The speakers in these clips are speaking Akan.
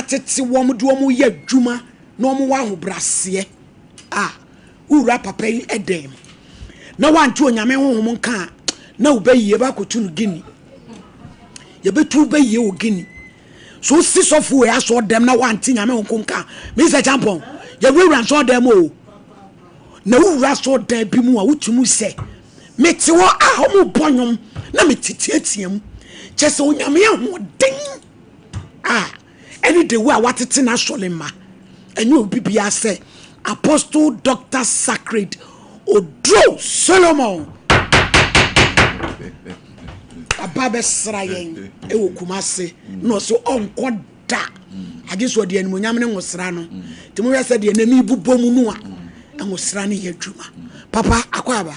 Yɛatete wɔn de wɔn yɛ adwuma na wɔn wɔ ahobraseɛ a wowura papa yi dan mu na wante Onyame honhom nka a, na wobɛyie bɛakɔtu no Guinea. Yɛbɛtu wobɛyie wɔ Guinea. So wosi sɔfo wei asɔ dɛm na wante Nyame honhom nka a, Mr. Champon, yɛwurawura nsɔ dɛm o. Na wowura asɔ dan bi mu a wotumi sɛ mete hɔ a wɔbɔ nnwom na mete teatea mu. Kyɛ sɛ Onyame ahoɔden a ɛne the way a watete n'asɔre mma ɛnyɛ obi biara sɛ Apostle Doctor Sacred Oduro Solomon aba bɛsra yɛn ɛwɔ Kumase na ɔso ɔnkɔ da agye so ɔde animonyam ne nwosra no nti mohwɛ sɛ deɛ n'ani bobɔ mu no a nwosra no yɛ adwuma papa akɔ aba.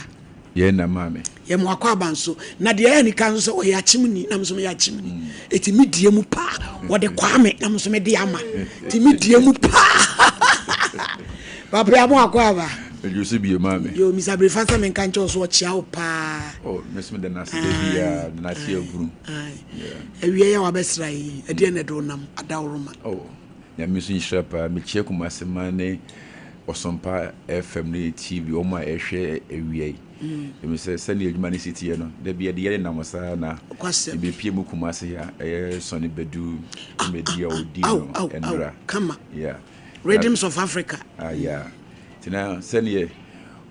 Yɛn na maame. Yɛ mo akwaaba nso. Na deɛ ɛyɛ anika nso sɛ ɔyɛ akyemni na me nso meyɛ akyemni. Eti me die mu paa. Wɔde Kwame na me nso mede ama. Eti me die mu paa. Papa yɛ mo akwaaba. Medwo so bio maame. Yo, Mr. Brefa sɛ menka nkyɛ wo so ɔkyea wo paa. Oh, me so meda n'ase da biara, da n'ase avunu. Awia yi a wabɛsra yi, ɛdeɛ na ɛde wo nam adaworoma. Oh, Nyame nso nhyira paa. Mekyia Kumasi man ne Ɔsompa FM ne TV wɔn a ɛhwɛ awia yi. Ɛmi sɛ sɛnea adwuma no si teɛ no, da bi yɛde yɛde nam saa na ebepie mu Kumasi ha, ɛyɛ Sɔne Badu dwumadi a ɔdi no ɛnora. Kama. Yeah. Rhythms of Africa. Ah, yeah. Nti na sɛneɛ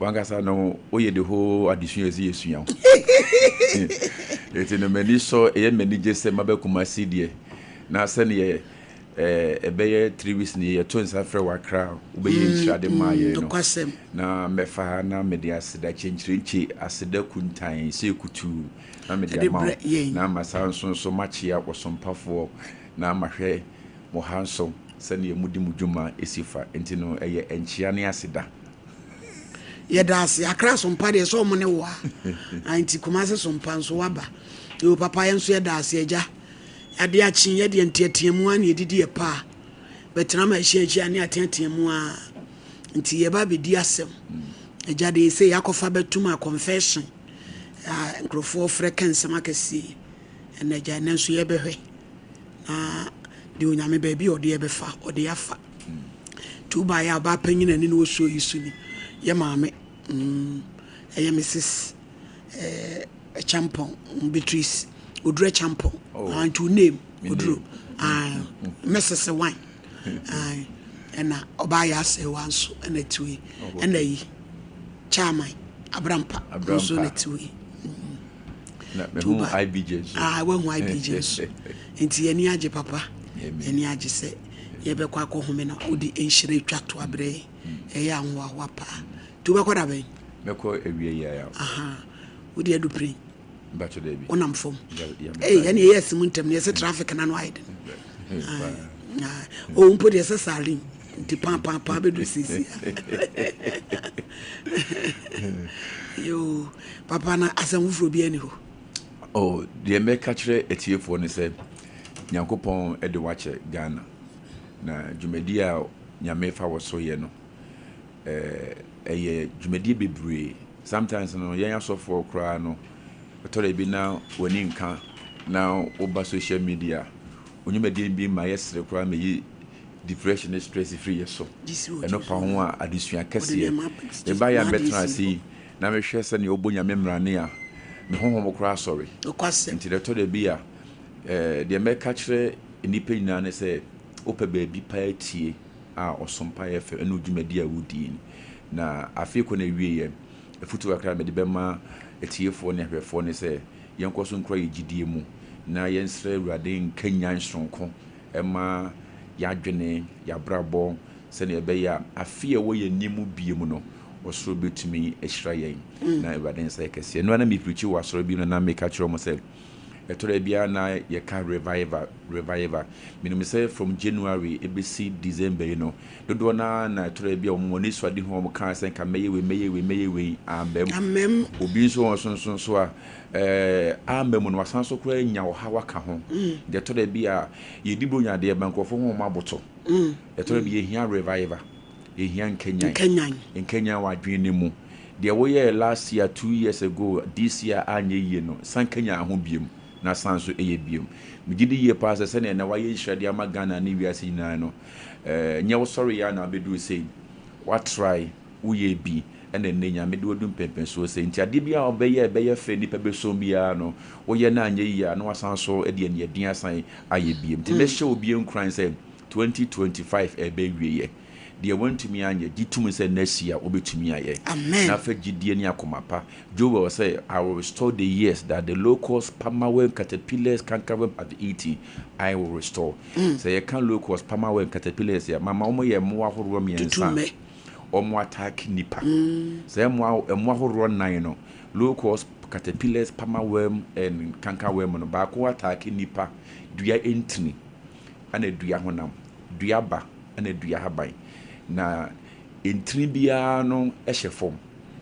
wankasa no woyɛ the whole adesua ɛsɛ yɛsua wo. Nti no m'ani sɔ, ɛyɛ m'ani gye sɛ maba Kumasi deɛ, na sɛneɛ Ɛbɛyɛ 3 weeks ni yɛto nsa frɛ wɔ Accra a wobɛyɛ nhyira de maa yɛn no. Na mɛfa ha na mede aseda kyenkyerenkye, aseda kuntan sɛ kutuu na mede ama wo. Na ma saa nso nso makyea ɔsompafoɔ na mahwɛ mo ha nso sɛdeɛ modi mo dwuma si fa. Nti no ɛyɛ nkyea ne aseda. Yɛda ase. Accra sompa deɛ sɛ ɔmo ne wo a. Nti Kumasi sompa nso waba. Yoo papa yɛn nso yɛda ase agya. Ade akye yɛ deɛ nteateamu ara na yɛdidi yɛ pa a, bɛtena ma ahyia ahyia ne ateateamu ara nti yɛba abɛdi asɛm. Agya deɛ sɛ yɛakɔfa bɛtum a confession a nkurɔfoɔ frɛ ka nsɛm akɛseɛ yi ɛna agya ɛnɛ nso yɛbɛhwɛ na deɛ Onyame baabi a ɔde yɛbɛfa ɔde afa. Nti wobaeɛ a ɔbaa panyin a ɛne no wɔ suo yi so ni yɛ maame ɛyɛ Mrs. Eh, Champon, Beatrice Oduro Champon. Oh. Ah, nti wo name Oduro. Ah, Mrs. Wine. Ah, ɛna ɔbaa yɛ asɛwa nso ɛna tiwe. Oh, ɛna yi Chairman Abrampa nso na tiwe. Na mehu IBJ nso. Ah, wahu IBJ nso. Nti yɛni agye papa. Yɛni agye sɛ yɛbɛkɔ akɔhome na wode nhyira atwa to abrɛ yɛn. Ɛyɛ ahohoahoa paa. Nti wobɛkɔ da bɛn? Mɛkɔ awia yi ara. Aha. Wode adu plane? Mpakyɛ daabi. Wonam fam? Ei, ɛne ɛyɛ asimu ntɛm no yɛsɛ traffic na no ayɛ den. O mpo deɛ sɛ saline nti paapaapaa bɛdu sisi. Yo, papa na asɛm foforɔ bi ani hɔ. Oh, deɛ mɛka kyerɛ atiefoɔ ne sɛ Nyankopɔn de wakyɛ Ghana na dwumadi a Nyame fa wɔ so yɛ no ɛyɛ dwumadie bebree. Sometimes no yɛn asɔfoɔ koraa no ɛtɔ da bi na w'ani nka na woba social media wo dwumadie bi ma yɛsere koraa ma yi depression ne stress firi yɛ so. Ɛno pa ho a adesua kɛseɛ. Meba yɛ a mɛtena ase yi na mehwɛ sɛnea wɔbɔ Nyame mmrane a me honhom koraa sɔre. Nti na ɛtɔ da bi a deɛ mɛka kyerɛ nnipa nyinaa ne sɛ wopɛ baabi paa tie a ɔsom pa yɛ fɛ ne wo dwumadi a wodie ni. Na afei kɔ n'awieɛ, afutuo kakra a mede bɛma atiefoɔ ne ahwɛfoɔ ne sɛ, yɛnkɔ so nkura yɛn gyidie mu na yɛnsrɛ Awurade nkanyan sononko mma yɛn adwene, yɛn abrabɔ, sɛdeɛ ɛbɛyɛ a afe a ɛwɔ yɛn anim bio mu no, ɔsoro bɛtumi ahyira yɛn na Awurade nsa yɛ kɛseɛ. Ɛno ara na mepreachi wɔ asɔre bi mu na na meka kyerɛ wɔn sɛ, Ɛtɔ da bi a na yɛka revival, revival. Menim sɛ from January ɛbɛsi December yi no, dodoɔ no ara na ɛtɔ da bi a wɔn anisoadehu a wɔkaa sɛ nka mɛyɛ wei, mɛyɛ wei, mɛyɛ wei, amma mu. Amma mu. Obi nso wɔ nso nso nso a, ɛɛ, amma mu no, wasan so koraa anya ɔhaw aka ho. Nti ɛtɔ da bi a, yɛdi Buronya deɛ, ma nkurɔfoɔ ho wɔn aboto. Ɛtɔ da bi yɛhia revival, yɛhia nkanyan. Nkanyan. Nkanyan wɔ adwene no mu. Deɛ woyɛɛ last year, 2 years ago, this year anyɛ yie no, san kanyan ho biom. na san so yɛ biom. Megye di yie paa sɛ sɛdeɛ ɛnnɛ woayɛ nhyira de ama Ghana ne wiase nyinaa no, ɛnyɛ wo sɔreeɛ ara na wabɛduru sei. Woatrae, woyɛɛ bi, ɛna ɛnnɛ Nyame de wo adu mpɛnpɛnsoɔ sei. Nti adeɛ biara a wobɛyɛ a ɛbɛyɛ fɛ, nnipa bɛsom biara no, woyɛ na anyɛ yie a, na woasan so de aniɛden asan ayɛ biom. Nti mɛhyɛ obiara nkuran sɛ 2025 ɛreba awieɛ. Deɛ wantumi anyɛ, gye tom sɛ next year wobɛtumi ayɛ. Amen. Na fa gyidie ne akoma pa. Joel sɛ, I will restore the years that the locusts, palmerworm, caterpillars, cankerworm have eaten. I will restore. Sɛ yɛka locusts, palmerworm, caterpillars a, mama wɔn yɛ mmoa ahoroɔ mmiɛnsa Tutummɛ. a wɔn attack nipa. Sɛ mmoa mmoa ahoroɔ nnan no, locusts, caterpillars, palmerworm and cankerworm no, baako attack nipa, dua ntini, ɛna dua honam, dua ba, ɛna dua haban. Na ntini biara no hyɛ fam.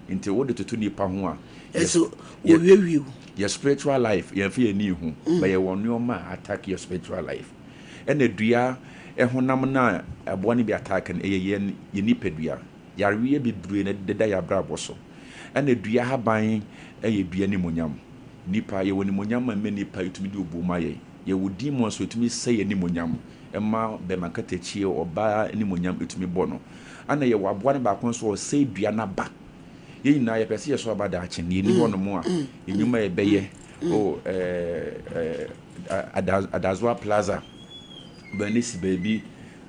Nti wode toto nipa ho a, Ɛso wɔwiewie wo. Yɛ spiritual life yɛmfa yɛn ani nhu, but yɛwɔ nneɛma a attack yɛ spiritual life. Ɛna dua honam no a aboa no bi attack no, ɛyɛ yɛn yɛn nipadua. Yareɛ bebree na ɛdeda yɛn abrabɔ so. Ɛna dua haban yɛ dua animuonyam. Nipa, yɛwɔ animuonyam a ɛma nipa ɛtumi de obuo ma yɛn. Yɛwɔ demons a ɛtumi sɛe yɛn animuonyam, ɛma bɛrima katakyie, ɔbaa animuonyam ɛtumi bɔ no. Ɛna yɛwɔ aboa no baako nso a ɔsɛe dua no aba. Yɛn nyinaa yɛpɛ sɛ yɛso aba daakye, na yɛnni hɔnom a, nnwuma a yɛbɛyɛ, oh, eh, eh, Adazoa Plaza, bɛn si baabi,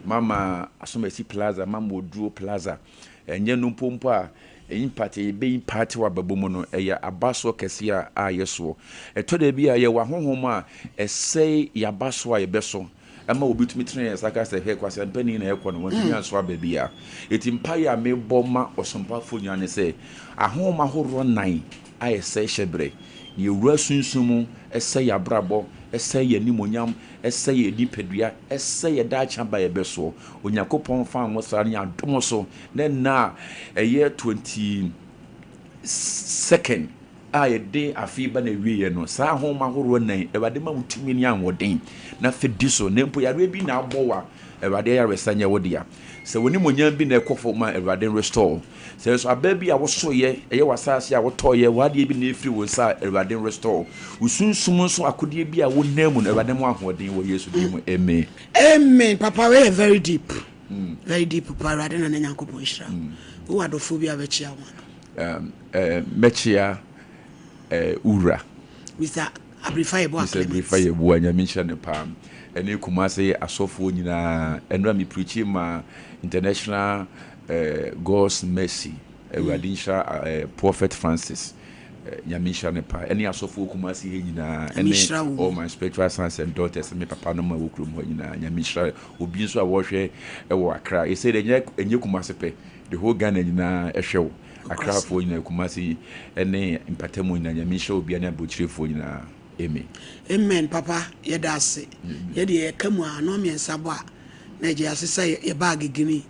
Mama Asomasi Plaza, Mama Oduro Plaza, ɛnyɛ no mpo mpo a, impact, yɛbɛ impact wɔ ababɔ mu no, ɛyɛ abasoɔ kɛseɛ a, a yɛsoɔ. Ɛtɔ da bi a yɛwɔ ahonhom a ɛsɛe yɛn abasoɔ a yɛbɛso. Ɛma obi tumi tene ne nsa ka sɛ, Hwɛ, kwaseampani na ɛrekɔ no, wantumi anso aba biara. Enti mpaeɛ a mebɔ ma ɔsompafoɔ nyinaa ne sɛ, ahonhom ahoroɔ nnan a ɛsɛe hyɛberɛ, na yɛwura sunsum mu, ɛsɛe yɛn abrabɔ, ɛsɛe yɛn animuonyam, ɛsɛe yɛn nipadua, ɛsɛe yɛn daakye aba a yɛbɛsoɔ. Onyankopɔn mfa nwosra ne adom so na nna a ɛyɛ 22nd a yɛde afe yi ba n'awieeɛ no, saa ahonhom ahoroɔ nnan yi, Awurade ma wo tumi ne ahoɔden na fa di so. Na mpo yareɛ bi na abɔ wo a, Awurade ayaresa nyɛ wo dea. Sɛ w'animuonyam bi na ɛkɔ fam a, Awurade restore wo. Sɛ nso aba bi a wosoeɛ, ɛyɛ w'asase a wotɔeɛ, w'adeɛ bi na ɛfiri wo nsa a, Awurade restore wo. Wo sunsum nso akodeɛ bi a wonam mu no, Awurade ma wo ahoɔden wɔ Yesu din mu, amen. Amen papa wei yɛ very deep very deep paa awurade nana nyankopɔn nhyira wo wowɔ adɔfoɔ bi a wobɛkyia wɔn ana. Mɛkyea Wura. Mister Abrifa Yeboah Clement. Mister Abrifa Yeboah, Nyame nhyira no paa. Ɛne Kumasi asɔfoɔ nyinaa. Ɛnora me preachi ma International God's Mercy. Awurade nhyira Prophet Francis. Nyame nhyira no paa. Ɛne asɔfoɔ Kumasi ha nyinaa. Ɛne all my spiritual sons and daughters, me papa nom a ɛwɔ kurom hɔ nyinaa. Nyame nhyira obi nso a wɔhwɛ ɛwɔ Accra. Ɛsɛ dɛ ɛnyɛ Kumasi pɛ. The whole Ghana nyinaa ɛhwɛ wo. Accrafoɔ nyinaa, Kumasi ne mpatamu nyinaa, Nyame nhyira obiara ne aburokyirefoɔ nyinaa. Amen. Amen papa yɛda ase. Yɛ deɛ yɛka mu a ano mmiɛnsa bɔ a na agya yɛasesa yɛ bag green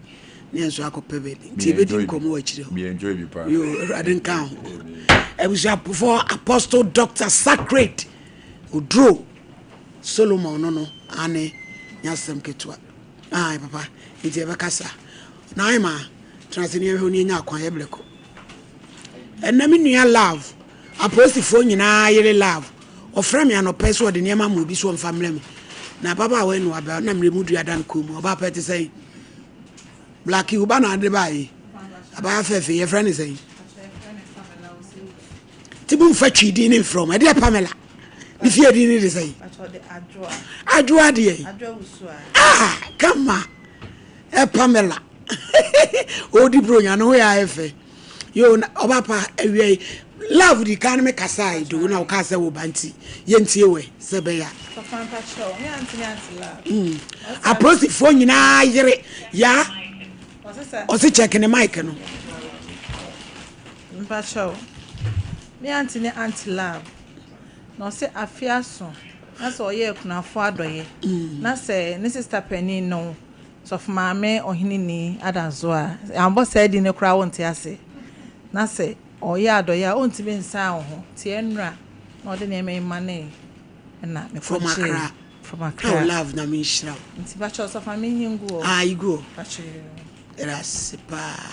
ne yɛn nso akɔpɛ baabi nti yɛbɛdi nkɔmmɔ wɔ akyire hɔ. Me enjoy bi paa. Yo Awurade nka ho. Abusuafoɔ Apostle Doctor Sacred Oduro Solomon no no ane nyɛ asɛm ketewa. Ae papa nti yɛbɛkasa. Naima, tena ase na yɛnhwɛ wo na yɛnya akwan yɛ berɛ kɔ. Ɛnɛ me nua Love, apolisifoɔ nyinaa yere Love, ɔfrɛ me anɔpa yi sɛ ɔde nneɛma ama obi sɛ ɔmfa mmerɛ me. Na ababaawa yi na waba na mmerɛ mu dua da no kɔn mu. Ɔbaa pɛ te sɛn? Blackie, wo ba na ade baa yi. Abaayewa fɛɛfɛ yɛfrɛ ne sɛn? Ti mu nfa twi din ne mfrɛ ɔmo. Ɛdeɛ Pamela. Ne fie din ne de sɛn? Adwoa deɛ. Ah, kama. Ɛ Pamela ɔredi bronya no ho yɛ ayɛ fɛ yo ɔba pa awia yi love di kan me kasa yi do na ɔka sɛ wo ba nti yɛntie wɛ sɛ bɛyɛ a apolisifoɔ nyinaa yere ya ɔse check ne mic no Mpakyɛw, me aunty ne aunty love na ɔse afe aso na sɛ ɔyɛ akunafo adɔyɛ na sɛ ne sister panin no Sɔfo Maame Ɔheneni Adansoa a, yɛambɔ saa din no koraa wonte ase, na sɛ ɔyɛ adɔyɛ a ɔntumi nsan wo ho, nti ɛnnora na ɔde nneɛma yi manee na From mekɔgyee Accra. from Oh Accra. love Nyame nhyira wo. Nti pakyɛ Sɔfo Maame nyi ngu hɔ. Ah yi gu hɔ. Pakyɛ. Yɛda ase paa.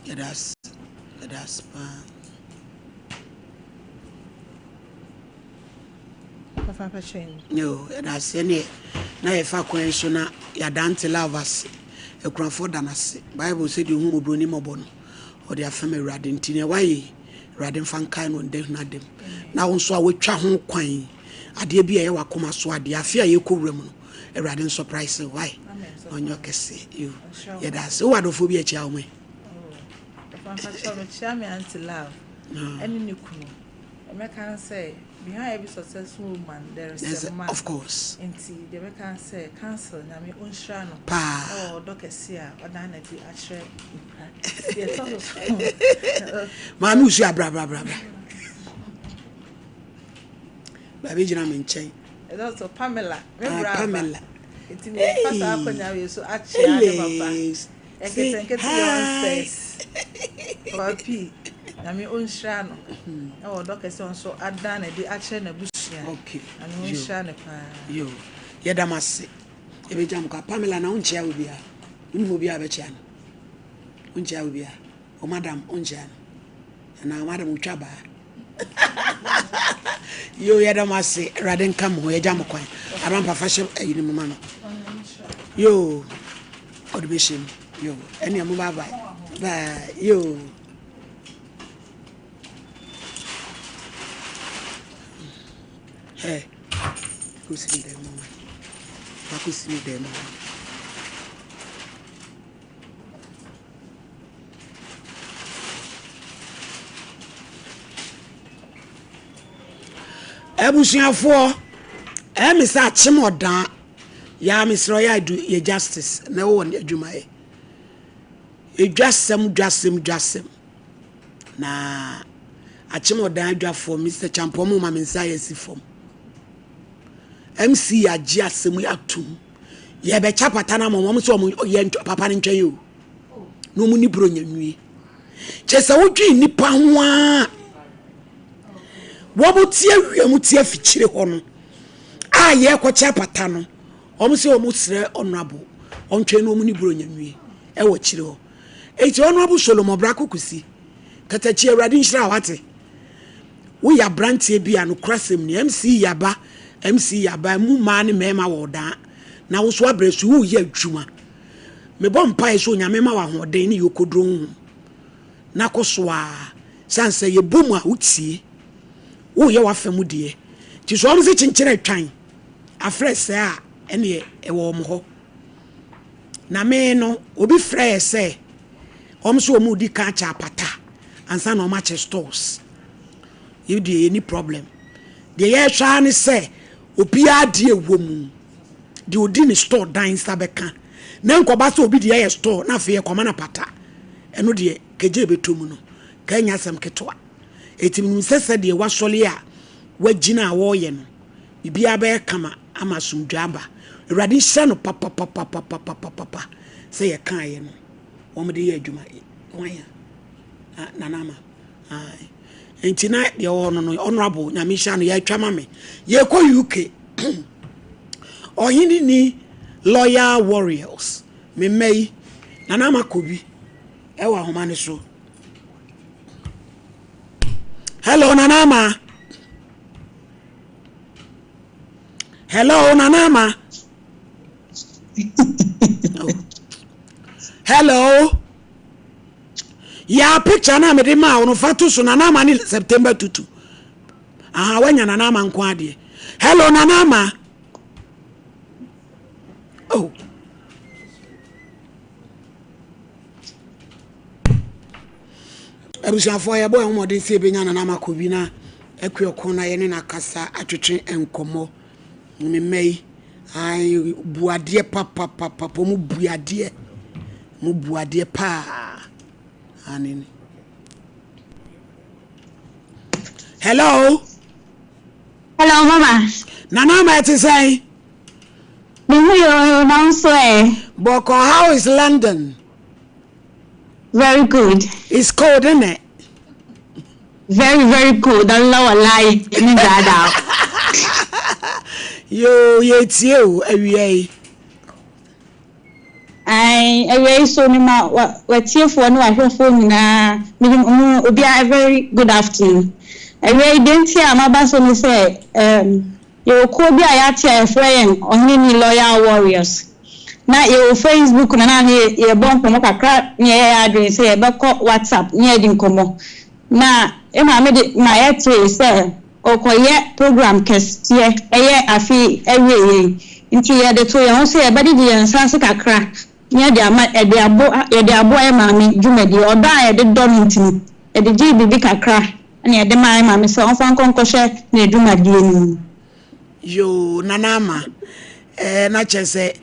Yɛda ase. Yɛda ase paa. Yo, yɛda ase ɛneɛ na yɛfa kwan so na yɛadante love ase. Akunafoɔ da no ase. Bible sɛ deɛ ɔhu mmɔborɔni mmɔbɔ no, ɔde afɛm Awurade. Nti nea wayɛ yi, Awurade mfa nkae no ɔnda hunu adam. Na wo nso a woatwa ho kwan, adeɛ bi a ɛyɛ w'akoma so adeɛ, afe a yɛkɔ wura mu no, Awurade nsɔpraise wo. Why? Na ɔnyɛ ɔkɛse. Yo, yɛda ase. Wowɔ adɔfoɔ bi akyia wo mɛ? Mekyia me auntie love ɛne ne kunu. Mɛka ne sɛ behind every successful woman there is a man. Of course. Nti deɛ mɛka ne sɛ council nyame ɔnhyira no. Paa. Ɛwɔ ɔdɔ kɛse a ɔdan no adi akyerɛ nipa. Deɛ ɛtɔ so so. Maame wusu abra bra bra bra. Baabi gyina me nkyɛn. Ɛtɔ so Pamela. Me bra aba. Pamela. Nti mefa saa akonnwa wei so akyea ne papa. Nketenkete youngsters. Papa P, Nyame ɔnhyira no. Ɛwɔ ɔdɔ kɛse ɔnso ada no adi akyerɛ n'abusua. Okay. Nyame ɔnhyira no paa. Yo. Yɛda mo ase. Yɛbɛgya mo kwa. Pamela na wonkyea obiara. Wonim obiara bɛkyea no. Wonkyea obiara. O madam wonkyea no. Anaa madam wotwa baa. Yo yɛda mo ase. Awurade nka mo ho. Yɛgya mo kwan. Abampa fa hyɛ ayi no mu ma no. Yo. Ɔde bɛhyɛ mu. Yo. Ɛnea mo bye bye. Bye. Yo. Hey. Kɔsi ne dɛm ma. Akɔsi ne dɛm ma. Abusuafoɔ, ɛyɛ me sɛ akyem ɔdaa. Yaa mesrɛ ɔyɛ adu yɛ justice na ɛwɔ wɔn adwumayɛ. Edwasɛm dwasɛm dwasɛm. Na akyem ɔdan adwafoɔ Mr. Champɔn mo ma me nsa yɛ si fam. MC agye asɛm yi atum. Yɛbɛkyɛ pata no ama wɔn sɛ wɔn yɛ papa no ntwɛn o. Na wɔn ni buronya nwie. Kyɛ sɛ wodwen nnipa ho a wɔn te awia mu te afikyire hɔ no a yɛrekɔkyɛ apata no wɔn sɛ wɔn srɛ ɔnoabo ɔntwɛn na wɔn ni buronya nwie ɛwɔ akyire hɔ. Eti ɔnoabo Solomon Brako Kusi katakyi awurade nhyira wate. Woyɛ aberanteɛ bi a nokorasɛm ni MC Yaba MC Yaba mu mmaa ne mmarima wɔ ɔdaa na wo so abrɛ so woyɛ adwuma. Mebɔ mpaeɛ sɛ Onyame ma wo ahoɔden ne yɔkɔduro honhom na kɔ so ara sane sɛ yɛbɔ mu a wotie woyɛ w'afa mu deɛ nti sɛ wɔn se kyenkyere atwan afrɛ sɛɛ a ɛneɛ ɛwɔ wɔn hɔ na me no obi frɛɛ sɛ wɔn so wɔn redi kan akyɛ apata ansa na wɔn akyɛ stores yɛ deɛ yɛni problem deɛ yɛhwɛ ara ne sɛ obiara deɛ ɛwɔ mu deɛ ɔdi ne store dan nsa bɛka na nkɔba sɛ obi deɛ yɛ store na afei yɛkɔma no apata ɛno deɛ kegye ɛbɛtɔ mu no ka ɛnyɛ asɛm ketewa ɛti menim sɛ sɛ deɛ wasɔle a wagyina a wɔreyɛ no biribiara bɛyɛ kama ama asomdwa aba awurade nhyira no papapapapapapapa sɛ yɛkaeɛ no wɔn de yɛ adwuma wɔn a nana ama nti na deɛ ɔwɔ no no honorable nyame nhyira no yɛatwa ma me yɛkɔ uk ɔhene ni loyal warriors me mma yi nana ama kɔ bi ɛwɔ ahoma no so hello nana ama hello nana ama oh. hello Yaa picture no a mede maa wo no fa to so Nana Ama ne September tutu. Aha wanya Nana Ama nko adeɛ. Hello Nana Ama. Oh. Abusuafoɔ yɛbɔ yɛn ho mmɔden sɛ yɛbɛnya Nana Ama kɔ bi na akua ɔko na yɛne no akasa atwetwe nkɔmmɔ. Me mma yi, ae, bu adeɛ papapapa, wɔn bu adeɛ, wɔn bu adeɛ paa. Ane ne. Hello. Hello, mama. Nana ama ɛte sɛn? Me ho yɛ o, na wo nso ɛ? Bɔkɔ, how is London? Very good. It's cold, isn't it? Very very cold Allah wallahi ne daadaa. Yoo yɛtie o awia yi. Ae, awia yi so mema w'atiefoɔ ne w'ahwɛfoɔ nyinaa, mede mo obiara a very good afternoon. Awia yi, deɛ nti a maba so ne sɛ, um, yɛwɔ kuo bi a yɛate a yɛfrɛ yɛn Ɔheneni Loyal Warriors. Na yɛwɔ Facebook na na ne yɛbɔ nkɔmmɔ kakra ne yɛyɛ yɛn adwene sɛ yɛbɛkɔ WhatsApp ne yɛadi nkɔmmɔ. Na me maame de ma yɛtee sɛ ɔrekɔyɛ program kɛseɛ ɛyɛ afe awieɛ yi nti yɛde too yɛn ho sɛ yɛbɛgyegye yɛn nsa ase kakra na yɛde ama yɛde abo yɛde aboa yɛn maame dwumadie. Ɔdɔ a yɛde dɔ no nti no yɛde gyee biribi kakra na yɛde maa yɛn maame sɛ ɔmfa nkɔ nkɔhyɛ n'adwumadie no mu. Yoo Nana Ama ɛɛ na kyerɛ sɛ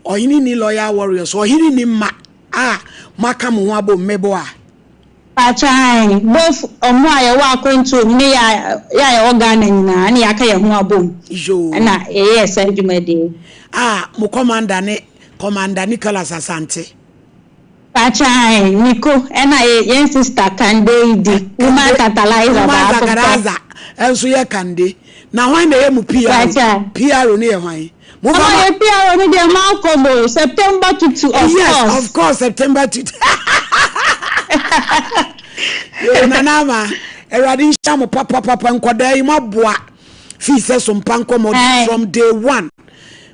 ɔhene ni loyal warriors ɔhene ni mma a moaka mo ho abom meboa. Pakyɛ ae, both ɔmo a yɛwɔ akwantuo mu ne yɛ a yɛ a yɛwɔ Ghana nyinaa ɛna yɛaka yɛn ho abom Yoo. ɛna yɛyɛɛ saa dwumadie yi. A mo commander ne Commander Nicholas Asante. Pakyɛ ae, Nico ɛna yɛ yɛn sister Kande Idi, woman Kande, catalyzer woman baako pɛ. catalyzer nso yɛ Kande. Na hwan na ɛyɛ mo PRO? Pakyɛ ae. PRO no yɛ hwan? Momfa Ɔma ma. yɛ PRO no deɛ Malcolm o, September Tutu of Yes, course. of course, September Tutu. Yo, Nana Ama, Awurade nhyira mo papapapa nkɔdaa yi mo aboa fii sɛ so mpa nkɔmmɔ Aye. from day one.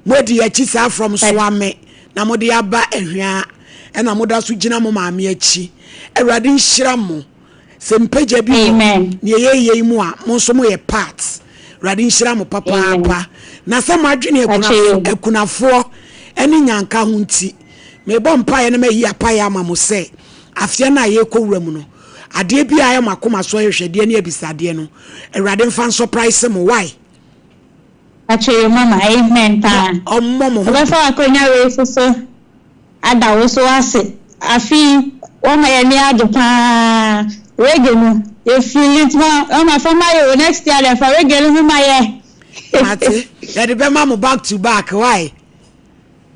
Mo adi akyi saa from Soame na mo de aba Ahwia ɛna mo da so gyina mo maame akyi. Awurade nhyira mo. Sɛ mpagya bi wɔ Amen. nea yɛyɛ yi mu a, mo nso moyɛ part. Awurade nhyira mo Amen. papaapa. Na sɛ moadwene Pakyɛ yo. akunafoɔ ne nyanka ho nti, mebɔ mpaeɛ na mayi apaeɛ ama mo sɛ, afeɛ no a yɛrekɔ wura mu no, adeɛ biara a ɛyɛ mo akoma so ahwehwɛdeɛ ne abisadeɛ no, Awurade mfa nsɔpraese mo. Why? Pakyɛ yo mama. Amen Na paa. ɔmmɔ mo ho Ɔbɛfa w'akonya wei nso so ada wo so ase. Afe yi woama yɛn ani agye paa. Reggae no yɛ feeli nti ma mama fa ma yɛ o next year deɛ fa reggae no ho ma yɛ. Mate, yɛde bɛma mo back to back, why?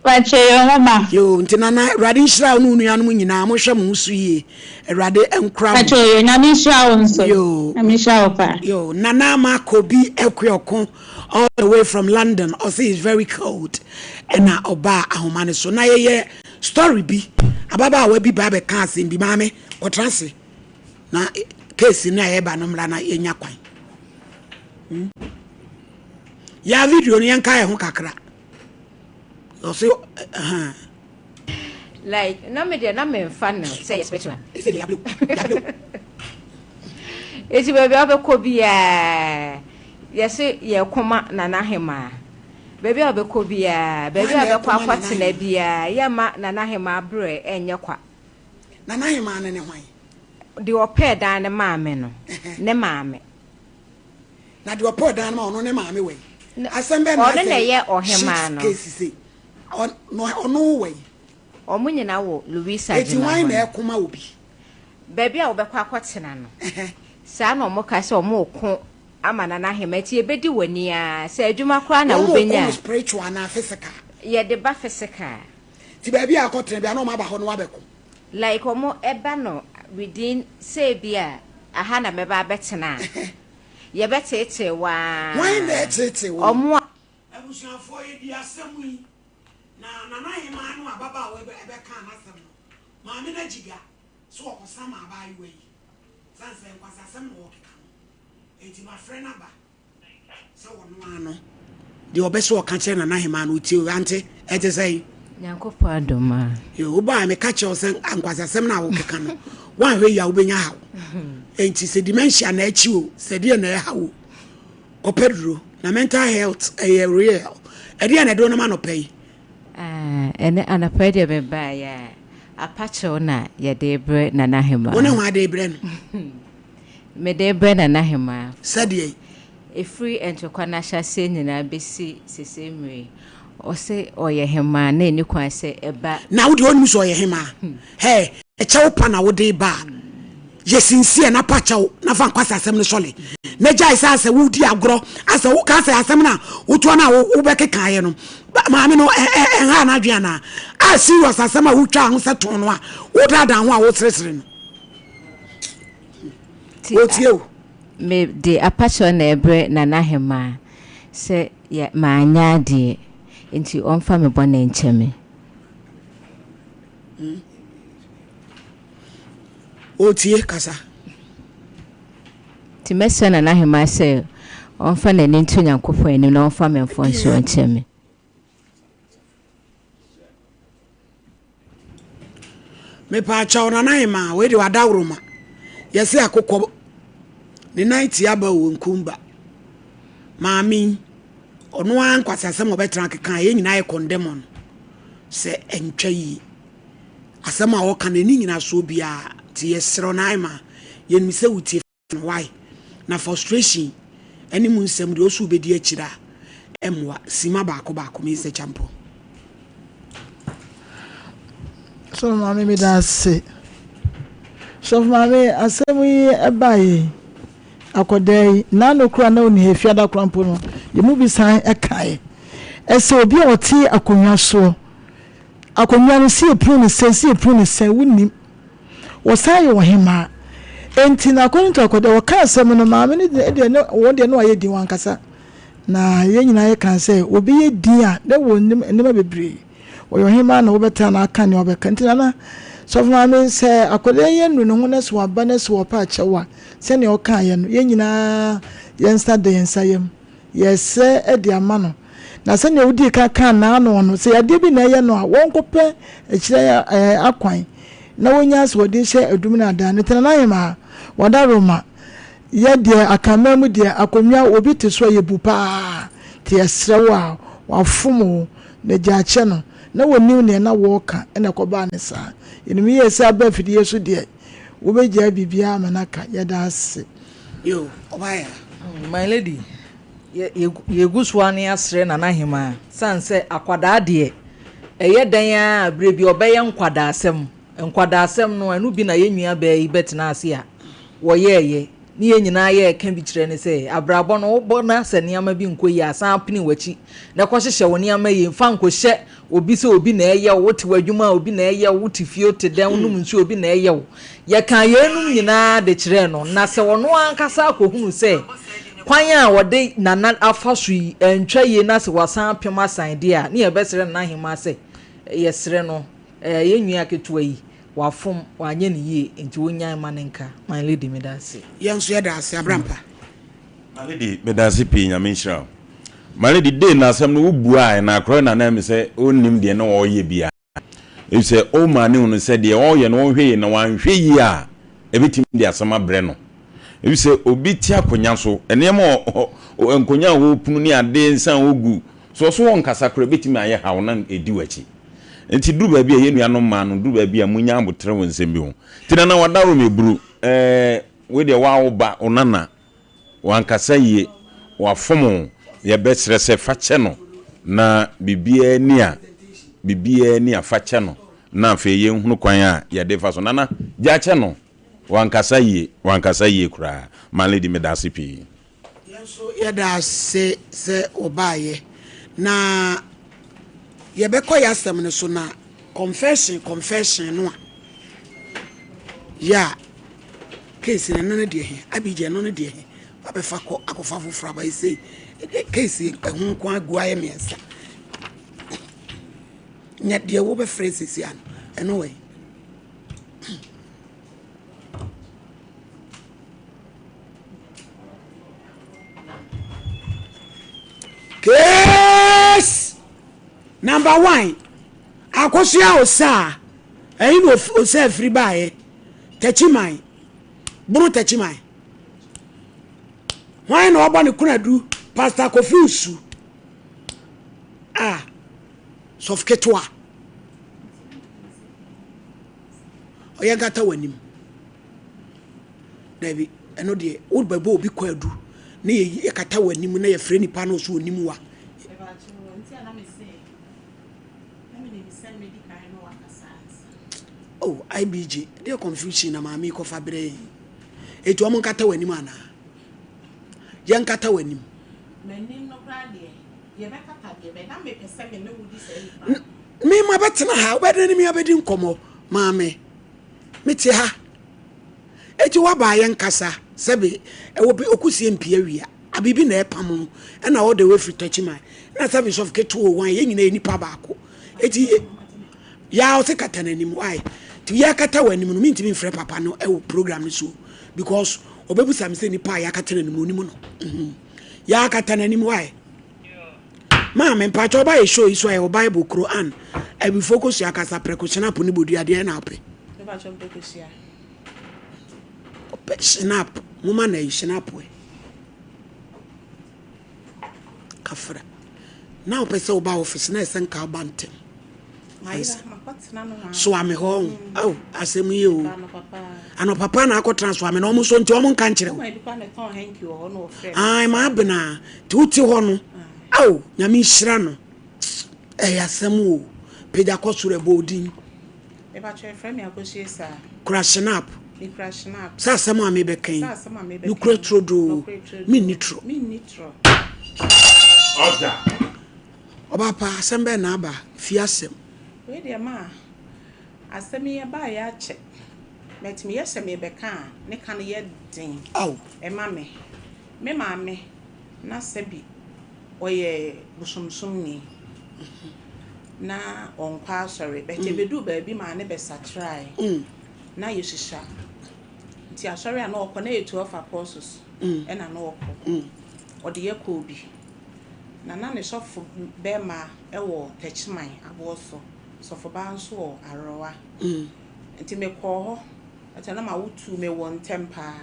Pakyɛ yo mama. Yoo, nti Nana, Awurade nhyira wo ne wo nuanom nyinaa, monhwɛ mo ho so yie, Awurade nkora mo. Pakyɛ yo, Nyame nhyira wo nso. Yoo. Nyame nhyira wo paa. Yoo, Nana Ama Kobi Akuoko all the way from London, ɔse it's very cold, ɛna ɔbaa ahoma no so. Na yɛyɛ story bi, ababaawa bi baa bɛka asɛm bi, maame, kɔtra ase na case no a yɛba no mmra na yɛnya kwan. Hmm? Yɛ video no yɛnka yɛ ho kakra. Ɔse ɛhɛn. Like na me deɛ na me nfa no sɛ yɛ spiritual. Ɛsɛ deɛ yablew yablew. Eti baabi a wobɛkɔ biara yɛse yɛko ma Nana Ahemaa. Baabi a wobɛkɔ biara, baabi a Hwan na wobɛkɔ ɛko ma Nana akɔtena Ahemaa? biara yɛmma Nana Ahemaa berɛ ɛnyɛ kwa. Nana Ahemaa no ne hwan? Deɛ ɔpɛɛ dan no maa me no, ne maame. Na deɛ ɔpɛ ɔdan no ma ɔno ne maame wɔ yi. Asɛm bɛn na Ɔno na asɛ ɛyɛ ɔhemaa shit no. case sei. Ɔno wɔ yi. Wɔn nyinaa wɔ Louisa Eti gyina hwan hɔ na no. ɛko ma obi? Baabi a wobɛkɔ akɔtena no, saa na wɔka sɛ wɔreko ama Nana Ahemaa. Nti yɛbɛdi w'ani ara. Sɛ adwuma koraa na Wɔreko wobɛnya no a. spiritual anaa physical? Yɛde ba physical. Nti baabi a akɔtena biara na wɔaba hɔ na wɔabɛko? Like wɔn ba no within sɛ ebia aha na mɛba abɛtena a, yɛbɛteetee wo ara. Hwan na ɛreteetee wo no? Wɔn a. Abusuafoɔ yɛdi asɛm yi na Nana Ahemaa no ababaawa yi bɛkaa n'asɛm no, maame no agyiga sɛ ɔkɔsa ma abaayewa yi sane sɛ nkwasasɛm na ɔrekeka no enti mafrɛ no aba. Sɛ ɔno ara no, deɛ ɔbɛ sɛ ɔka kyerɛ Nana Hemaa no, ɔtie o. Ante, ɛte sɛn? Nyankopɔn adom a. Yo, wobaa meka kyerɛ wo sɛ ankwasasɛm no a wokeka no, woanhwɛ yie a wobɛnya haw. Enti sɛ dementia na akyi o, sɛ deɛ na ɛha wo, kɔpɛ duro. Na mental health ɛyɛ real. Ɛdeɛ na ɛde wo nam anɔpa yi? Ah, ɛnɛ anɔpa yi deɛ mebaeɛ a, apakyɛw na yɛde rebrɛ Nana Hemaa. Wo ne hwan de rebrɛ no? Mede rebrɛ Nana Hemaa. Sɛdeɛ. Ɛfiri ntɔkwa no ahyɛaseɛ nyinaa bɛsi sesei mmerɛ yi, ɔse ɔyɛ hemaa na ɛnni kwan sɛ ɛba. Na wo deɛ ɔnnim sɛ ɔyɛ hemaa. Hɛɛ, ɛkyɛw pa na wode reba a, yɛ sincere na pa kyɛw na fa nkwasasɛm no sɔle. Na gyae sɛ asɛ woredi agorɔ, asɛ woka sɛ asɛm no a wotoa no a wobɛkekaeɛ no, maame no ɛnhaa n'adwene anaa? A serious asɛm a wotwaa ho sɛ too no a wodaadaa ho a woseresere no. Ti Otie o. Me de apakyɛw na ɛbrɛ Nana Hemaa sɛ yɛ manyɛ adeɛ nti ɔmfa me bɔne nkyɛ me. Hmm. Otie kasa. Nti mɛsrɛ Nana Ahemaa sɛ ɔmfa n'ani nto Nyankopɔn anim na ɔmfa me mfomsoɔ nkyɛ me. Mepaakyɛw Nana Ahemaa, wei de wadaworoma. Yɛse akokɔ ne nan tia ba o, nkumba. Maame yi, ɔno ara nkwasasɛm a ɔbɛtena akeka a, yɛn nyinaa yɛ condemn no sɛ ɛntwa yie. Asɛm a ɔka no, ɛnni nyinasoɔ biara. Nti yɛsrɛ wo Nana Ahemaa, yɛnim sɛ wotie no why? Na frustration ɛne mu nsɛm deɛ ɔso wobɛdi akyire a ɛmmoa. Sima baako baako Mister Champon. Sɔfo maame meda ase. Sɔfo maame asɛm yi ɛbaeɛ yi akɔdaa yi n'ano koraa na ɔni ha fiada koraa mpo no yɛn mu bi san ɛkae ɛsɛ obi a ɔte akonnwa soɔ akonnwa no si epunu ne sɛ si epunu ne sɛ wonim Wɔsan yɛ ɔhemmaa. Enti na according to Akɔda, wɔka asɛm no, maame no deɛ ne wɔn deɛ na wayɛ din wankasa. Na yɛn nyinaa yɛka sɛ obi yɛ din a na wɔ nim nneɛma bebree. Ɔyɛ ɔhemmaa na wobɛtena na aka nea ɔbɛka. Nti nana sɔfo maame sɛ akwadaa yi anu ne ho na sɛ waba na sɛ wɔpɛ akyɛw a sɛnea ɔkaeɛ no yɛn nyinaa yɛn nsa da yɛn nsa yam. Yɛresrɛ de ama no. Na sɛnea wodii kan kaa n'ano no, sɛ yadeɛ bi na ɛyɛ no a, wɔnkɔpɛ akyire akwan na wɔnya sɛ wɔde hyɛ adum no adan no. Tena n'ahemaa, w'adaworoma. Yɛ deɛ Akanman mu deɛ, akonnwa obi te so a yɛbu paa. Nti yɛsrɛ wo a, wafom wo, na gya kyɛ no. Na wɔnim deɛ na wɔreka na ɛkɔbaa no saa. Yɛnim yie sɛ aba afidie so deɛ, wobɛgyae biribiara ama no aka. Yɛda ase. Yo, ɔbaa ya. My lady, yɛ yɛ yɛgu so ara ne asrɛ Nana Ahemaa sane sɛ akwadaa deɛ ɛyɛ dɛn ara a berɛ bi ɔbɛyɛ nkwadaasɛm. Nkwadaasɛm no ɛno bi na yɛn nua baa yi bɛtena ase a wɔyɛɛyɛ ne yɛn nyinaa yɛreka bi kyerɛ no sɛ abrabɔ no wobɔ na sɛ nneɛma bi nkɔ yie a san pene w'akyi na kɔhyehyɛ wo nneɛma yie mfa nkɔhyɛ Obi sɛ obi na ɛyɛ wo, wote w'adwuma a obi na ɛyɛ wo, wote fie wote dɛn, wonom nsuo obi na ɛyɛ wo. Yɛkaa yeinom nyinaa de kyerɛɛ no, na sɛ ɔno ankasa akɔhunu sɛ kwan a ɔde Nana afa so yi antwa yie na sɛ wasan apem asan deɛ a, ne yɛbɛsrɛ Nana Ahemaa sɛ, yɛsrɛ no, yɛn nua ketewa yi, wafom, wanyɛ no yie, nti ɔnnyae mma no nka. My lady, meda ase. Yɛn nso yɛda ase, Abrampa. My lady medase pii nyame nhyira wo. My lady dei na asɛm no wo buaɛ na akɔrɛ na na ɛmi sɛ ɔnnim deɛ na ɔyɛ bia efisɛ ɔmaa ne hunu sɛ deɛ ɔyɛ no ɔnhwɛ yie na wanhwɛ yie a ɛbɛtumi de asɛm abrɛ no efisɛ obi te akonya so nneɛma ɔ nkonya a ɔpunu ne adeɛ nsa a ɔgu so ɔso ɔnkasa koraa ɛbɛtumi ayɛ haw na ɛdi w'akyi nti duru baabi a yɛn nuanom mmaa no duru baabi a munya aboterɛ wɔ nsɛm bi ho nti nana wadaworo me buru ɛɛ wei deɛ waa wo ba wo nana Wankasa yie, wafom wo, yɛbɛsrɛ sɛ fa kyɛ no na biribiara ni a, biribiara ni a fa kyɛ no na afei yɛnhunu kwan a yɛde fa so. Nana, gya kyɛ no, wankasa yie, wankasa yie koraa. My lady, medaase pii. Yɛn nso yɛda ase sɛ wobaeɛ. Na yɛbɛkɔ yɛn asɛm no so na confession confession no a yɛ a Case no ɛno no deɛ he Abigya ɛno no deɛ he wabɛfa kɔ akɔfa foforɔ aba sei case ɛho nko agu ayɛ mmiɛnsa nyɛ deɛ wobɛfrɛ sisi ano ɛno wɔ he case number one akosua osaa ɛyi na osaa firi baayɛ. Takyiman, Bono Takyiman. Hwan na ɔbɔ ne konadu? Pastor Kofi Nsu. A sɔfo ketewa. Ɔyɛ nkata w'anim. Dabi, ɛno deɛ wobɛbɔ obi kwadu na yɛkata w'anim na yɛfrɛ nipa no so onim wa. Oh IBG deɛ confusion na maame yi kɔfa brɛ yɛn yi. Eti wɔn nkata w'anim anaa? Yɛnkata w'anim. M'anim no koraa deɛ yɛbɛkata deɛ bɛn na mepɛ sɛ me ne wo di saa nipa no. Me ma bɛtena ha wobɛdene ne me abɛdi nkɔmmɔ maame mete ha eti wabaa yɛnkasa sɛbe ɛwɔ bi okusie mpia wia abibi na ɛpam no ɛna ɔde wafiri tɔkyiman na sɛbe sɔfo ketewa wɔn yɛn nyinaa yɛ nipa baako eti. Yaa ɔse kata n'anim why? Nti yɛkata w'anim no mentumi mfrɛ papa no ɛwɔ program no so because ɔbɛbusa me sɛ nipa a yɛakata n'anim no onim no. Mhm. Yɛakata n'anim why? Maame mpakyɛ ɔba yɛ show yi so a yɛwɔ Bible Quran abifo kosua kasa prɛko hyinapo ne bodua deɛ na ɔpɛ. Ɔpɛ hyinap moma na yi hyinapo ɛ. Kafra. Na wopɛ sɛ woba office na ɛsɛ nka woba ntɛm. Soa me hɔ mm. oh, asɛm yi o. Anɔpa pa na akɔtena soa me na ɔmo nso nti ɔmo nka nkyerɛ wo. Ai ma abena nti wote hɔ no. Ao nyame nhyira no. Ɛyɛ asɛm o. Pagya kɔ soro ɛbɔ odin. Mepakyɛ yɛfrɛ me Akosua Saa. Kura Schnapp. Mekura Schnapp. Sɛ asɛm a mebɛka yi. Sɛ asɛm a mebɛka yi. Nokorɛ turodoo. Nokorɛ turodoo. Menni turo. Menni turo. Ɔda. Ɔbaa pa, asɛm bɛn na aba? Fie asɛm. Wei deɛ ma asɛm yi ɛbaeɛ akyɛ but meyɛ sɛ merebɛka a ne ka no yɛ den Ao. ɛma me. Me maame na sɛbi ɔyɛ bosomsomni. Na ɔnkɔ asɔre but ɛbɛduu baabi maa ne bɛsakyerae. Na yɛsusua. Nti asɔre a na ɔkɔ na ɛyɛ 12 Apostles ɛna na ɔkɔ. Ɔde yɛ kɔɔ bi. Na na ne sɔfo bɛrima wɔ Techiman Aboɔso, sɔfo baa nso wɔ Arowa. Nti mekɔɔ hɔ, ɛkyɛ na mawo tuu mewɔ ntɛm paa.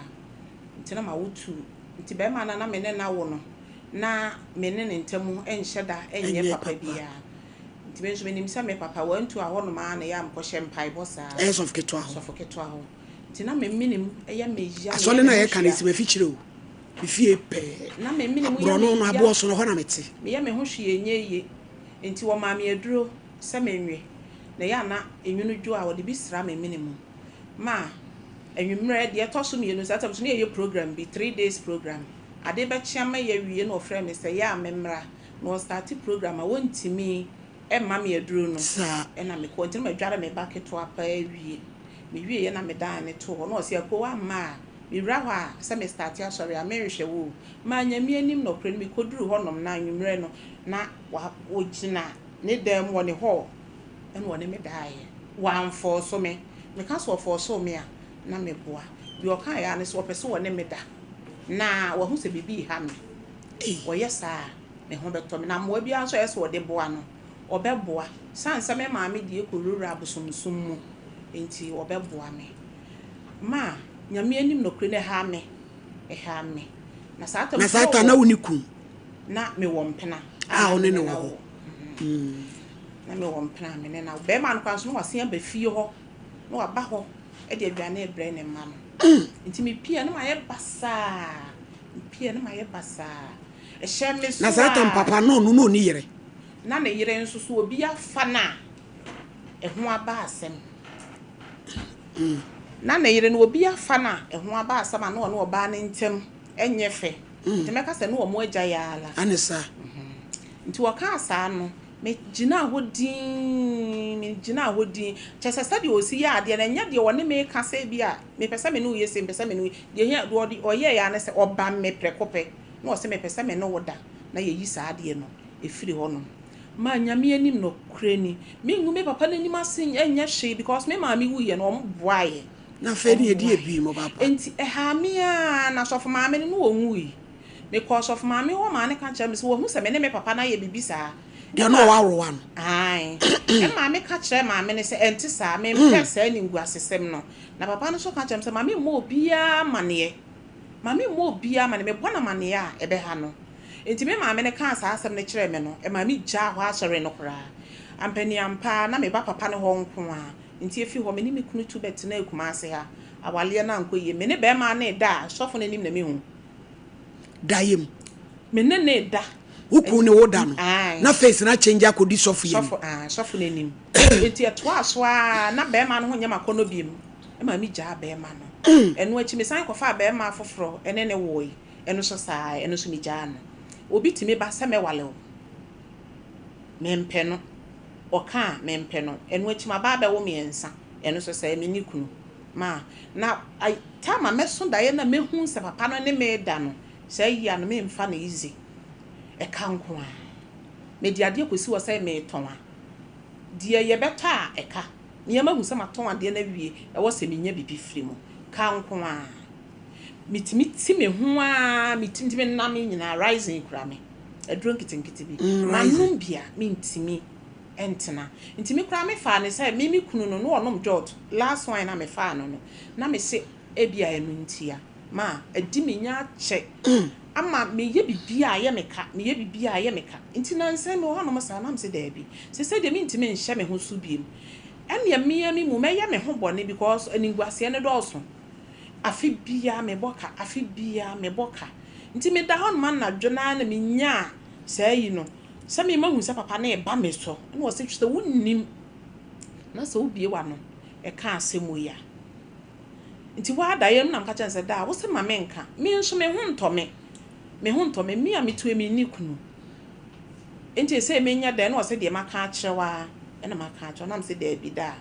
Nti na mawo tuu. Nti bɛrima no a na me ne no awo no, na me ne ne ntam nhyɛ da nyɛ papa biara. Nti me nso menim sɛ me papa wantu a hɔnom ara na ɛyɛ a mekɔhyɛ mpaebɔ saa. Ɛyɛ sɔfo ketewa hɔ. Sɔfo ketewa hɔ. Nti na me menem yɛ me ya. Asɔre no a yɛka no esi m'afikyire o. Me fie pɛɛ. Na me menem yɛ me Borɔno no ya. aboɔ so no hɔ na mete. Meyɛ me ho hwee nyɛ yie. Nti wɔmaa me aduro sɛ menwe. Na ɛyɛ a na enwunu dwo a wɔde bi sra me mene mu. Ma anwummerɛ deɛ ɛtɔ so mmienu saa tam so na yɛyɛ program bi, 3 days program. Ade bɛkye ama yɛawie na ɔfrɛɛ me sɛ yɛ a memmra na ɔstarte program a wɔntumi mma me aduro no. Saa. Ɛna mekɔɔ nti na madware me ba ketewa paa awie. Mewieeɛ na medan no too hɔ na ɔse Akuo woamma a mewura hɔ a sɛ me starte asɔre a menhwɛ wo o. Maa Nyame anim nɔkorɛ no mekɔduruu hɔnom na anwummerɛ no na wa ɔgyina ne dan mu wɔ ne hall ɛna ɔne me daeɛ. Wamfɔɔso me. Meka sɛ ɔfɔɔsoo me a na meboa. Deɛ ɔkaeɛ ara ne sɛ ɔpɛ sɛ ɔne me da na wahu sɛ biribi reha me. Ɔyɛ saa a, me ho bɛtɔ me. Na mmoa biara nso a ɛyɛ sɛ ɔde boa no, ɔbɛboa. Sane sɛ me maame deɛ kɔwurawura abosomsom mu nti, ɔbɛboa me. Ma Nyame anim nokorɛ no, ɛhaa me. Ɛhaa me. Na saa tam Na saa ta na wo ne kun? Na mewɔ mpena a na wo ne no wɔ hɔ. Na mewɔ mpena a me ne no awo. Bɛrima no koraa nso na wasen aba fie hɔ. Na waba hɔ de aduane rebrɛ ne mma no. Nti mepie a na mayɛ basaa. Mepie a na mayɛ basaa. Ɛhyɛ me so Na saa tam a. papa no ɔno na ɔni yere. Na ne yere nso so obi afa no a ɛho aba asɛm. Na ne yere no obi afa no a ɛho aba asɛm a na ɔne ɔbaa no ntam nyɛ fɛ. Nti mɛka sɛ ne wɔn agya yɛ ara. Ane saa. Nti wɔkaa saa no, megyinaa hɔ dinn, megyinaa hɔ dinn. Kyerɛ sɛ sɛdeɛ ɔsi yɛ adeɛ no, ɛnyɛ deɛ ɔne me reka sɛ bi a mepɛ sɛ me ne wo yɛ sei, mepɛ sɛ me ne wo yɛ. Deɛ ɛhia, deɛ ɔde ɔyɛeɛ ara ne sɛ ɔbam me prɛko pɛ na ɔse mepɛ sɛ me ne wo da na yɛyi saa adeɛ no firi hɔnom. Maa Nyame anim nokorɛ ni, mengu me papa no anim ase nyɛ hwee because me maame wuiɛ no wɔn boaeɛ. Na afei ne Wɔn yɛde boaeɛ. yɛ bi mo papa. Enti ɛhaa me ara na sɔfo maame no na ɔnwui. Mekɔɔ sɔfo maame hɔ maa no ka kyerɛɛ me sɛ wahu sɛ me ne me papa no ayɛ biribi saa. Deɛ na Ɛma ɔwɔ aworowa no. Ae. Ɛmaa meka kyerɛɛ maame no sɛ ɛnte saa, mempɛ saa animguasesɛm no. Na papa no nso ka kyerɛɛ me sɛ ma memmɔ obiara amanneɛ. Ma memmɔ obiara amanneɛ. Mebɔ no amanneɛ a, ɛbɛha no. Enti me maame no kaa saa asɛm no kyerɛɛ me no, ɛmaa migyaa hɔ asɔre no koraa. Ampaniampa ara, na meba papa no hɔ nko ara. Enti efi hɔ, me ne me kunu tu bɛtenaa Kumasi ha. Awareɛ no ankɔ yie. Me ne barima no reda a, sɔfo no anim na mehu. Daeɛ mu. Me ne no reda. Wo kunu ne wo da no, Ae. na face no akyɛngye akɔdi sɔfo yi anim. Sɔfo, ae, sɔfo no anim. Enti ɛtoaa so ara, na barima no ho nyɛ me akɔnnɔ bio. Ɛmaa migyaa barima no. Ɛno akyi, mesan kɔfaa barima foforɔ ne no woe. Ɛno nso saa ara, ɛno nso migyaa no. Obi tumi ba sɛ mɛwale wo. Mempɛ no. Ɔka a, mempɛ no. Ɛno akyi, maba abɛwo mmiɛnsa. Ɛno nso saa, menni kunu. Ma, na ai, time a mɛso daeɛ na mɛhu sɛ papa no ne me reda no, saa yia no, memfa no easy. Ɛka nko ara. Mede adeɛ kɔsi hɔ sɛ meretɔn a, Deɛ yɛbɛtɔ a ɛka. Nea mahu sɛ matɔn adeɛ no awie, ɛwɔ sɛ menya biribi firi mu. Ka nko ara. Metumi ti me ho ara, metumi nti menam nyinaa, rising kura me. Aduro nketenkete bi. Manom bi a, mentumi ntena. Nti me koraa mefaa no sɛ me me kunu no, na ɔnom jot. Last one a mefaa no no, na mese ebia ɛno ntia. Ma adi me nya akyɛ ama meyɛ biribi a ɛyɛ me ka, meyɛ biribi a ɛyɛ me ka. Nti nansa yi mewɔ hɔnom saa na mese daabi, sesei deɛ mentumi nhyɛ me ho so biom. Ɛnneɛ me ara me mu mɛyɛ me ho bɔne because animguaseɛ no dɔɔso. Afe biara mebɔ ka, afe biara mebɔ ka. Nti meda hɔnom anadwo no ara na menyaa saa yi no, sɛ me mahu sɛ papa no reba me so. Ɛna ɔse sɛ wonnim na sɛ wobue w'ano ka asɛm wei a, Nti hɔ ara daeɛ mu na meka kyerɛɛ no sɛ, Daa, wose ma menka. Me nso me ho ntɔ me. Me ho ntɔ me. Me a metue menni kunu. Nti seesei menyɛ dɛn? Na ɔse, Deɛ maka akyerɛ wo ara na maka akyerɛ wo. Na mese, Daabi, Daa.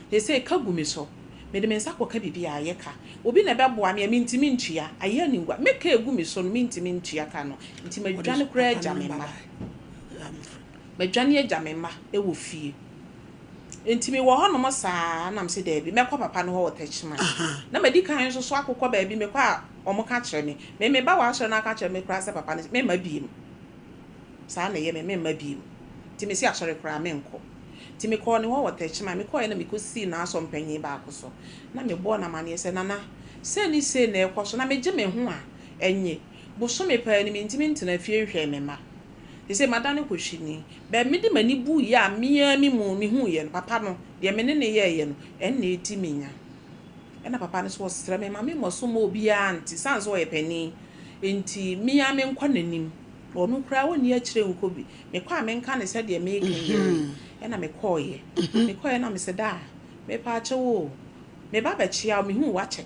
Seesei ka gu me so. Mede me nsa kɔka biribi a, ayɛ ka. Obi na ɛbɛboa me a, mentumi ntua. Ayɛ animgua. Me ka ɛgu me so no, mentumi ntua ka no. Nti madwane koraa agya me mma. Madwane agya me mma wɔ fie. Enti mewɔ hɔnom saa ara na mese daabi, mɛkɔ papa no hɔ wɔ Techiman. Na madi kan nso so akokɔ baabi, mekɔ a wɔka kyerɛ me. Me meba w'asɔre no aka kyerɛ me koraa sɛ papa no se memma biom. Saa na ɛyɛ me, memma biom. Nti mese asɔre koraa menkɔ. Nti mekɔɔ ne hɔ wɔ Techiman. Mekɔeɛ na mekɔsii n'asɔmpanyin baako so. Na mebɔɔ no amaneɛ sɛ, Nana, sei ne sei na ɛrekɔ so na megye me ho a, ɛnnye. Bosome paa ni mentumi ntena fie nhwɛɛ me mma. Seesei madane kɔhwini. Bɛ mede m'ani buiɛ a me ara me mu mehuiɛ no, papa no, deɛ me ne no yɛeɛ no, ɛnna ɛdi me nya. Ɛnna papa no nso ɔsrɛ me ma memmɔ so mma obiara nte, sane sɛ ɔyɛ panin nti, me ara menkɔ n'anim. Na ɔno koraa ɔnni akyire nkɔ bi. Mekɔ a menka no sɛdeɛ mereka yi ara yi. Ɛnna mekɔeɛ. Mekɔeɛ na mese, Daa, mepaakyɛw o, meba bɛkyea wo, mehuu wo akyɛ.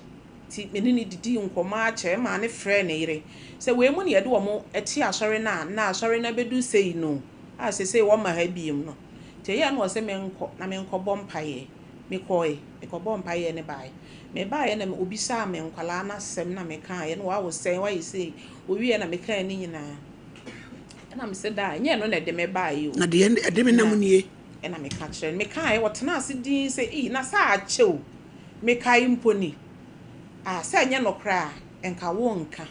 Nti me ne no didii nkɔmmɔ ara kyɛe maa no frɛɛ ne yere sɛ wei mu na yɛde wɔn te asɔre no a na asɔre no abɛdu sei no a seesei wɔmma ha biom no. Nti ɛyɛɛ na ɔse menkɔ na menkɔbɔ mpaeɛ. Mekɔe, mekɔbɔɔ mpaeɛ no baeɛ. Mebaeɛ na ɔbisaa me nkwadaa no asɛm na mekaeɛ na wawo sɛn, wayɛ sei. Ɔwieɛ na mekae ne nyinaa. Ɛna mese daa, ɛnyɛ ɛno na ɛde me baeɛ o. Na deɛ ɛde me nam nie. Ɛna meka kyerɛɛ no. Mekaeɛ, ɔtenaa ase dinn sɛ, Ei, na saa akyɛ o. Mekae mpo ni, Ah, sɛ ɛnyɛ nokorɛ a, nka worenka.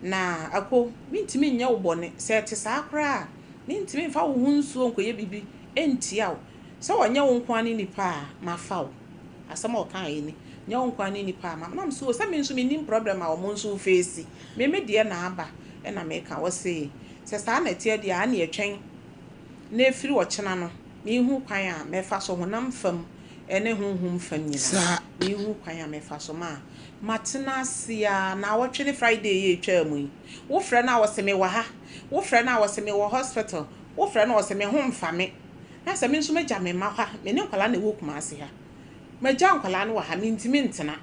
Na, Ako, mentumi nyɛ wo bɔne. Sɛ ɛte saa koraa a, mentumi mfa wo ho nsuo nkɔyɛ biribi ntia wo. Sɛ ɔnyɛ wo nko ara ne nipa a, mafa wo. Asɛm a ɔkaeɛ ni, Nyɛ wo nko ara ne nipa a, mafa. Na mese, Oh, sɛ me nso mennim problem a wɔn nso refeesi. Me, me deɛ na aba na meka. Ɔse, Sɛ saa na ɛteɛ deɛ a, ɛnneɛ twɛn na ɛfiri ɔkyena no, menhu kwan a mɛfa so honam fam ne honhom fam nyinaa, menhu kwan a mɛfa so ma matena ase ara naawɔtwe ne Friday yi a ɛtwaa mu yi. Wofrɛ no a ɔse mewɔ ha, wofrɛ no a ɔse mewɔ hospital, wofrɛ no a ɔse me ho mfa me. Na sɛ me nso magya me mma hɔ a, me ne nkwadaa na ɛwɔ Kumasi ha. Magya nkwadaa no wɔ ha, mentumi ntena.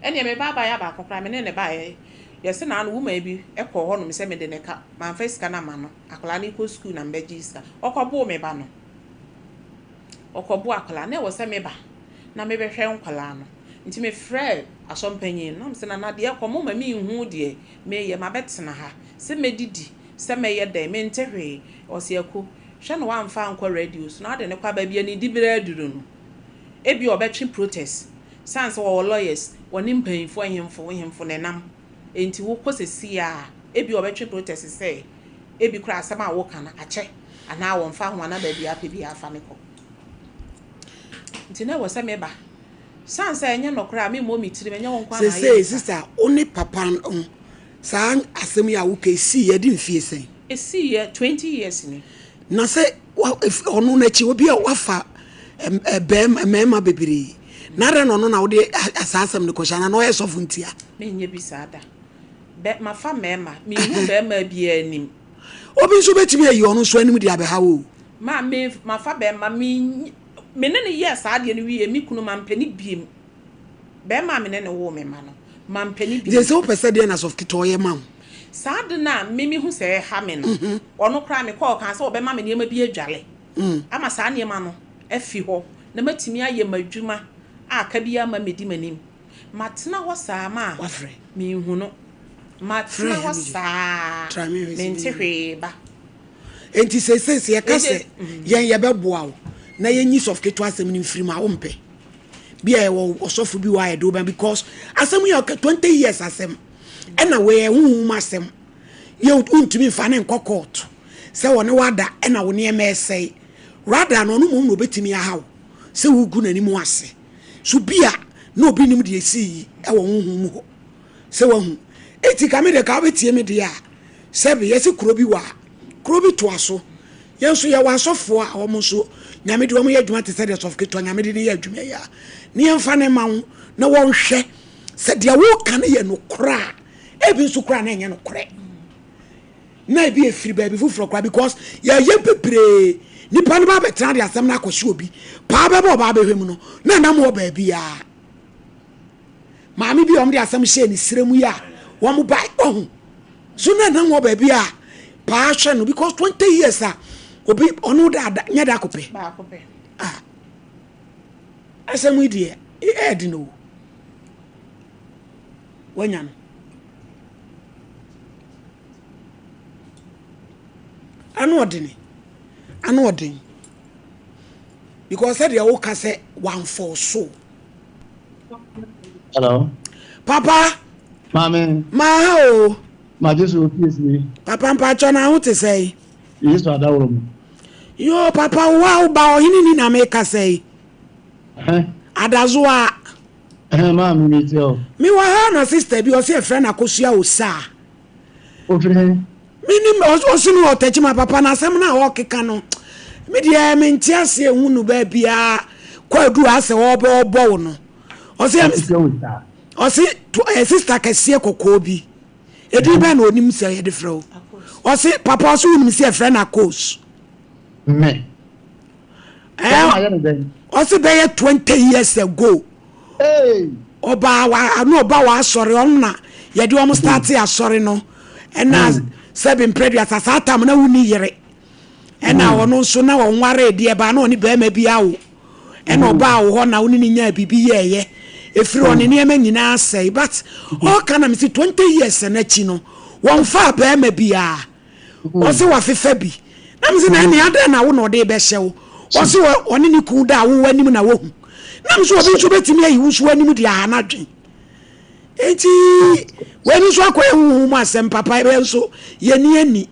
Ɛnneɛ me ba abaayewa baako koraa, me ne no baeɛ, yɛse naano woman bi kɔɔ hɔnom sɛ mede no ka, mamfa sika no amma no, akwadaa no rekɔ sukuu na mebɛgyee sika. Ɔkɔboo me ba no. ɔkɔboa akwadaa no, na ɛwɔ sɛ meba na mebɛhwɛ nkwadaa no. Nti mefrɛɛ asɔmpanyin no, na mese, Nana, deɛ ɛkɔ, momma menhu deɛ meyɛ, mabɛtena ha, sɛ mɛdidi, sɛ mɛyɛ dɛn, mente hwee. Ɔse, Ako, hwɛ na woamfa ankɔ radio so, na wode no kɔ a, baabi a ne diberɛ aduru no, ebia ɔbɛtwe protest, sane sɛ wɔwɔ lawyers, wɔne mpanyinfoɔ, nhemfo, nhemfo na ɛnam, enti wokɔ seesei a, ebia ɔbɛtwe protest sɛ ebi koraa asɛm a woka no akyɛ anaa wɔmfa ho anaa baabi a apɛ biara fa me kɔ. Nti na ɛwɔ sɛ meba. Sane sɛ ɛnyɛ nɔkorɛ a memmɔ me tirim, ɛnyɛ wo nko ara na ayɛ Seesei nipa. sister wo ne papa no saa asɛm yi a woka yi siiɛ ɛde mfie sɛn? Ɛsiiɛ 20 years ni. Na sɛ wa ɔno n'akyi obi a wafa bɛrima mmarima bebree na adɛn na ɔno na wode saa asɛm no kɔhyɛ anaa na ɔyɛ sɔfo ntia? Menyɛ bi saa da. Bɛ, mafa mmarima. Menhu barima biara anim. Obi nso bɛtumi ayi ɔno nso anim de abɛha wo o. Ma, me, mafa barima. Me, me ne no yɛɛ saa adeɛ no wieeɛ, me kunu, mampɛ no biem. Barima a me ne no woo me mma no, mampɛ no Nti biem. sɛ wopɛ sɛ deɛn na Sɔfo Ketewa ɔyɛ ma wo? Saa ade no a me mehu sɛ ɛreha me no, ɔno koraa mekɔɔ ɔkaa sɛ ɔbɛma me nneɛma bi adwale ama saa nneɛma no afi hɔ na matumi ayɛ m'adwuma a ka biara mma mmɛdi m'anim. Matena hɔ saa ma Wafrɛ. menhu no. Frɛ Matena hɔ MJ. saa Try me hwɛ sɛ mente menya no. hwee ba. Enti seesei sɛ yɛka Enti sɛ yɛn yɛbɛboa wo. na yɛnyi sɔfo ketewa asɛm no mfiri mu a wompɛ. Bi a yɛwɔ ɔsɔfo bi wɔ a yɛde wo bɛn because asɛm yi a ɔka 20 years asɛm ɛna wei ɛyɛ honhom mu asɛm. Yɛ wontumi mfa ne nkɔ court sɛ wɔne wada ɛna wo nneɛma ɛsɛe. Rather no ɔno mmom na obetumi ahaw sɛ wogu n'anim ase. So bi a na obi nim deɛ esii yi ɛwɔ honhom mu hɔ. Sɛ wahu. Eti ka me deɛ ka wobɛtie me deɛ a sɛbe yɛse kuro bi wɔ a kuro bi toa so. Yɛn nso yɛwɔ asɔfoɔ a wɔn nso Nyame de wɔn yɛ adwuma te sɛ deɛ sɔfo ketewa Nyame de no yɛ adwuma yi a ne yɛmfa no mma wo na wɔnhwɛ sɛ deɛ woka no yɛ nokorɛ a ebi nso koraa na ɛnyɛ nokorɛ na ebi efiri baabi foforɔ koraa because yɛyɛ bebree nipa no ba abɛtena de asɛm no akɔhyɛ obi paa bɛbɛ ɔbaa bɛhwɛ mu no na ɛnam wɔ baabi a maame bi a wɔde asɛm hyɛɛ ne srɛ mu yi a wɔn ba ɔho so na ɛnam wɔ baabi a paa hwɛ no because 20 years a obi ɔno da ada nyɛ da kopɛ ah asɛm yi deɛ ɛɛdi no wanya no ano ɔdene ano ɔden because sɛdeɛ woka sɛ wamfɔɔ so Hello. Papa. Maame. Maa o. Ma Jesu opie si. Papa mpatsɔ na ho te sɛ. Yesu adaworo mu. Yo papa wo a woba ɔhene ni na meka sɛ. Adazoa. Maame mi ti o. Mi wɔ ha na sister bi ɔsi ɛfrɛ na akosua osaa. Ofiri he? Menim ɔsi no ɔtɛkyi ma papa na asɛm no a ɔkeka no me deɛ mente ase ehu no baabiara kɔ adu asɛ ɔbɛ ɔbɔ wo no ɔsi ɔsi ɛ sista kɛseɛ kɔkɔɔ bi edin bɛn na onim sɛ yɛde frɛ wo ɔsi papa ɔsi wonim sɛ yɛfrɛ no akos. Me. Ɛɛ ɔsi bɛyɛ 20 years ago. Ɔbaa wa ano ɔba wa asɔre ɔno na yɛde wɔn starte asɔre no ɛna hmm. sɛbi mprɛduasa saa tam na wonni yere ɛna hmm. ɔno nso na ɔnware deɛ baa na ɔne bɛrima bi awo ɛna hmm. ɔbaa wɔ hɔ na ɔne ne nyaa biribi yɛɛyɛ efiri ɔne nneɛma nyinaa sɛe but ɔka na mesi 20 years n'akyi no wɔn fa bɛrima biara. Ɔse wafefa bi. Na mese na ɛne adɛn na wo na ɔde bɛhyɛ wo. Ɔse ɔne ne kun da a wo anim na wahu. Na mese obi nso bɛtumi ayi wo nso anim de aha n'adwen. Enti wei nso akɔyɛ honhom mu asɛm papa yɛ nso yɛni ani.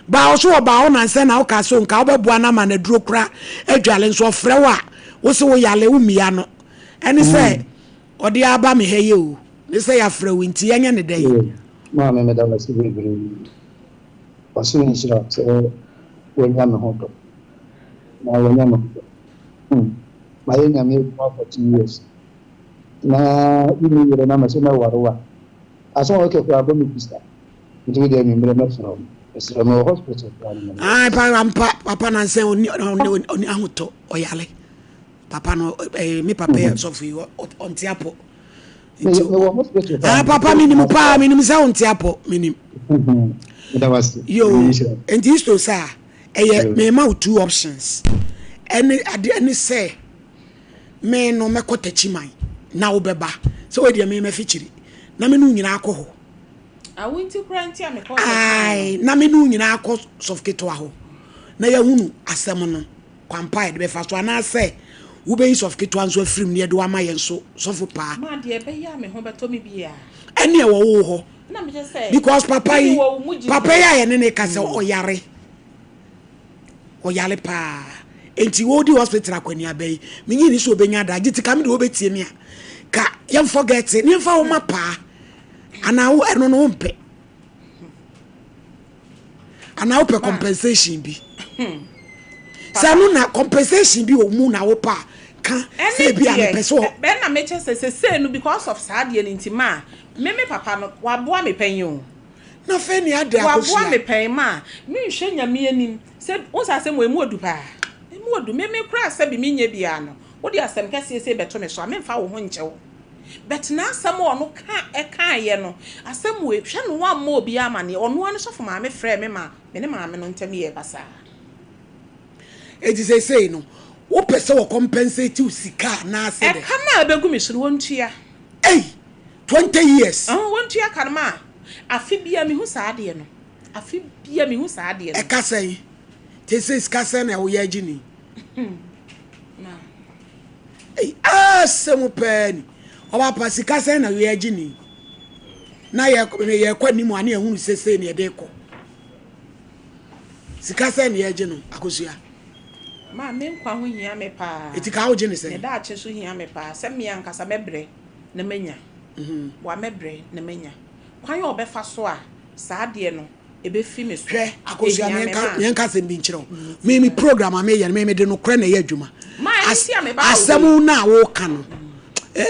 Baa ɔso ɔbaa hɔ nansɛ na woka so nka wobɛboa no ama no aduro kora adwale nso ɔfrɛ wo a wo se wo yale wo mmia no. Ɛne sɛ ɔde aba me ha yi o. Ne sɛ yɛafrɛ wo nti yɛnyɛ ne dɛn. Maame meda wo ase bebree. Ɔsoro nhyira wo sɛ wanya me ho dɔ. Na wanya me ho dɔ. Hmm. Mayɛ Nyame adwuma for two years. Na wonni yere na mese mɛware wo a. Asɛm a woka koraa bɔ me bisa. Nti wo deɛ anwummerɛ mɛfrɛ wo. Mesrɛ mewɔ hospital koraa no mewɔ. Ae pa ampa papa nansɛ ɔni ɔni ahotɔ ɔyare papa no eh, me papa yɛ sɔfo yi ɔnte apɔ. Nti mewɔ hospital paa. Ah papa menim paa menim sɛ wonte apɔ menim. Yo nti isto saa ɛyɛ mema wo two options ɛne ade ɛne sɛ me no mɛkɔ takyiman na wobɛba sɛ wei deɛ me mɛfikyiri na me ne wo nyinaa akɔ hɔ. Awo nti kora nti a mekɔ takyiman. Na me ne wo nyinaa akɔ sɔfo ketewa hɔ na yɛahunu asɛm no. Kwan pa a yɛde bɛfa so, anaasɛ wobɛyi sɔfo ketewa nso afiri mu na yɛde wo ama yɛn nso sɔfo paa. Ma deɛ ɛbɛyɛ a me ho bɛtɔ me biara. Ɛne ɛwɔ wo hɔ. Na mekyɛ sɛ. Because papa yi, Mede wɔ wo mu gyidie. papa yi a yɛne ne ka sɛ ɔyare. Ɔyare paa. Enti wɔdi hospital akwaniaba yi, menye ni sɛ ɔbɛnya da. Gye ti ka me deɛ wobɛtie me a, ka yɛn forget ne yɛmfa wo ma paa. Anaa wo ɛno no wompɛ. anaa wopɛ compensation bi sɛ no na compensation bi wɔ mu na wopɛ a ka sɛ bi a mepɛ sɛ bɛn na mekyɛ sɛ sesei no because of saa adeɛ no nti ma me me papa no waboa me pɛn o na afei ne ade akosua waboa me pɛn ma menhwɛ nyame anim sɛ wo sɛ asɛm wɔ emu odu paa emu odu me me koraa sɛ bi menyɛ biara no wode asɛm kɛseɛ sei bɛto me so a memfa wo ho nkyɛ wo But n'asɛm a ɔno ka ɛkaeɛ no, asɛm wei, hwɛ no wammɔ obiara amaneɛ, ɔno ara ne sɔfo maame frɛɛ me ma me ne maame no ntam yɛɛ basaa. Enti seesei no, wopɛ sɛ wɔ compensate wo sika anaasɛ dɛn? Ɛka no a ɛbɛgu me so no, wɔntua. Ei! 20 years? Ɔn, wɔntua ka no ma afe biara mehu saa adeɛ no. Afe biara mehu saa adeɛ no. Ɛka sɛn? Seesei sika sɛn na woyɛ agye ni? Ei, asɛm paa ni. Ɔba pa sika sɛn na wei agye ni? Na yɛkɔ anim a ne yɛhunu sesei ne yɛde kɔ. Sika sɛn na yɛgye no, Akosua? Ma me nkwa ho hia me paa. Eti ka wogye ne sɛn? Me daakye nso hia me paa. Sɛ me ankasa mɛbrɛ na manya. Boa mɛbrɛ na manya. Kwan a ɔbɛfa so a saa adeɛ no ɛbɛfi me so. Hwɛ, Akosua, meɛnka asɛm bi nkyerɛ wo. Me me program a meyɛ no, me mede nokorɛ na ɛyɛ adwuma. Asɛm no a woka no,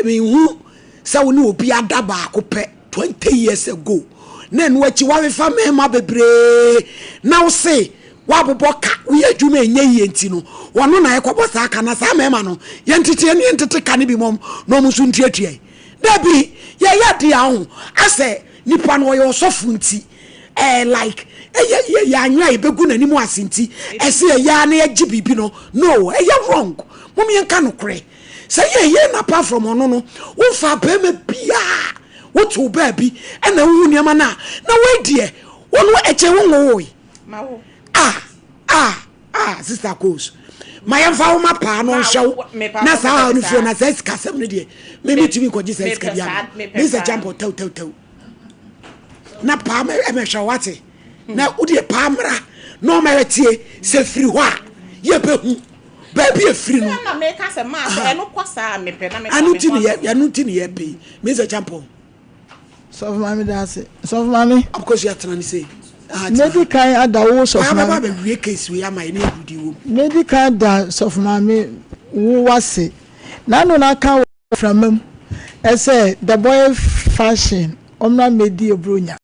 menhu sɛ wo ne obi ada baako pɛ 20 years ago na ɛno akyi woawefa mmarima bebree na wo se woabobɔ ka woyɛ adwuma ɛnyɛ yie nti no wɔno na ɛkɔbɔ saa ka na saa mmarima no yɛntete ɛne yɛntete ka no bi mɔm na ɔmo nso ntuatua yi dabi yɛyɛ adeɛ a ho asɛ nipa no ɔyɛ ɔsɔfo nti ɛɛ like ɛyɛ yɛ yɛ anwea a yɛbɛgu n'anim ase nti ɛsɛ yɛyɛ a na yɛgye biribi no no ɛyɛ wrong mom yɛnka nokorɛ Sɛ yɛ yɛ na apart from ɔno no wonfaa barima biaa wote wo baabi ɛna wohu nneɛma no a na wei deɛ ɔno ɛkyɛ wo nwowoe ah ah ah sister Coles ma yɛmfa wo ma paa no ɔnhwɛ wo na saa haw no firi na saa sikasɛm no deɛ me metumi nkɔgye saa sika bi ama me sɛ champɔ tɛw tɛw tɛw na paa mɛhwɛ wate na wodeɛ paa mmra na ɔma yɛtie sɛ firi hɔ a yɛbɛhu baabi efiri no. Na meka sɛ maa sɛ ɛno kɔ saa mepɛ na meka ɛno ti ne yɛ ɛno ti ne yɛ pɛ yi me sɛ champɔn. Sɔfo maame da ase sɔfo maame. Akosua tena ne sei. Medi kan ada wo sɔfo maame. Baa bɛba bɛwie case wei ama yɛ ne yɛ di wom. Medi kan da sɔfo maame wo wase. N'ano na aka wɔ mframa mu sɛ the boy fashion ɔmmra mmɛdi Buronya.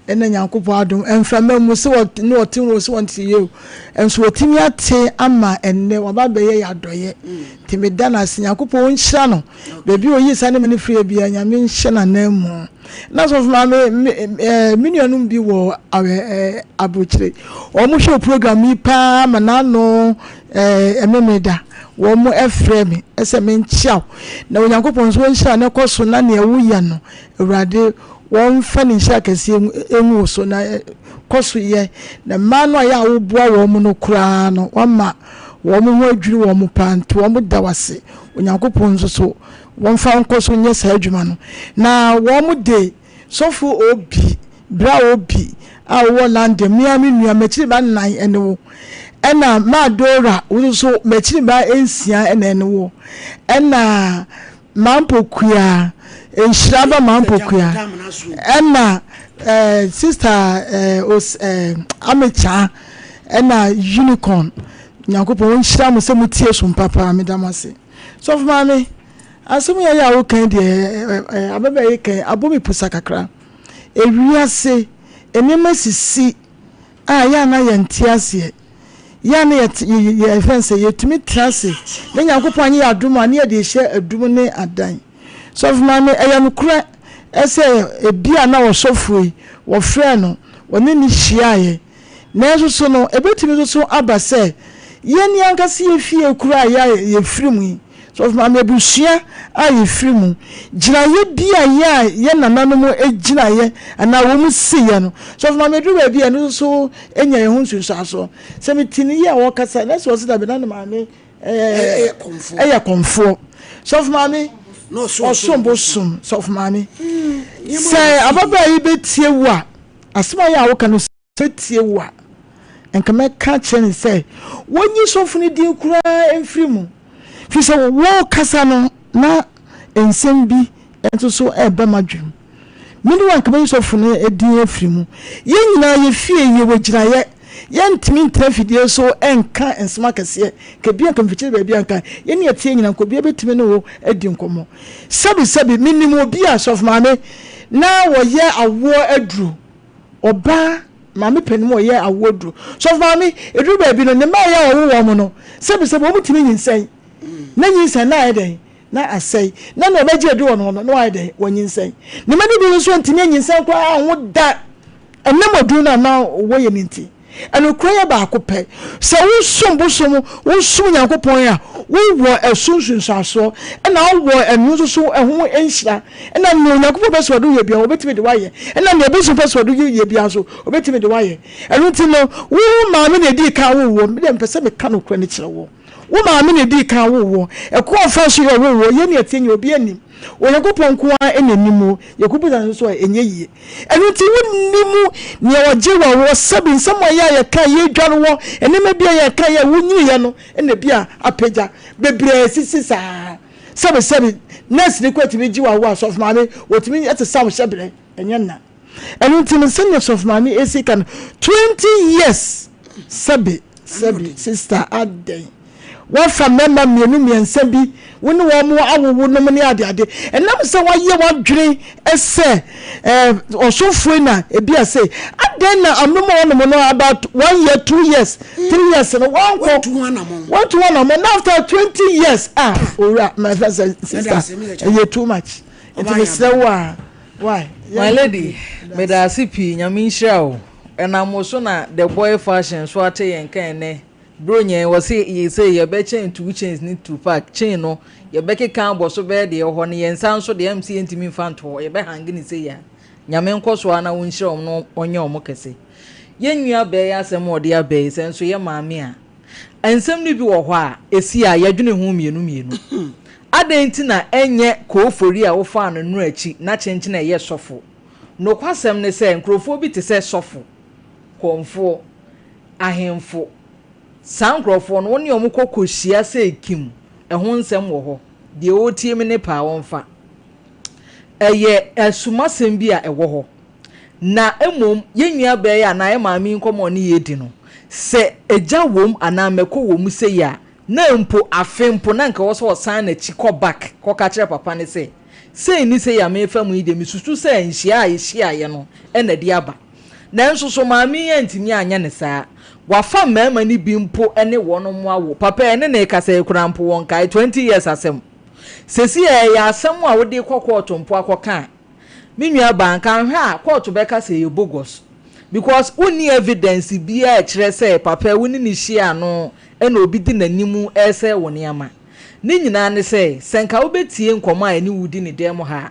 Ɛna Nyankopɔn adom mframa mu sɛ ne ɔte ho sɛ ɔnte yie o nso watumi ate ama ɛnnɛ waba abɛyɛ yɛ adɔyɛ nti meda no ase Nyankopɔn ɔnhyira no baabi a ɔyii saa nneɛma no firiɛ biara Nyame nhyɛ no anan mu. Na sɔfo maame me eh, me nuanom bi wɔ eh, aburokyire wɔn hwɛ program yi paa ma n'ano eh, ɛmemeda wɔn ɛfrɛ me ɛsɛ menkyia wo na Onyankopɔn nso wɔnhyira na ɛkɔ so na nea woyɛ no Awurade wɔmfa ne nhyira kɛseɛ ngu wo so na kɔ so yɛ na mmaa no a yɛ a woboa wɔn no koraa no wama wɔn ho adwiri wɔn paa nti wɔn da wase Onyankopɔn nso so wɔmfa nkɔ so nyɛ saa adwuma no. Na wɔde sɔfo Obi, bra Obi a wowɔ London, me ara me nua, m'akyiri ba nnan ne wo. Ɛna Ma Dora, wo nso m'akyiri ba nsia na ɛne wo. Ɛna Mampokua, nhyira ba Mampokua. Ɛna eh, sister eh, os, eh, Amekyaa, ɛna Unicorn. Nyankopɔn ɔnhyira mo sɛ motie som papa, meda mo ase. Sɔfo maame, asɛm yi a woka yi deɛ ababaa yi ka yi abɔ me pusa kakra. Ewiase nneɛma sisi a yɛ a na yɛnte aseɛ. Yɛ a na yɛte yɛfrɛ no sɛ yɛtumi tena ase na Nyankopɔn anyɛ yɛn adom a na yɛde rehyɛ adum ne adan. Sɔfo maame, ɛyɛ nokorɛ sɛ ebi a na ɔsɔfo yi wɔfrɛɛ no wɔne no hyiaeɛ Nanso so no, ebetumi nso so aba sɛ yɛn ankasa yɛn fie koro a yɛfiri mu yi, sɔfo maame abusua a yɛfiri mu, gyinaeɛ bi a yɛn a yɛn nananom gyinaeɛ anaa wɔn siiɛ no, sɔfo maame ɛduru baabi a ɛno nso so nya yɛn ho nsunsuansoɔ. Sɛ mete ne yie a ɔrekasa na sɛ ɔse dabi na ne maame ɛyɛ kɔmfoɔ. Sɔfo maame ɔsom bosom sɔfo maame. Sɛ ababaa yi bɛtie wo a, Asɛm a ɛyɛ a woka no, sɛ ɔbɛtie wo a, anka mɛka akyerɛ no sɛ wɔnyi sɔfo no din koraa mfiri mu. Firi sɛ worekasa no, na nsɛm bi nso so reba m'adwenem. Me ne wo anka mɛyi sɔfo no din afiri mu. Yɛn nyinaa yɛ fie, yɛwɔ gyinaeɛ. Yɛntumi ntena afidie so nka nsɛm akɛseɛ. Nka bi anka mfikyire baabi anka yɛne yɛteɛ nyinaa nka obiara bɛtumi ne wo adi nkɔmmɔ. Sɛbisɛbi, menim obi a, sɔfo maame, na wɔyɛ awoɔ aduro. Ɔbaa, maame panin mu ɔyɛ awoɔ aduro. Sɔfo maame, ɛduru baabi no, ne mma a ɛyɛ a ɔwo wɔn no, sɛbisɛbi, wɔn tumi nyinsɛn. Na nyinsɛn no ayɛ dɛn? Na asɛe. Na nea ɔbɛgye aduro wɔ ne hɔ no, na wayɛ dɛn? Wanyinsɛn. Ne mma no bi nso ntumi anyinsɛn koraa ho da. Ɛnam aduro no a na wɔyɛ no nti. Nokorɛ yɛ baako pɛ. Sɛ wosom bosom, wosom Nyankopɔn a, wowɔ ɛso nsunsuansoɔ, ɛna wowɔ ɛno nso so ɛho nhyira. Ɛna nea Onyankopɔn pɛ sɛ ɔde wo yɛ biara, ɔbɛtumi de wo ayɛ. Ɛna nea bosom pɛ sɛ ɔde wo yɛ biara nso, ɔbɛtumi de wo ayɛ. Ɛno nti no, wo maame na ɛdii kan woo woɔ. Me deɛ mepɛ sɛ meka nokorɛ no kyerɛ wo. Wo maame na ɛdii kan woo woɔ. Ɛkwan a ɔfaa so yɛ ɔwoo woɔ, yɛn ne yɛteɛ nyɛ obiara nnim. Onyankopɔn nko ara na nim wo. Yɛkɔbisa no nso a, ɛnyɛ yie. Ɛno nti wonnim nea ɔgye wo awoɔ. Sɛbi nsɛm a ɛyɛ a yɛka, yɛdware wɔ nneɛma bi a yɛka yɛ a wonyiniiɛ no na ebi a apagya. Bebree asisi saa. Sɛbi sɛbi, nɛɛseni koraa tumi gye wo awoɔ a, sɔfo maame, wɔtumi sesa wo hyɛberɛ. Ɛnyɛ nna. Ɛno nti no sɛnea sɔfo maame esi ka no 20 years sɛbe sɛbe sister adɛn wafa mmarima mmienu mmiɛnsa bi wo ne wɔn awowo nom ne ade ade ɛnam sɛ wayɛ wadwene sɛ ɛɛ ɔsomfoɔ yi na ebi a sɛ adɛn na anom a wɔnom no about one year 2 years 3 years no wankɔ wantu anamɔ na after 20 years ah owura my friend sister ɛyɛ too much nti mesrɛ wo a. Why? My lady, medaase pii, Nyame nhyira wo. Ɛnam wo so na The Boy Fashion so ate yɛn nka ɛnnɛ. Bronya yi, wɔse yesei yɛbɛkyɛn 2 chains ne 2 pack. Chain no, yɛbɛkeka abɔ so bɛyɛ deɛ ɛwɔ hɔ no, yɛn nsa nso deɛ ɛm sɛ yɛntumi mfa nto hɔ, yɛbɛ hange no sei a. Nyame nkɔ so ara na ɔnhyira wɔn na ɔnyɛ wɔn kɛse. Yɛn nua baa yi asɛm a ɔde aba yi, sɛ nso yɛ maame a, Nsɛm no bi wɔ hɔ a, esi a, yɛdwene ho mmienu mmienu. Adɛn nti na ɛnyɛ Koofori a wofaa no nnora akyi na kyenkyen a ɛyɛ sɔfo? Nokwasɛm ne sɛ, nkurɔfoɔ bi te sɛ sɔfo, kɔmfoɔ, ahemfo, saa nkurɔfoɔ no, wo ne wɔn kɔ kɔhyia sɛ kim, ɛho nsɛm wɔ hɔ. Deɛ ɔretie me ne paa ɔmfa. Ɛyɛ asumasɛm bi a ɛwɔ hɔ. Na mmom yɛn nuabaa yi anaa yɛn maame yi nkɔmmɔ a ɔne yɛn redi no, sɛ egya wom anaa mako wɔ mu sei a, na mpo afe mpo na anka ɛwɔ sɛ ɔsan n'akyi kɔ back kɔka kyerɛ papa no sɛ, sei ne sei a merefa mu yi deɛ mesusu sɛ nhyia a yɛhyiaeɛ no na ɛde aba. Nanso so maame yi antumi anyɛ no saa? Wafa mmarima no bi mpo ne wɔn awo. Papa yi ɛne no rekasa yi koraa mpo wɔnkae 20 years asɛm. Seesei ɛyɛ asɛm a wode rekɔ kɔɔto mpo akɔka a, Me nua baa nka nhwɛ a kɔɔto bɛka sɛ ɛyɛ bogus because wonni evidence biaa a ɛkyerɛ sɛ papa yi wo ne no hyia no ɛna obi di n'anim ɛresɛe wo nneɛma. Ne nyinaa ne sɛ, sɛ nka wobɛtie nkɔmmɔ a yɛne wo di ne dan mu ha a,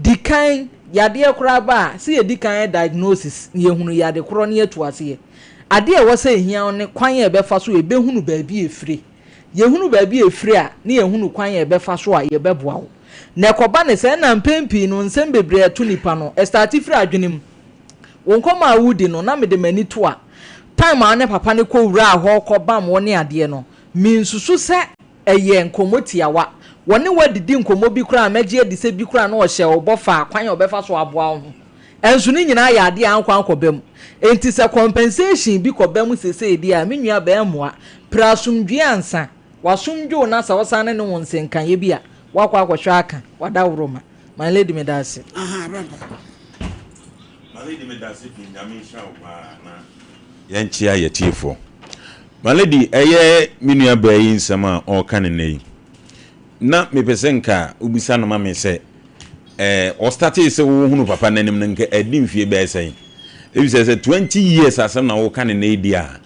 di kan, yadeɛ koraa ba a, sɛ yɛdi kan yɛ diagnosis na yɛhunu yade korɔ na yɛatu aseɛ. Adeɛ a ɛwɔ sɛ ɛhia wo ne kwan a ɛbɛfa so yɛbɛhunu baabi a ɛfire. Yɛhunu baabi a ɛfiri a, ne yɛhunu kwan a yɛbɛfa so a yɛbɛboa wo. Na ɛkɔba ne sɛ, ɛna mpɛn pii no nsɛm bebree a ɛto nipa no, ɛstarte firi adwene mu. Wo nkɔmmɔ a woredi no, na mede m'ani to a, time a wo ne papa no kɔwuraa hɔ kɔbam wo ne adeɛ no, mensusu sɛ ɛyɛ nkɔmmɔ tiawa. Wɔne wo adidi nkɔmmɔ bi koraa a, mɛgye adi sɛ bi koraa na ɔhyɛɛ wo bɔ faa kwan a ɔbɛfa so aboa wo ho. Ɛnso ne nyinaa yɛ adeɛ a ankɔ ankɔba mu. Enti sɛ compensation bi kɔba mu seesei deɛ a, me nua baa mmoa. Pere asomdwoeɛ ansa. W'asomdwe wo na sɛ wosan ne ne wo nsenkaeɛ bi a, woakɔ akɔhwɛ aka. W'adaworoma. My lady meda ase. Ahaa bra mpa. My lady medase pii Nyame nhyira wo paa na yɛnkyea yɛtiefoɔ. My lady ɛyɛ me nua baa yi nsɛm a ɔreka no nnɛ yi na mepɛ sɛ nka wobisa no ma me sɛ ɛɛ ɔstartee sɛ wohunu papa n'anim no nka adi mfie bɛyɛ sɛn? Efisɛ sɛ 20 years asɛm na woka no nnɛ yi deɛ a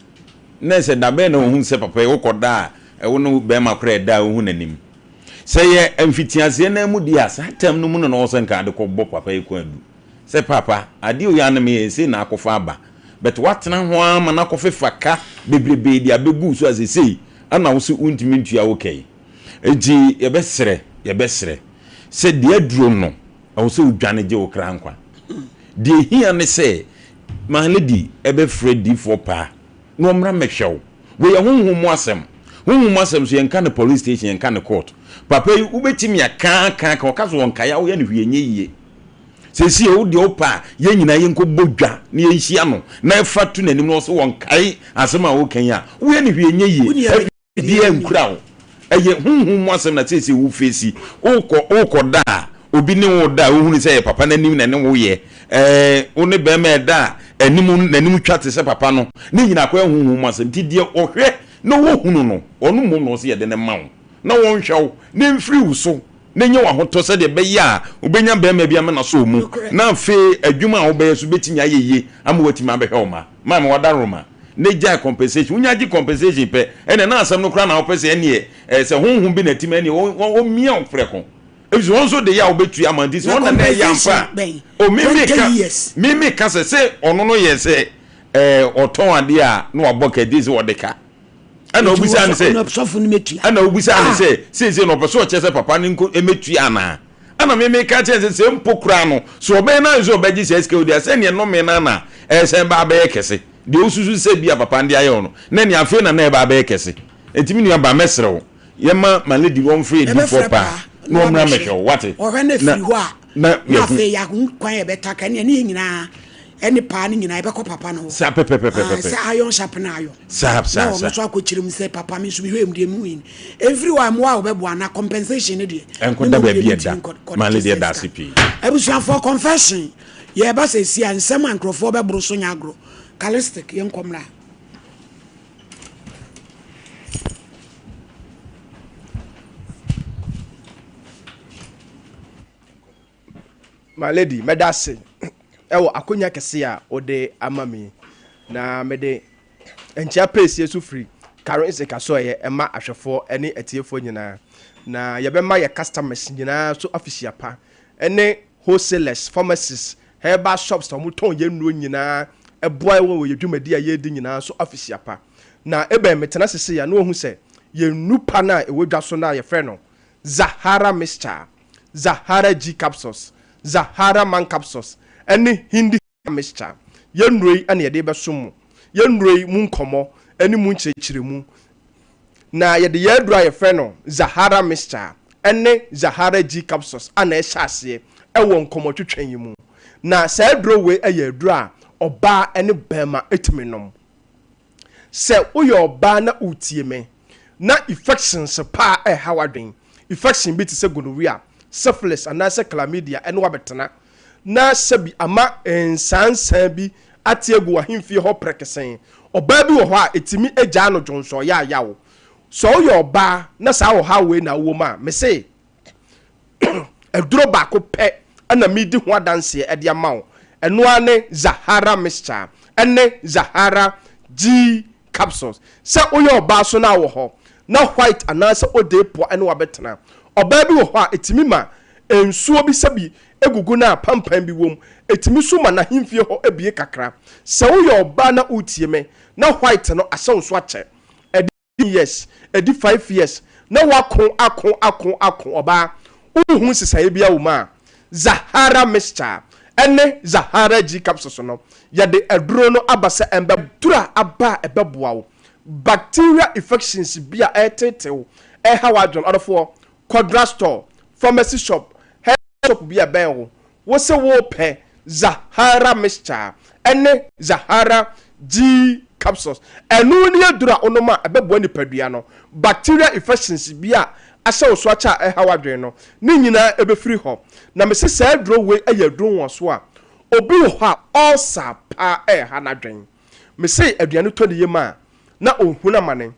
na sɛ da bɛn na ohun sɛ papa yi wokɔ da a ɛwo ne bɛrima koraa ɛda a wohu n'anim? Sɛ yɛ mfitiaseɛ no ara mu deɛ a saa tam no mu no na ɔwɔ sɛ nka ade kɔbɔ papa yi kɔn adu sɛ paapa adeɛ wei a na meyɛ sei na akɔfa aba but woatena ho ara ma no akɔfefa ka bebrebee de abɛgu wo so a seesei ɛna wo se wontumi ntua wo ka yi. Enti yɛbɛsrɛ, yɛbɛsrɛ sɛ deɛ aduro no, ɛwɔ sɛ wodwane gye wo kra nkwa. Deɛ ɛhia ne sɛ my lady ɛbɛfrɛ diifoɔ paa na ɔmmra mmɛhwɛ wo. Wei yɛ honhom mu asɛm. Honhom mu asɛm nso yɛnka no police station, yɛnka no court. Papa yi wobɛtumi aka aka aka, ɔka sɛ ɔnkae a woyɛ no hwee ɛnyɛ yie. Seesei wo deɛ wopɛ a yɛn nyinaa yɛnkɔbɔ dwa na yɛnhyia no na ɛfa to n'anim na ɔsɛ wɔnkae asɛm a woka yi a, woyɛ no hwee ɛnyɛ yie. Biaa nkura wo. Ɛyɛ honhom mu asɛm na seesei wo face. Wokɔ wokɔ da a, obi ne wo da a wohunu sɛ ɛyɛ papa no anim na ɛne wo yɛ. Ɛɛ wo ne bɛrima ɛda a, anim n'anim twa te sɛ papa no. Ne nyinaa akɔyɛ honhom mu asɛm. Nti deɛ ɔhwɛ na ɔhunu no, ɔno mmom na ɔsɛ yɛde no ma wo na ɔnhwɛ wo na ɛmfiri wo so na nya w'ahotɔ sɛdeɛ ɛbɛyɛ a wobɛnya barima bi ama no asɔ wo mu, na afei adwuma a wobɛyɛ nso bɛtumi ayɛ yie ama woatumi abɛhwɛ wo mma. Maame, w'adaworoma, na gyae compensation. Wonya gye compensation pɛ, ɛnneɛ na asɛm no koraa na wopɛ sɛ ɛnneɛ ɛɛ sɛ honhom bi na ɛte mu ɛnneɛ wɔmia wo prɛko. Ɛfiri sɛ wɔn nso de yɛ a wobɛtua ama nti sɛ Na wɔn na na ɛyɛ compensation ampa a, bɛn? o me 20 meka years. me meka sɛ sɛ ɔno no yɛ sɛ ɛɛ ɔtɔn adeɛ a na wabɔ ka ɛgye sɛ ɔde ka. Ɛna obisaa no sɛ, sɔfo no mɛtua. Ɛna obisaa no sɛ, seesei no ɔpɛ sɛ ɔkyerɛ sɛ papa no nko mɛtua anaa? Ɛna me meka kyerɛ no sɛ, sɛ mpo koraa no, sɛ ɔbɛyɛ n'adwene sɛ ɔbɛgye saa sika yi deɛ a, sɛdeɛ nnome no ara na ɛresan ba abɛyɛ kɛse. Deɛ wosusu sɛ ebia papa no de ayɛ wo no, na ɛnneɛ afei na na ɛreba abɛyɛ kɛse. Enti me nua baa, mɛsrɛ wo, yɛmma my lady wɔmfrɛ adiyifoɔ Yɛbɛfrɛ paa paa na na wɔmmra wabɛhwɛ. mmɛhwɛ wo, woate? Ɔhwɛ no Na, afiri hɔ a, na na yɛahu. afei yɛahu kwan a yɛbɛtaka ɛnneɛ ne yɛn nyinaa ɛne paa no nyinaa yɛbɛkɔ papa no hɔ. Saa pɛpɛpɛpɛpɛ. Ah, sɛ iron sharpen iron. Saa, saa, Na ɔno saa. nso akɔkyerɛ mu sɛ papa me nso mehwɛ mu deɛ mehu yi no. Ɛmfiri hɔ a mmoa a wɔbɛboa na compensation no deɛ. Ɛnkɔda me mmom deɛ baabi a mentumi ɛda. nkɔ- My kɔgye lady saa ɛda sika. ase pii. Abusuafoɔ confession yɛreba sɛsi a nsɛm a nkurɔfoɔ bɛboro so nyɛ agorɔ. Calistic yɛnkɔ mmra. My lady, mɛda ase wɔ akonya kɛse a wode ama me yi. Na mede nkyea pɛsie so firi Karense Kasɔeɛ ɛma ahwɛfoɔ ne atiefoɔ nyinaa. Na yɛbɛma yɛ customers nyinaa so afihyia pa ne wholesalers, pharmacies, herbal shops a wɔtɔn yɛn nnuro nyinaa ɛboa yɛn wɔ yɛn dwumadi a yɛredi nyinaa so afihyia pa. Na ebɛn metena sesei a na wɔhu sɛ yɛn nnu pa no a ɛwɔ dwa so no a yɛfrɛ no Zahara mixture, Zahara G capsules, Zahara Man capsules ne Hindi mixture. Yɛn nnuro yi na yɛde rebɛsom mo. Yɛn nnuro yi mu nkɔmmɔ ne mu nkyerɛkyerɛmu. Na yɛde yɛn aduro a yɛfrɛ no Zahara mixture ne Zahara G capsules a na ɛhyɛ aseɛ wɔ nkɔmmɔtwetwe yi mu. Na saa aduro wei yɛ aduro a ɔbaa ne barima tumi nom. Sɛ woyɛ ɔbaa na woretie me, na infections paa ɛreha w'adwen, infection bi te sɛ gonorrhea, syphilis anaasɛ chlamydia ɛne wo abɛtena, na sɛbi ama nsaansaa bi ate agu w'ahemfie hɔ prɛkɛsɛn. Ɔbaa bi wɔ hɔ a ɛtumi gyaa no dwonsɔ yaayaw. Sɛ woyɛ ɔbaa na saa ɔhaw wei na wowɔ mu a, mese Aduro baako pɛ na meredi ho adanseɛ de ama wo, ɛno ara ne Zahara Mixture ne Zahara G Capsules. Sɛ woyɛ ɔbaa so na wɔ hɔ na white anaasɛ odee poa ne wo abɛtena. Ɔbaa bi wɔ hɔ a, ɛtumi ma nsuo bi sɛbi gugu no a pampan bi wom, ɛtumi nso ma n'ahemfie hɔ bue kakra. Sɛ woyɛ ɔbaa na woretie me na white no ahyɛ wo so akyɛ, ɛde. years, ɛdi 5 years na wako ako ako ako ɔbaa wonhu nsesaeɛ biara wɔ mu a, Zahara mixture ɛne Zahara G capsules no yɛde aduro no aba sɛ ɛmbɛ aduro a aba a ɛbɛboa wo bacteria infections bi a ɛreteetee wo ɛreha w'adwene ɔdɔfoɔ kɔ drug store, pharmacy shop, health shop bi a ɛbɛn wo Wo se wo pɛ Zahara mixture ɛne Zahara G capsules. Ɛno ne aduru a wonom a ɛbɛboa nipadua no. Bacteria infections bi a ahyɛ wo so akyɛ a ɛhaw adwene no, ne nyinaa ɛbɛfiri hɔ. Na mese saa aduro wei yɛ aduro nwonwasoɔ a obi wɔ hɔ a ulcer paa ɛreha n'adwene. Mese aduane tɔ ne yam a na ɔhunu amane.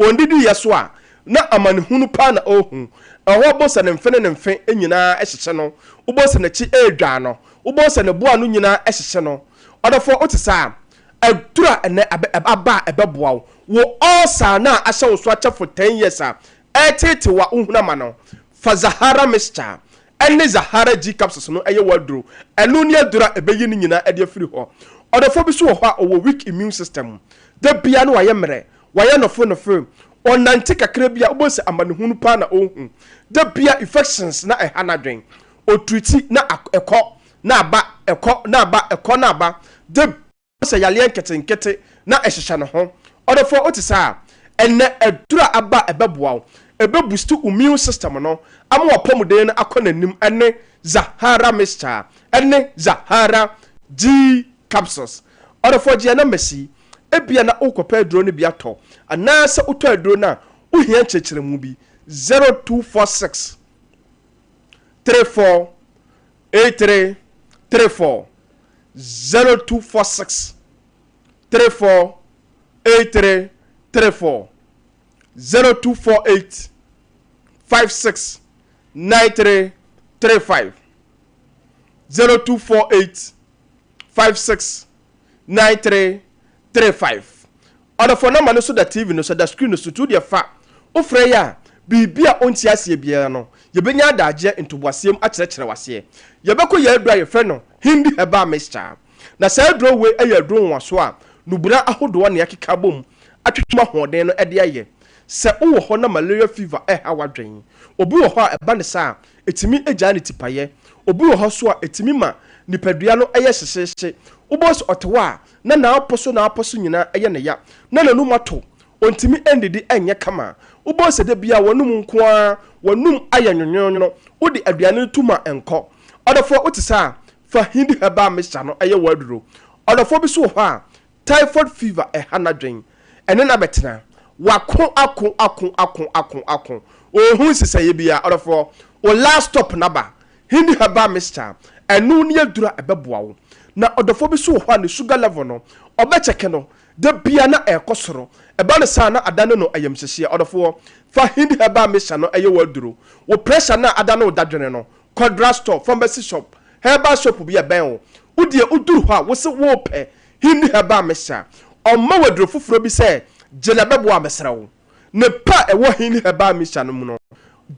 Ɔndidiiɛ so a, na amanehunu paa na ɔrehu. Ɛhɔ wobɛhu sɛ ne mfe ne ne mfe nyinaa hyehye no, wobɛhu sɛ n'akyi redwan no, wobɛhu sɛ ne bo ano nyinaa hyehye no. Ɔdɔfoɔ, wote saa a? Aduru a ɛnnɛ aba a ɛbɛboa wo, wo ulcer no a ahyɛ wo so akyɛ for ten years a ɛreteetee wo a wohunu ama no, fa Zahara mixture ne Zahara G capsules no yɛ w'aduro. Ɛno ne aduro a ɛbɛyi ne nyinaa de afiri hɔ. Ɔdɔfoɔ bi nso wɔ hɔ a ɔwɔ weak immune system. Da biara na wayɛ mmerɛ, wayɛ nɔfenɔfe. Ɔnante kakra bi a, wobɛhu sɛ amanehunu paa na ɔrehu. Da biara infections na ɛha n'adwene. Ɔtreati na ɛkɔ na aba, ɛkɔ na aba, ɛkɔ na aba. Da biara wobɛhu sɛ yareɛ nketenkete na ɛhyehyɛ ne ho. Ɔdɔfoɔ, wote saa a? Ɛnnɛ, aduro a aba a ɛbɛboa wo, ɛbɛ boost wo immune system no ama w'apɔmuden no akɔ n'anim ne Zahara mixture ne Zahara G capsules. Ɔdɔfoɔ gye ɛna masi. Ebia na worekɔpɛ aduro no bi atɔ, anaasɛ wotɔ aduro no a, wohia nkyerɛkyerɛmu bi. 0246 34 83 34 0246 34 83 34 0248 56 93 35 0248 56 93 35. Ɔdɔfoɔ nɔmba no so da TV no so, ɛda screen no so, nti wo deɛ fa. Wofrɛ yɛ a, biribi a wonte aseɛ biara no, yɛbɛnya adagyeɛ ntoboaseɛ mu akyerɛkyerɛ wo aseɛ. Yɛbɛkɔ yɛn aduro a yɛfrɛ no Hindi Herbal Mixture. Na saa aduro wei yɛ aduro nwanwasoɔ a nnubona ahodoɔ na yɛakeka abom. atwetwe mu ahoɔden no de ayɛ. Sɛ wowɔ hɔ na malaria fever reha w'adwene, obi wɔ hɔ a ɛba no saa a, ɛtumi gyaa ne tipaeɛ. Obi wɔ hɔ nso a, ɛtumi ma nipadua no yɛ hyehyeehye. Wobɛhu sɛ ɔte hɔ a, na n'apɔ so n'apɔ so nyinaa yɛ no ya, na n'anum ato, ɔntumi nnidi nyɛ kama. Wobɛhu sɛ da biara w'anum nko ara, w'anum ayɛ nwonwonwono, wode aduane no to mu a ɛnkɔ. Ɔdɔfoɔ, wote saa a, fa Hindi herbal mixture no yɛ w'aduro. Ɔdɔfoɔ bi nso wɔ hɔ a, Typhoid fever ɛha n'adwen, ɛne no abɛtena. Wako ako ako ako ako ako, ɔnhu nsesɛeɛ biara. Ɔdɔfoɔ, wo last stop no aba. Hindi herbal mixture, ɛno ne aduro a ɛbɛboa wo. Na ɔdɔfoɔ bi nso wɔ hɔ a ne sugar level no, ɔbɛkyɛke no, da biara na ɛrekɔ soro. Ɛba no saa a na adane no ayamhyehyeɛ. Ɔdɔfoɔ, fa Hindi herbal mixture no yɛ w'aduro. Wo pressure no a adane wo dadwene no, Kɔ drug store, pharmacy shop, herbal shop bi a ɛbɛn wo. Wo deɛ woduru hɔ a, wose worepɛ Hindi herbal mixture. Ɔmma wo aduro foforɔ bi sɛ gye na ɛbɛboa a, mesrɛ wo. Ne pa a ɛwɔ Hindi herbal mixture no mu no,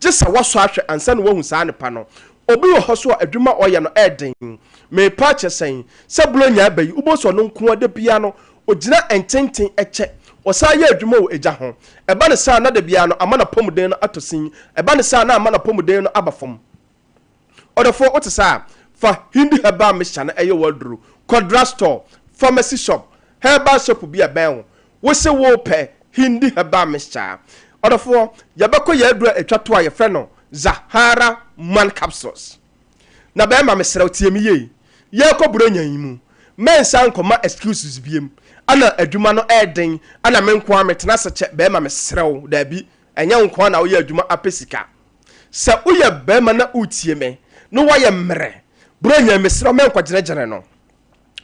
gye sɛ woasɔ ahwɛ ansa na woahu saa ne pa no. Obi wɔ hɔ nso a adwuma a ɔyɛ no ɛyɛ den. Merepa akyɛ sɛn? Sɛ Buronya reba yi, wobɛhu sɛ ɔno nko ara da biara no, ɔgyina ntenten kyɛ. Ɔsan yɛ adwuma wɔ egya ho. Ɛba no saa a, na da biara no, ama n'apɔmuden no atɔ sin. Ɛba no saa a, na ama n'apɔmuden no aba fam. Ɔdɔfoɔ, wote saa a, fa Hindi Herbal Mixture no yɛ w'aduro. Kɔ drug store, pharmacy shop, herbal shop bi a ɛbɛn wo. Wose worepɛ Hindi Herbal Mixture a. Ɔdɔfoɔ, yɛbɛkɔ yɛn aduro a ɛtwa toɔ a yɛfrɛ no Zahara Man Capsules. Na bɛɛma mesrɛ wo tie me yie, yɛrekɔ Buronya yi mu, mɛnsan nkɔma excuses biem, ana adwuma no ɛɛden, ana me nkoaa metena ase kyɛ, bɛɛma mesrɛ wo, daabi, ɛnyɛ wo nkoaa na woyɛ adwuma apɛ sika. Sɛ woyɛ bɛɛma na woretie me, na woayɛ mmerɛ, Buronya yi mesrɛ wo mɛnkɔgyinagyina no.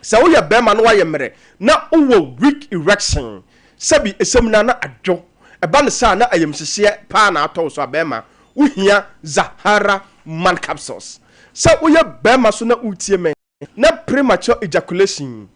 Sɛ woyɛ bɛrima na woayɛ mmerɛ na wowɔ weak erection, sɛbi ɛsɛm no a na adwo, ɛba no saa a na ayamhyehyeɛ paa na atɔ wo so a, bɛrima, wohia Zahara Man Capsules. Sɛ woyɛ bɛrima nso na woretie me na premature ejaculation,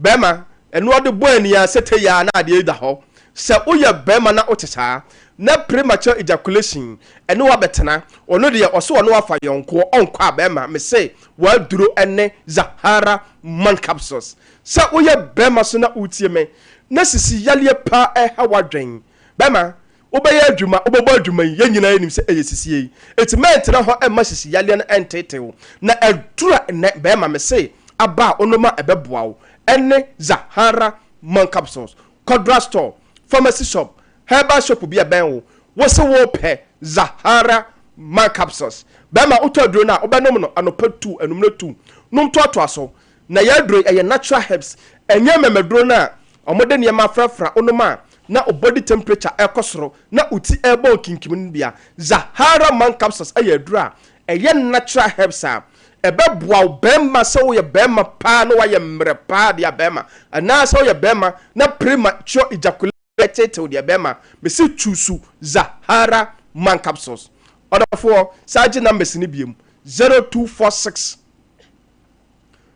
bɛrima, ɛno ɔde bɔ ani ara sɛ tei ara na adeɛ da hɔ, Sɛ woyɛ barima na wote saa, na premature ejaculation ɛne wo abɛtena, ɔno deɛ ɔse ɔne wo afa yɔnkoɔ, ɔnkɔ a barima, mese w'aduro ɛne Zahara man capsules. Sɛ woyɛ barima so na wotie me, na sisi yareɛ paa ɛha w'adwen, barima, wobɛyɛ adwuma, wobɛbɔ adwuma yi, yɛn nyinaa yɛnim sɛ ɛyɛ sisie yi, enti mɛntena hɔ mma sisi yareɛ no ɛnteetee wo, na aduro a ɛnɛ barima, mese aba a wonom a ɛbɛboa wo ɛne Zahara man capsules. Kɔ drug store, pharmacy shop, herbal shop bi a ɛbɛn wo, wo se worepɛ Zahara Man Capsules. Bɛrima, wotɔ aduro no a, wobɛnom no anɔpa tu, anwummerɛ tu. Nom toatoa so. Na yɛn aduro yi, ɛyɛ natural herbs. Ɛnyɛ mmɛmɛduro no a wɔde nneɛma afrafra, wonom a na wo body temperature rekɔ soro, na wo ti rebɔ wo kinkim no bi a. Zahara Man Capsules yɛ aduro a ɛyɛ natural herbs a Ɛbɛboa wo bɛɛma sɛ woyɛ bɛɛma paa na wayɛ mmerɛ paa deɛ bɛɛma anaa sɛ woyɛ bɛɛma na premature ejaculation ɛtetew deɛ bɛɛma mese chuusu Zahara man capsules ɔdɔfoɔ saa gye numbers no biom 0246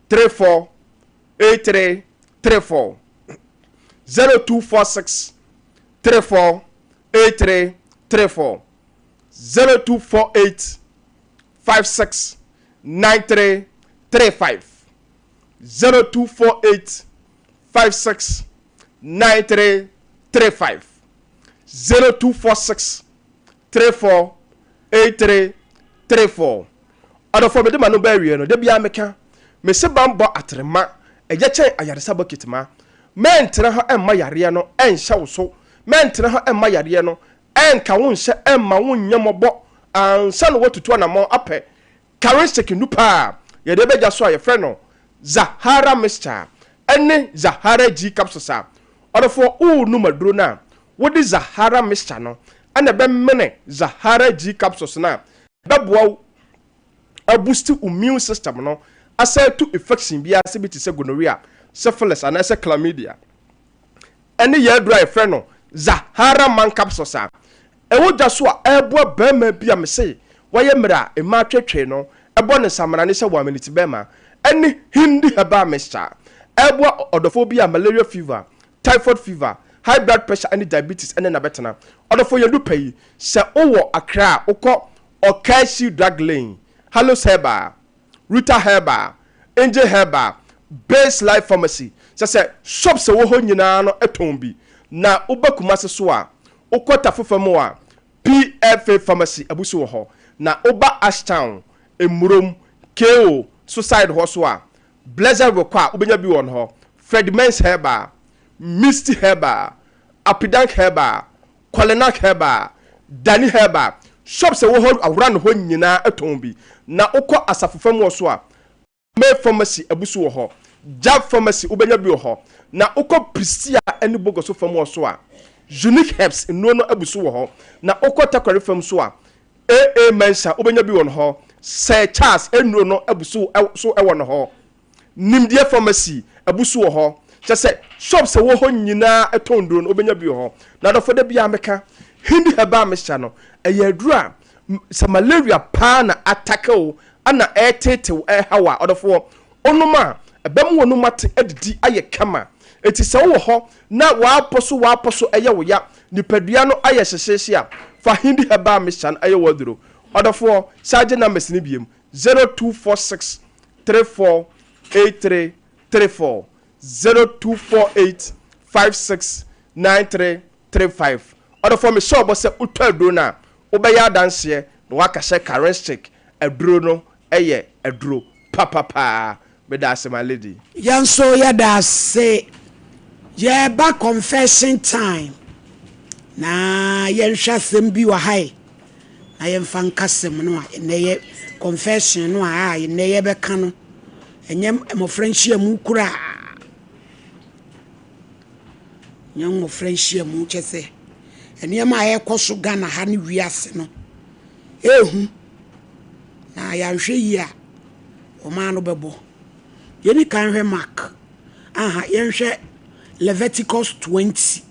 34 83 34 0246 34 83 34 0248 56 93 35 0248 56 93 35 0246 34 83 34 Ɔdɔfoɔ mede m'ano ba awieɛ no, da biara meka, mese banbɔ atrema, ɛyɛ kyɛn ayaresa bokiti ma. Mɛntena hɔ mma yareɛ no nhyɛ wo so, mɛntena hɔ mma yareɛ no Ɛnka wo nhyɛ mma wonyɛ mmɔbɔ ansa na woatutu anammɔn apɛ Karinsic nnupa a yɛde ba gya so a yɛfrɛ no Zahara Mixture ne Zahara G Capsules a. Ɔdɔfoɔ, worenom aduro no a, wode Zahara Mixture no na ɛbɛmene Zahara G Capsules no a, ɛbɛboa wo abusti wo immune system no asan atu infection biara ase bi te sɛ gonorrhea, syphilis anaasɛ chlamydia. Ɛne yɛn aduru a yɛfrɛ no Zahara Man Capsules a ɛwɔ dwa so a ɛreboa barima bi a mese wayɛ mmerɛ a mmaa tweetwee no bɔ no nsamena ne sɛ wɔameniti barima, ɛne Hindi Herbal Mixture a ɛreboa ɔdɔfoɔ bi a malaria fever, typhoid fever, high blood pressure ne diabetes ne no abɛtena. Ɔdɔfoɔ yɛn du pa yi, sɛ wowɔ Accra a wokɔ Okaishie Drug Lane, Hallows Herbal, Ruta Herbal, Angel Herbal, Base Life Pharmacy, kyerɛ sɛ shops a ɛwɔ hɔ nyinaa no tɔn bi. Na woba Kumasi so a, wokɔ Tafo fam a, PFA Pharmacy abu so wɔ hɔ. Na woba Ashtown, Mmurom, KO so side hɔ so a, Blessed Wekɔ a wobɛnya bi wɔ hɔ, Fred Mens Herbal, Misty Herbal, Apidank Herbal, Kɔlenak Herbal, Dani Herbal, shops a ɛwɔ hɔ around hɔ nyinaa tɔn bi. Na wokɔ Asafo fam hɔ so a, May Pharmacy abu so wɔ hɔ, Jab Pharmacy wobɛnya bi wɔ hɔ. Na wokɔ Prisia ne Bogoso fam hɔ so a, Unique Herbs nnuro no abu so wɔ hɔ. Na wokɔ Takoradi fam so a, AA Mensah wobɛnya bi wɔ no hɔ, Sir Charles nnuro no abu so so wɔ no hɔ. Nimdeɛ Pharmacy abu so wɔ hɔ. Kyerɛ sɛ shops a ɛwɔ hɔ nyinaa tɔn nnuro no wobɛnya bi wɔ hɔ. Na adɔfo da biara meka, Hindi Herbal Mixture no ɛyɛ aduro a sɛ malaria paa na atake wo na ɛreteete wo ɛreha wo a, ɔdɔfoɔ wonom a ɛbɛma w'anum ate adidi ayɛ kama. Enti sɛ wowɔ hɔ na w'apɔ so w'apɔ so yɛ wo ya, nipadua no ayɛ hyehyeehye a, fa Hindi Herbal Mixture no yɛ w'aduro. Ɔdɔfoɔ, san gye numbers no biom, 0246 34 83 34, 0248 56 93 35. Ɔdɔfoɔ, mehyɛ wo bɔ sɛ wotɔ aduro no a, wobɛyɛ adanseɛ na woaka sɛ Karenstick aduro no yɛ aduro papa paa. Meda ase my lady. Yɛn nso yɛda ase. Yɛreba confession time na yɛnhwɛ asɛm bi wɔ ha yi na yɛmfa nka asɛm no a ɛnnɛ yɛ confession no a ɛnnɛ yɛbɛka no. Ɛnyɛ mmɔfra nhyiamu koraa. Nyɛ mmɔfra nhyiamu kyɛ sɛ nneɛma a ɛrekɔ so Ghana ha ne wiase no ɛrehu na yɛanhwɛ yie a ɔman no bɛbɔ. Yɛni kan hwɛ Mark. Aha, yɛnhwɛ Leviticus 20,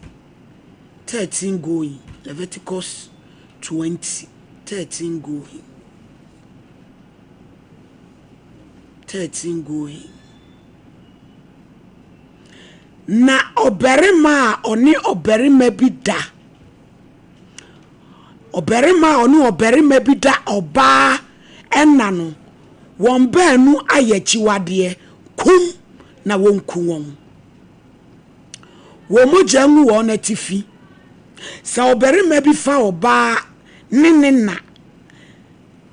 13 going. Leviticus 20, 13 going. 13 going. Na ɔbarima a ɔne ɔbarima bi da, ɔbarima a ɔne ɔbarima bi da ɔbaa ɛna no, wɔn baanu ayɛ akyiwadeɛ, kum na wɔnku wɔn. Wɔn mogya ngu wɔn atifi. Sɛ ɔbarima bi fa ɔbaa ne ne na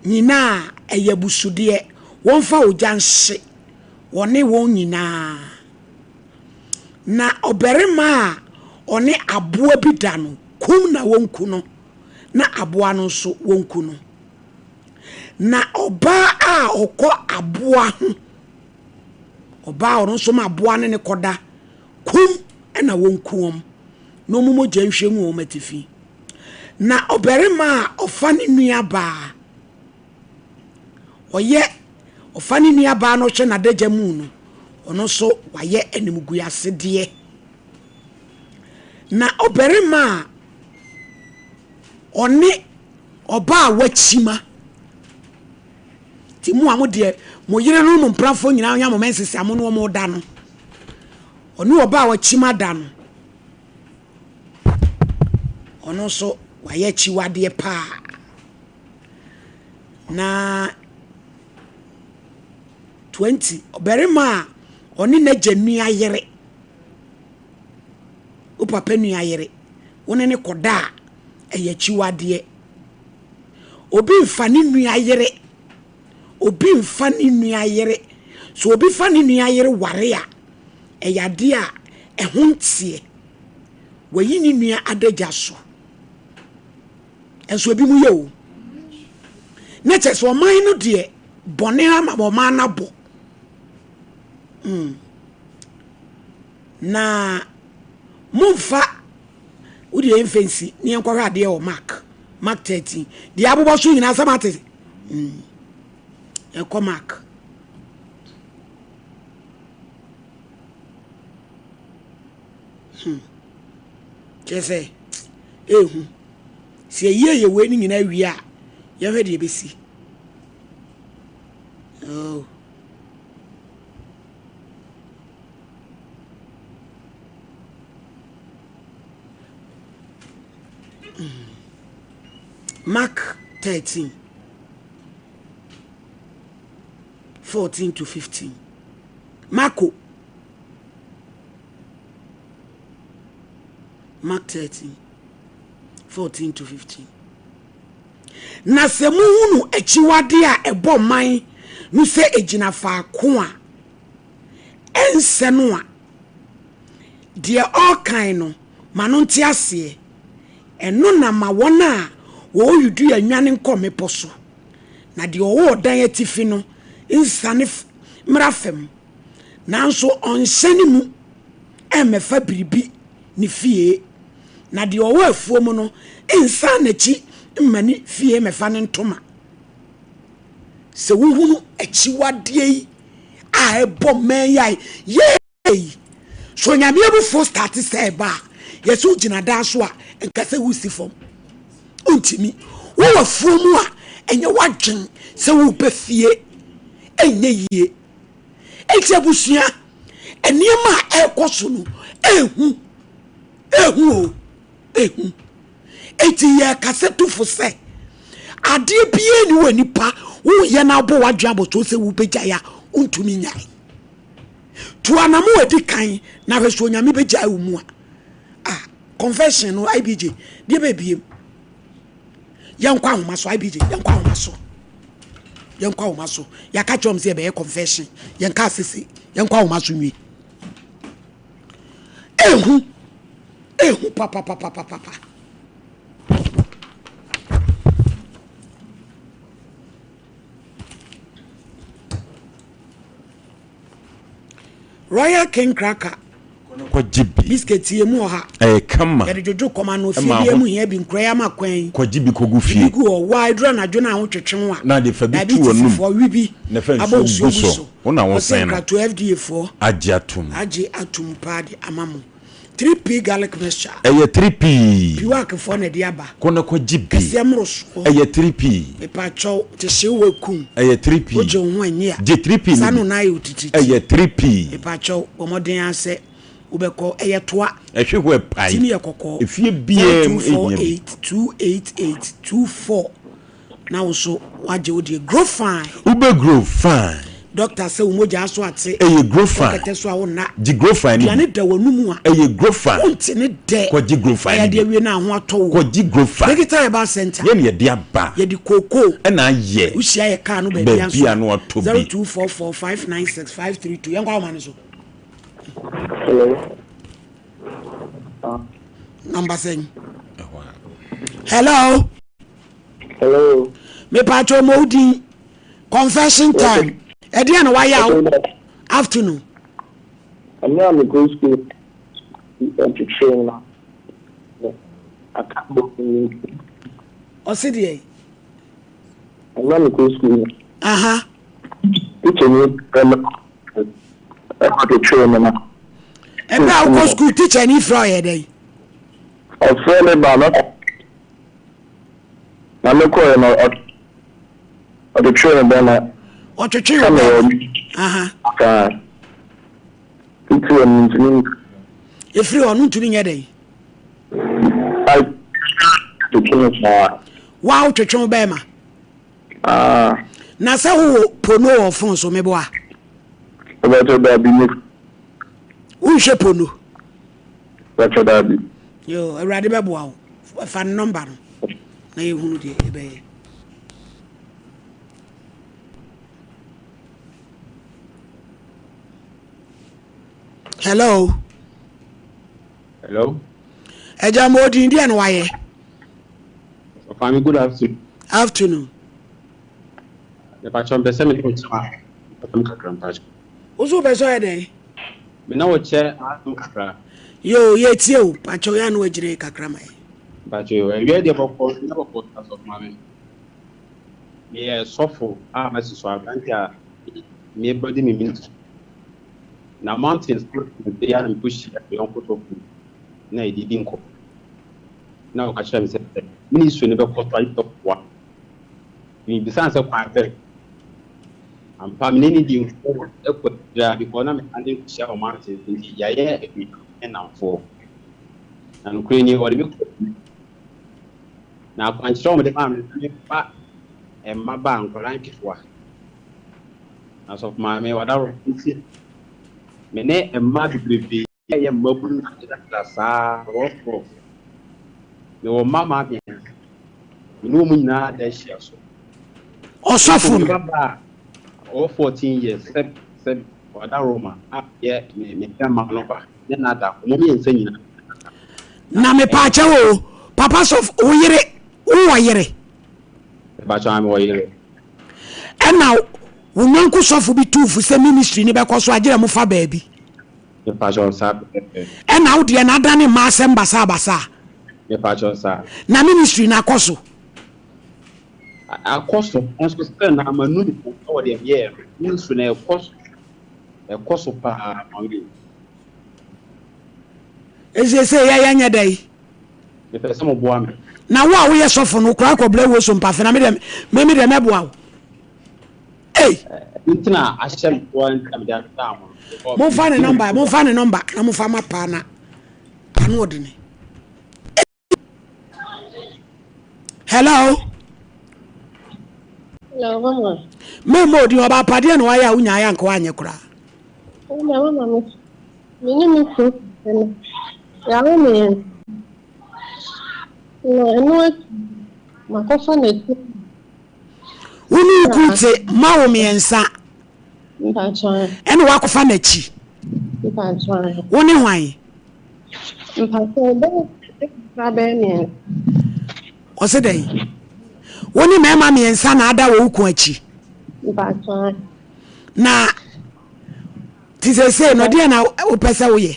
nyinaa a, ɛyɛ abusudeɛ, wɔmfa ogya nhye wɔne wɔn nyinaa. Na ɔbarima a ɔne aboa bi da no, kum na wɔnku no, na aboa no nso wɔnku no. Na ɔbaa a ɔkɔ aboa ho, ɔbaa a ɔno nso ma aboa ne ne kɔda, kum na wɔnku wɔn, na wɔn mogya nhwie ngu wɔn atifi. Na ɔbarima a ɔfa ne nuabaa, ɔyɛ ɔfa ne nuabaa na ɔhyɛ n'adagya mu no, ɔno nso wayɛ animguasedeɛ. Na ɔbarima a ɔne ɔbaa a wakyima, nti mo a mo deɛ mo yerenom mo mpenafoɔ nyinaa nya mo mɛnsese a mo ne wɔn da no, ɔne ɔbaa a wakyima da no, ɔno nso wayɛ akyiwadeɛ paa. Na 20 ɔbarima a ɔne n'agya nua yere, wo papa nua yere, wo ne no kɔda a, ɛyɛ akyiwadeɛ. Obi mfa ne nua yere, obi mfa ne nua yere. So obi fa ne nua yere ware a, ɛyɛ adeɛ a ɛho nteɛ. Wayi ne nua adagya so. Nso ebi mu yɛ o. Ne kyɛ sɛ ɔman no deɛ bɔne ama ɔman no abɔ. Mm. Na momfa wo deɛ yɛmfa nsi ne yɛnkɔhwɛ adeɛ wɔ Mark Mark 13 deɛ abobɔ so nyinaa sɛ mate mm. yɛkɔ Mark hmm. Kyerɛ sɛ, ɛyɛ hu. Sɛ yɛyie yɛ wei no nyinaa wie a, yɛhwɛ deɛ ɛbɛsi. Oh. Mark 13, 14 to 15. Marco. Mark 13, 14 to 15. Na sɛ mohunu akyiwadeɛ a ɛbɔ man no sɛ ɛgyina faako a ɛnsɛ no a, deɛ ɔrekan no, ma no nte aseɛ. Ɛno na ma wɔn a wɔwɔ Yudea nnwane nkɔ mmepɔ so, na deɛ ɔwɔ ɔdan atifi no nsiane mmra fam, nanso ɔnhyɛne mu mmɛfa biribi ne fie, na deɛ ɔwɔ afuom no nsan n'akyi mma ne fie mmɛfa ne ntoma. Sɛ wohunu akyiwadeɛ yi a ɛbɔ mmɛn yi a yei so Onyame abufuo starte sɛ ɛba a, yɛsɛ wogyina dan so a, nka sɛ wosi fam. Wontumi. Wowɔ afuo mu a, ɛnyɛ w'adwen sɛ woba fie. Ɛnyɛ yie. Enti abusua, nneɛma a ɛrekɔ so no, ehu. Ehu o, ehu. Enti yɛrekasa tu fo sɛ, adeɛ biara ni wɔ nipa woyɛ na abɔ w'adwene abɔtoɔ sɛ wobɛgyae a, wontumi nyae. Tu anamo a ɛdi kan na hwɛ sɛ Onyame bɛgyae wo mu a. Ah, confession no, IBJ, deɛ bɛbiem. Yɛnkɔ ahoma so, IBJ, yɛnkɔ ahoma so. Yɛnkɔ ahoma so. Yɛaka kyerɛ wɔn sɛ yɛbɛyɛ confession. Yɛnka asese. Yɛnkɔ ahoma so nwie. Ehu. Ehu papapapapapa. Royal King Cracker. Kɔgye bi. Biscuit yɛ mu ɔha. Ɛyɛ kama. Yɛde dwodwo kɔm ano fie bi emu hia bi nkura ama kwan yi. Kɔgye bi kɔgu fie. Ebi gu hɔ waa eduru anadwo na ho twetwe ho a. Na de fa bi tu w'anum. Diabetes foɔ wi bi. Na fa Abɔ nsuo nsuo gu gu so. so. Wo na Ɔsɛ wosɛn no. nkratoɔ FDA foɔ. Agye atom. Agye atom paa de ama mo. 3P garlic mixture. Ɛyɛ 3P. Piwak foɔ na ɛde aba. Kɔ na kɔ gye bi. Kɛseɛ mmorosoɔ. Ɛyɛ 3P. Mepakyɛw, te hyew wɔ kum. Ɛyɛ 3P. Wogye wo ho anyi a. Gye 3P no Saa bi. no na ayɛ wo tititi. Ɛyɛ 3P. Mepakyɛw, bɔ mmɔden ara sɛ wobɛkɔ. Ɛyɛ toa. Ɛhwe hɔ ɛpae. Ti no yɛ kɔkɔɔ. Efie biara mu ehia bi. 0248 288 24. Na wo so wagye wo deɛ. Grow fine. Wobɛ grow fine. Doctor sɛ wo mogya so ate. Ɛyɛ grow fine. Wɔ kɛtɛ so a wo nna. Gye grow fine no bi. Aduane da w'anum a. Ɛyɛ grow fine. Wonte ne dɛ. Kɔ gye grow fine no bi. Ayɛ adeɛ awie na ho atɔ wo. Kɔ gye grow fine. Digital Herbal Center. Yɛn na yɛde aba. Yɛde kookoo. Ɛna ayɛ. Wohyia yɛ car no baabi a nso. Baabi a na watɔ bi. 0244 596 532. Yɛnkɔ ahoma no so. Hello. Number sɛn? Hello. Hello. Mepatwa ɔmo wo din. Confession time. Ɛdeɛ na wayɛ a afternoon. Ɛnyɛ a mekɔ sukuu ntwetwe na aka bɔ Ɔse deɛ. Ɛnyɛ a mekɔ sukuu no. Aha. Teacher ni ɛma ɛkɔ twetwe me na. Ɛberɛ a wokɔ sukuu teacher ni frɛ ɔyɛ dɛn? Ɔfrɛ me ba mɛkɔ. Na me kɔɛ no ɔtwetwee me bɛma. Ɔtwetwee wo bɛma? Aha. Saa. Titi wɔ no ntumi nyɛ. Efiri hɔ no ntumi nyɛ dɛn? Twetwe me saa. Wa wotwetwe wo bɛma? Ah. Na sɛ wowɔ pono wɔ fon so meboa? Wobɛtɔ daabi me. Wonhwɛ pono? Bɛtɔ daabi. Yo, Awurade bɛboa wo. Fa ne nɔmba no na yɛhunu deɛ yɛbɛyɛ. Hello. Hello. Ẹja mo odin díẹ̀ ni wayẹ. Ọ̀fàmì good afternoon. Afternoon. Mepatwa mpɛ sɛ me ne wo kyɛ asɛm kakra mpatwa. Wo so wopɛ sɛ ɔyɛ dɛn? Me ne wo kyɛ asɛm kakra. Yoo yɛtie o, pakyɛw yɛ a na wagyina yi kakra ma yɛn. Mpakyɛw yoo, awia deɛ bɔkɔɔ, nyɛ bɔkɔɔ saa sɔfo maame. Meyɛ sɔfo a masi so aberante a mebɔ di me ministry. Na mountains no bere a na mekɔ hyia me yɔnko sɔfo bi na yɛdidi nkɔmmɔ. Na ɔka kyerɛ me sɛ ministry no bɛkɔ so ayɛ sɛ ɔboa. Mebisa no sɛ kwan bɛn? Ampa me ne no dii nkɔmmɔ kɔ akyiri ara because na mesan ne no kɔhyia wɔ mountains nti yɛayɛ anuanom ne nnamfoɔ. Na nokorɛ ni ɔde me kɔɔ fie. Na akwankyerɛ a wɔde maa me no sɛ memfa mmabaa nkwadaa nketewa. Na sɔfo maame wadaworo nti me ne mmaa bebrebe. Yɛyɛ mmabunu dada saa rough rough. Mewɔ mma mmaa mmiɛnsa. Me ne wɔn nyinaa da ahyia so. Ɔsɔfo no. Me ba baa a ɔwɔ 14 years sɛ sɛ ɔda Roma a yɛ me me bɛma no ba ne na da wɔn mmiɛnsa nyinaa. Na mepaakyɛw o, papa sɔfo, wo yere, wowɔ yere? Mepaakyɛw, ame wɔ yere. Ɛna wo nyɔnko sɔfo bi tuu fo sɛ ministry no bɛkɔ so a gyerɛ mofa baabi. Mepaakyɛw saa pɛpɛpɛ. Ɛna wo deɛ no adane mmaa asɛm basabasa. Mepaakyɛw saa. Na ministry no akɔ so? Akɔ so, nso still na manu me ho wɔ deɛ meyɛɛ no. Ministry no ɛkɔ so, ɛkɔ so paa ma me. Esese yɛ yɛnyɛ dɛn? Mepɛ sɛ moboa me. Na wo a woyɛ sɔfo no, wokura kɔbrɛ wuo so mpafe na me deɛ me me deɛ mɛboa wo. Ei! Nti na ahyɛ me so ara nti na mede abɛdaa mo no. Momfa ne nɔmba, momfa ne nɔmba na momfa ma paa na ano ɔdene. Hello. Hello, mama. Mɛmma odi ɔba apadeɛ na wayɛ a wonya ayɛ anka woanyɛ koraa. Mama, mama, me ne me kunu no, yɛawo mmiɛnsa. Na ɛno akyi, makɔfa n'akyi. Wo ne wo kunu te ma wo mmiɛnsa. Ɛna wakɔfa n'akyi. Wo ne hwan? Ɔse dɛn? Wo ne mmarima mmiɛnsa na ada wɔ wo kun akyi. Na Nti seesei no, deɛ na wopɛ sɛ woyɛ?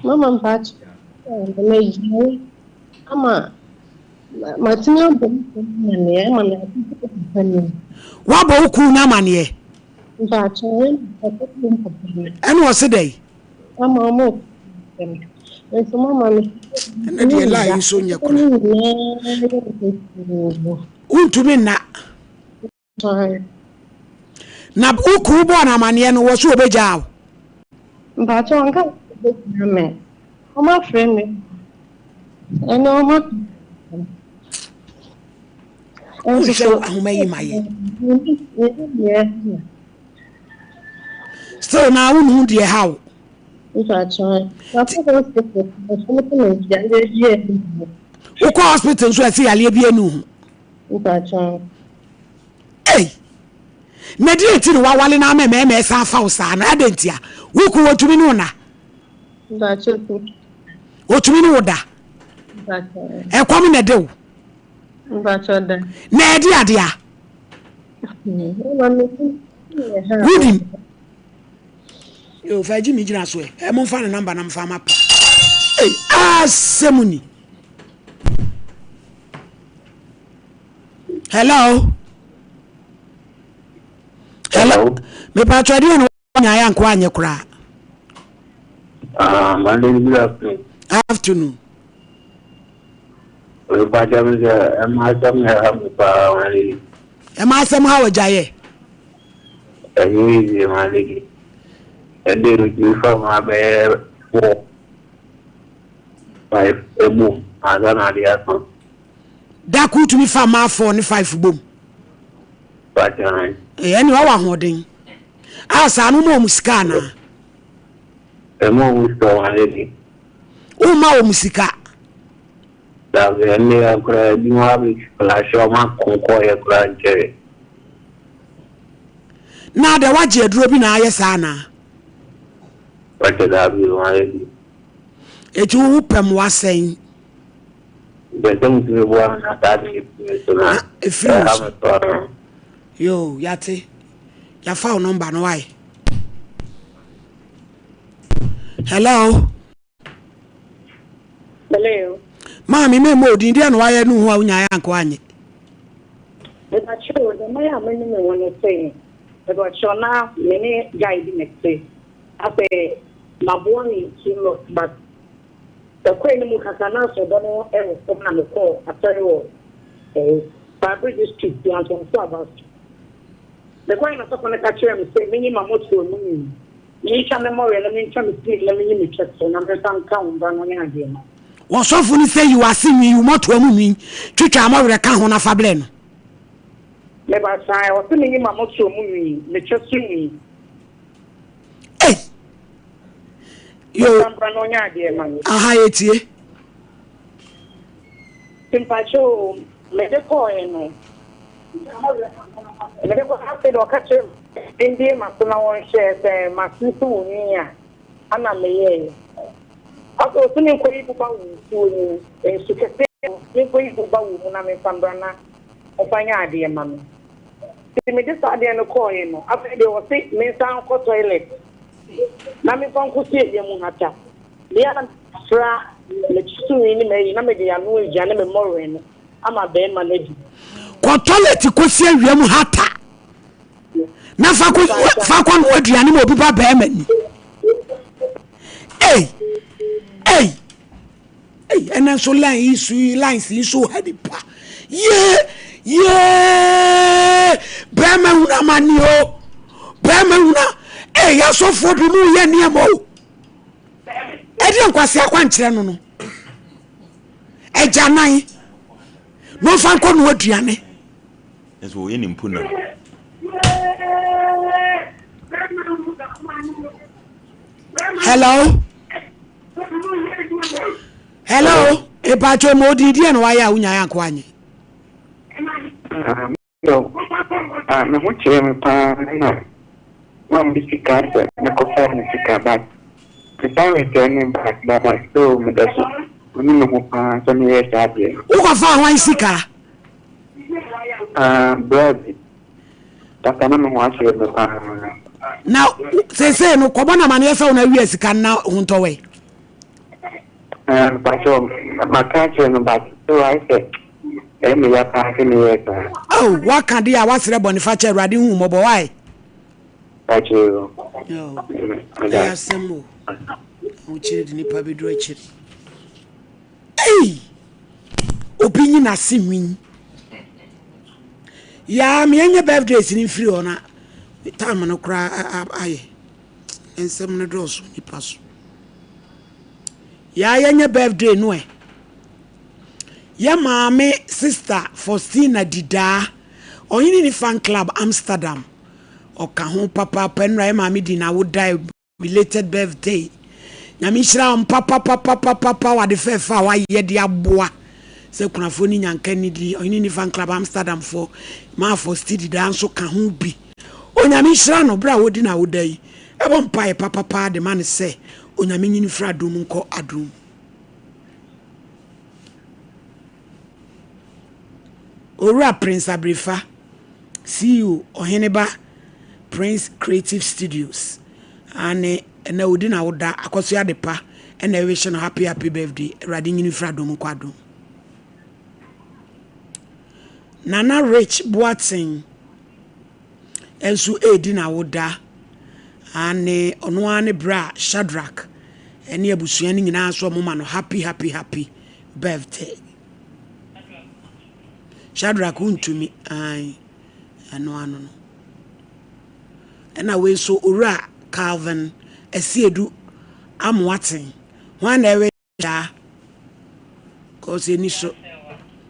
Mama mpakyɛ magyae ama matumi abɔ me kunu amaneɛ ama me akɔkɔ papa nim. Woabɔ wo kunu no amaneɛ? Mpakyɛ ɛna papa nim papa no. Ɛna ɔse dɛn? Ama ɔmo nso mama me. Ɛna deɛ lie nso nyɛ kora. Wontumi nna. Na wo kunu bɔɔ no amaneɛ no, wɔ so ɔbɛgyaa wo? Mpakyɛ ɔnka sɛ ɔbɛgyaa me. Ɔmo afrɛ me ɛne ɔmo aka. Wohwɛ ahoma yi ma yɛ. Still na wonhu deɛ ha wo. Wokɔ hospital nso ɛsɛ yareɛ bi anu ho. Mpakyɛw. Ei! Na deɛ nti na wawale no ama mmarima ɛsan afa wo saa no, adɛn ntia? Wo kunu wɔtumi ne wo na? Mpakyɛw tu. Wɔtumi ne wo da? Mpakyɛw. Ɛkɔm na ɛde wo? Mpakyɛw da. Na ɛde adeɛ a? Wonim? Yo, fa gye me gyina so ɛ. Ɛ momfa ne namba na mfa ma pa. Ei, asɛm ni. Hello. Hello. Mepatwa deɛ na nyaeɛ anko anyɛ koraa. Ah, Monday good afternoon. Afternoon. Mepatwa me sɛ ɛma asɛm na ɛha me paa Monday. Ɛma asɛm ha wɔ gyaeɛ. Ɛnyɛ easy Monday. Ɛde metumi fa mu abɛyɛ four. 5 bom ansa na ade asa. Da koro tumi fa mmaa 4 ne 5 bom. Pakyɛ. Ɛyɛ ne ɔwɔ ahoɔden. A saa no ma wɔn sika anaa? Ɛma wɔn sika wɔn ayɛ bi. Woma wɔn sika? Dabi ɛnne ya koraa adwuma abɛ flash wɔn akonkɔ yɛ koraa nkyɛre. Na adɛ wagye aduro bi na ayɛ saa anaa? Pakyɛ dabi wɔn ayɛ bi. Eti wo pɛ mmoa sɛn? Mepɛ sɛ motumi boa me na saa ade no firi me so na ɛfiri wo ɛha so. me paa. Yoo, yate. Yafa wo nɔmba no wae. Hello. Hello. Maame mɛmmɔ odin deɛ na wayɛ no ho a wonyaeɛ anka wanyɛ. Mepakyɛw, deɛ mayɛ a m'ani me ho ne sɛ, mepakyɛw na me ne guy bi na ɛte. Afei maboa me too lot but ɛkɔ anim kakra na asɛ ɔdɔ no wɔ fam na mekɔɔ asɔre wɔ eh, Faabridge Street Biantonfo aba so. Mekɔɛ na sɔfo no ka kyerɛɛ me sɛ menyi m'amotoa mu nwi, mentwa me mmɔwerɛ na mentwa me sleeve na menyi me kyɛ so na memfa nka wo mbra no ne adeɛ no. Ɔsɔfo no sɛ yi w'ase nwi, yi wo mmɔtoa mu nwi, twitwa mmɔwerɛ ka ho na fa brɛ no. Meba saa, ɔse menyi m'amotoa mu nwi, me kyɛ so nwi. Ei! Yo. Ɔmfa mbra na ɔnyɛ adeɛ ma me. Aha yɛtie. Nti mpakyɛ o, mede kɔɔɛ no, mede kɔ afei de ɔka kyerɛ me membie m'aso na wɔnhwɛ sɛ m'aso so wɔ nwi a, ana meyɛɛyɛ. Afei ɔse menkɔyi boba wɔ nsuo no mu, nsu kɛseɛ mu, menkɔyi boba wɔ mu na memfa mbra na ɔmfa nyɛ adeɛ ma me. Nti mede saa adeɛ no kɔɔɛ no, afei deɛ ɔse mensan nkɔ toilet na memfa nkɔsi awia mu hata. Bea a mefra me tumi ne m'ayi na mede ano aduane me mmɔwerɛ no ama barima no adi. Kɔ toilet kɔsi awia mu hata na fa kɔ fa kɔ noa aduane ma obi ba barima ni. Ei ei ei ɛnɛ nso line yi so yi lines yi so ha nipa yee yee barima hunu amane o barima hunu ei asɔfoɔ bi mu yɛ nneɛma o. Ɛdeɛ nkwasea akwankyerɛ no no agyanan na ɔmfa nkɔ no aduane. Nso wɔyɛ ne mpo nam. Hello. Hello. Epacho mo di deɛ na wayɛ a wonya yɛ anko anyɛ. No, ah, me ho kyerɛ me paa na maame sika sɛ mekɔfa me sika but mesan return ne back but but still meda so menu me ho paa sɛ meyɛɛ saa adeɛ no. Wokɔfaa hwan sika? Ah, bra bi. Papa na me ho akyerɛ me paa. Na seesei no kɔbɔ no amaneɛ sɛ wo na awia sika no na ho ntɔ wɛ? Ah, mpakyɛw, maka akyerɛ no but still ayɛ sɛ Ɛyɛ me ya paa sɛ meyɛɛ saa. Oh, woaka deɛ a woasrɛ bɔnefakyɛ Awurade hu wo mmɔbɔ why? Fakyɛ o. Oh, ɛyɛ asɛm o. Ahokyere de nipa bɛduru akyiri. Ei! Obi nyi n'ase nwi. Yaa me ɛnyɛ birthdays no mfiri hɔ na time no koraa ayɛ. Nsɛm no dɔɔso nipa so. Yaa yɛnyɛ birthday no ɛ. Yɛ maame Sista Faustina Didaa, ɔhene ni fan club Amsterdam, ɔka ho papaapa. Nnura yɛ maame di n'awoda belated birthday. Nyame nhyira wɔn papapapapapa wɔ ade fɛɛfɛ a wayɛ de aboa sɛ kunafoɔ ne nyanka nidi. Ɔhene ni fan club Amsterdam foɔ, maa Fausti Didaa nso ka ho bi. Onyame nhyira no berɛ a ɔdi n'awoda yi. Ɛbɔ mpaeɛ papapa de ma no sɛ Onyame nyini mfiri adom mu nkɔ adom mu. Owura Prince Abrefa, CEO, Ɔheneba Prince Creative Studios, aane, ɛnɛ ɔdi n'awoda, Akɔsoɛ Adepa ɛna ɛwehye no happy happy birthday, Awurade nyini mfiri adom nkɔ adom. Nana Rich Boateng nso redi n'awoda. Aane, ɔno ara ne bra Shadrack ne abusua no nyinaa nso wɔma no happy happy happy birthday. Shadrack wontumi, ae, ɛno ano no. Ɛna wei nso Owura Calvin Asiedu Amoaten, hwan na ɛwe Daa. Cause ɛni so.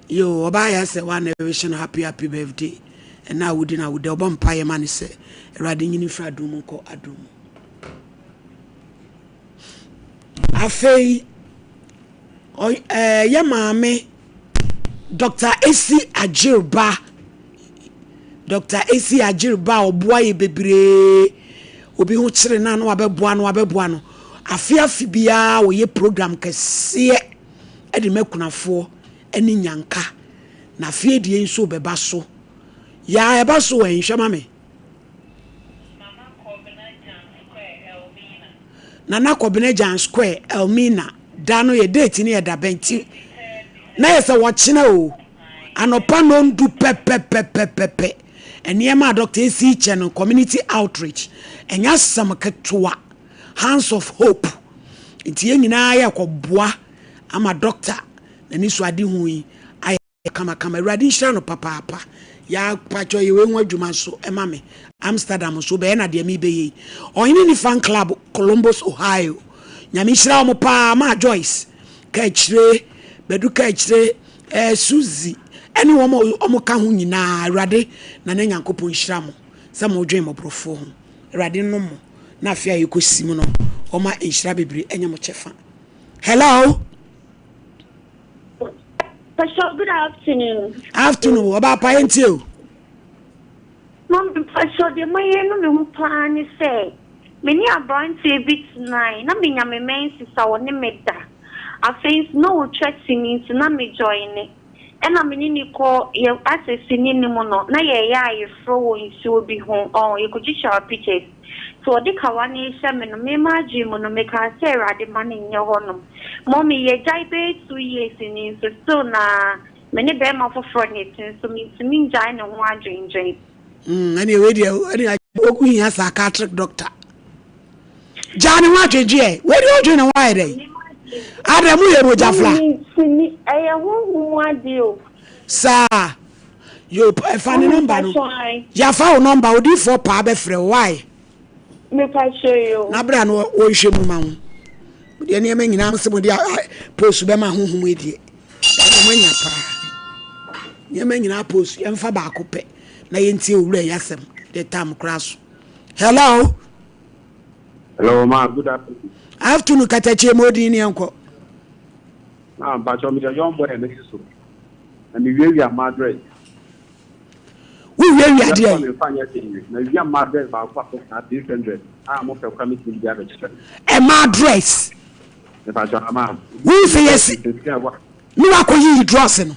Yo, ɔbaa yɛ sɛ wa na ɛwehye no happy happy birthday. Ɛna a wodi na wodɛ ɔbɔ mpaeɛ ma no sɛ Awurade nyini mfiri adom mu nkɔ adom mu. Afei, yɛ maame Dr. Esi Agyirba Dr. Esi Agyirba a ɔboa yɛ bebree obi ho kyere no a na wabɛboa no wabɛboa no Afe afe biara wɔyɛ program kɛseɛ de ma akunafoɔ ne nyanka. Na afe adie nso bɛba so. Yaa ɛba so wɔ nhwɛ ma me. Nana Kɔbena Gyan Square, Elmina. Da no yɛ date no yɛ da bɛn ti na yɛ sɛ wɔkyena o. Anɔpa nondu pɛpɛpɛpɛpɛ. Nneɛma a Dr. Esi kyɛ no community outreach. Ɛnyɛ asɛm ketewa. Hands of Hope nti yɛn nyinaa yɛrekɔboa ama dɔkta n'anisoadehu yi ayɛ kamakama. Awurade nhyira no papaapa. Yɛ pakyɛ yɛ wei ho adwuma nso ɛma me. Amsterdam nso bɛyɛ na deɛ mebɛyɛ yi. Ɔhene ne fan club Columbus, Ohio. Nyame nhyira wɔn paa maa Joyce Kaakyire, Badu Kaakyire, eh, Suzy ɛne wɔn a wɔn ka ho nyinaa. Awurade na ne Nyankopɔn nhyira mo sɛ modwen mmɔborɔfoɔ ho. Awurade nnom mo na afe a yɛkɔsi mu no Ɔma nhyira bebree ɛnyɛ mo kyɛfa. Hello. Pastor, good afternoon. Afternoon, ɔbaa pa yɛn tie o. Mami mpakyɛw deɛ mayɛ no me ho paa ne sɛ me ne abranteɛ bi tenae na menya me menses a ɔne me da afei nso na ɔtwa sini nso na me joine ɛna me ne no kɔ yɛ asɛ sini no mu no na yɛyɛ ayeforɔ wɔ nsuo bi ho ɔn yɛkɔtwitwaa pictures nti ɔde kawa no rehyɛ me no me m'adwene mu no mekaa sɛ awurade ma no nyɛ hɔ nom mummy yɛgyae bɛyɛ two years ni nso still na Me ne barima foforɔ na ɛte nso mentumi ngyae ne ho adwendwen. Mm, ɛne wei deɛ ɛne wohia psychiatric doctor. Gyaa ne ho adwendwen ɛ. Wei deɛ ɔdwen ne ho ayɛ dɛn? Adɛ mo yɛ mogya fla. Mentumi, ɛyɛ honhom mu adeɛ o. Saa. Yo, ɛfa ne nɔmba no. Yafa wo nɔmba, odiifoɔ paa bɛfrɛ wo, why? Mepakyɛ yo. Na bra no wɔnhwɛ mu ma wo. Deɛ nneɛma nyinaa mo sɛ mo de post bɛma honhom yi deɛ. Ɛna mo anya paa. Nneɛma nyinaa post yɛmfa baako pɛ na yɛntie owura yi asɛm de tam koraa so. Hello. Hello ma good afternoon. Afternoon katakyie ma odin ne yɛnkɔ. Na mpakyɛ meyɛ young boy a mesi so. Na mewiawia m'address. Wowiawia deɛ? Mawia m'address baako a saa 600 a mopɛ kora metumi de abɛkyerɛ. Ɛma address. Wohu sɛ yɛsi ne wakɔyiyi drɔs no.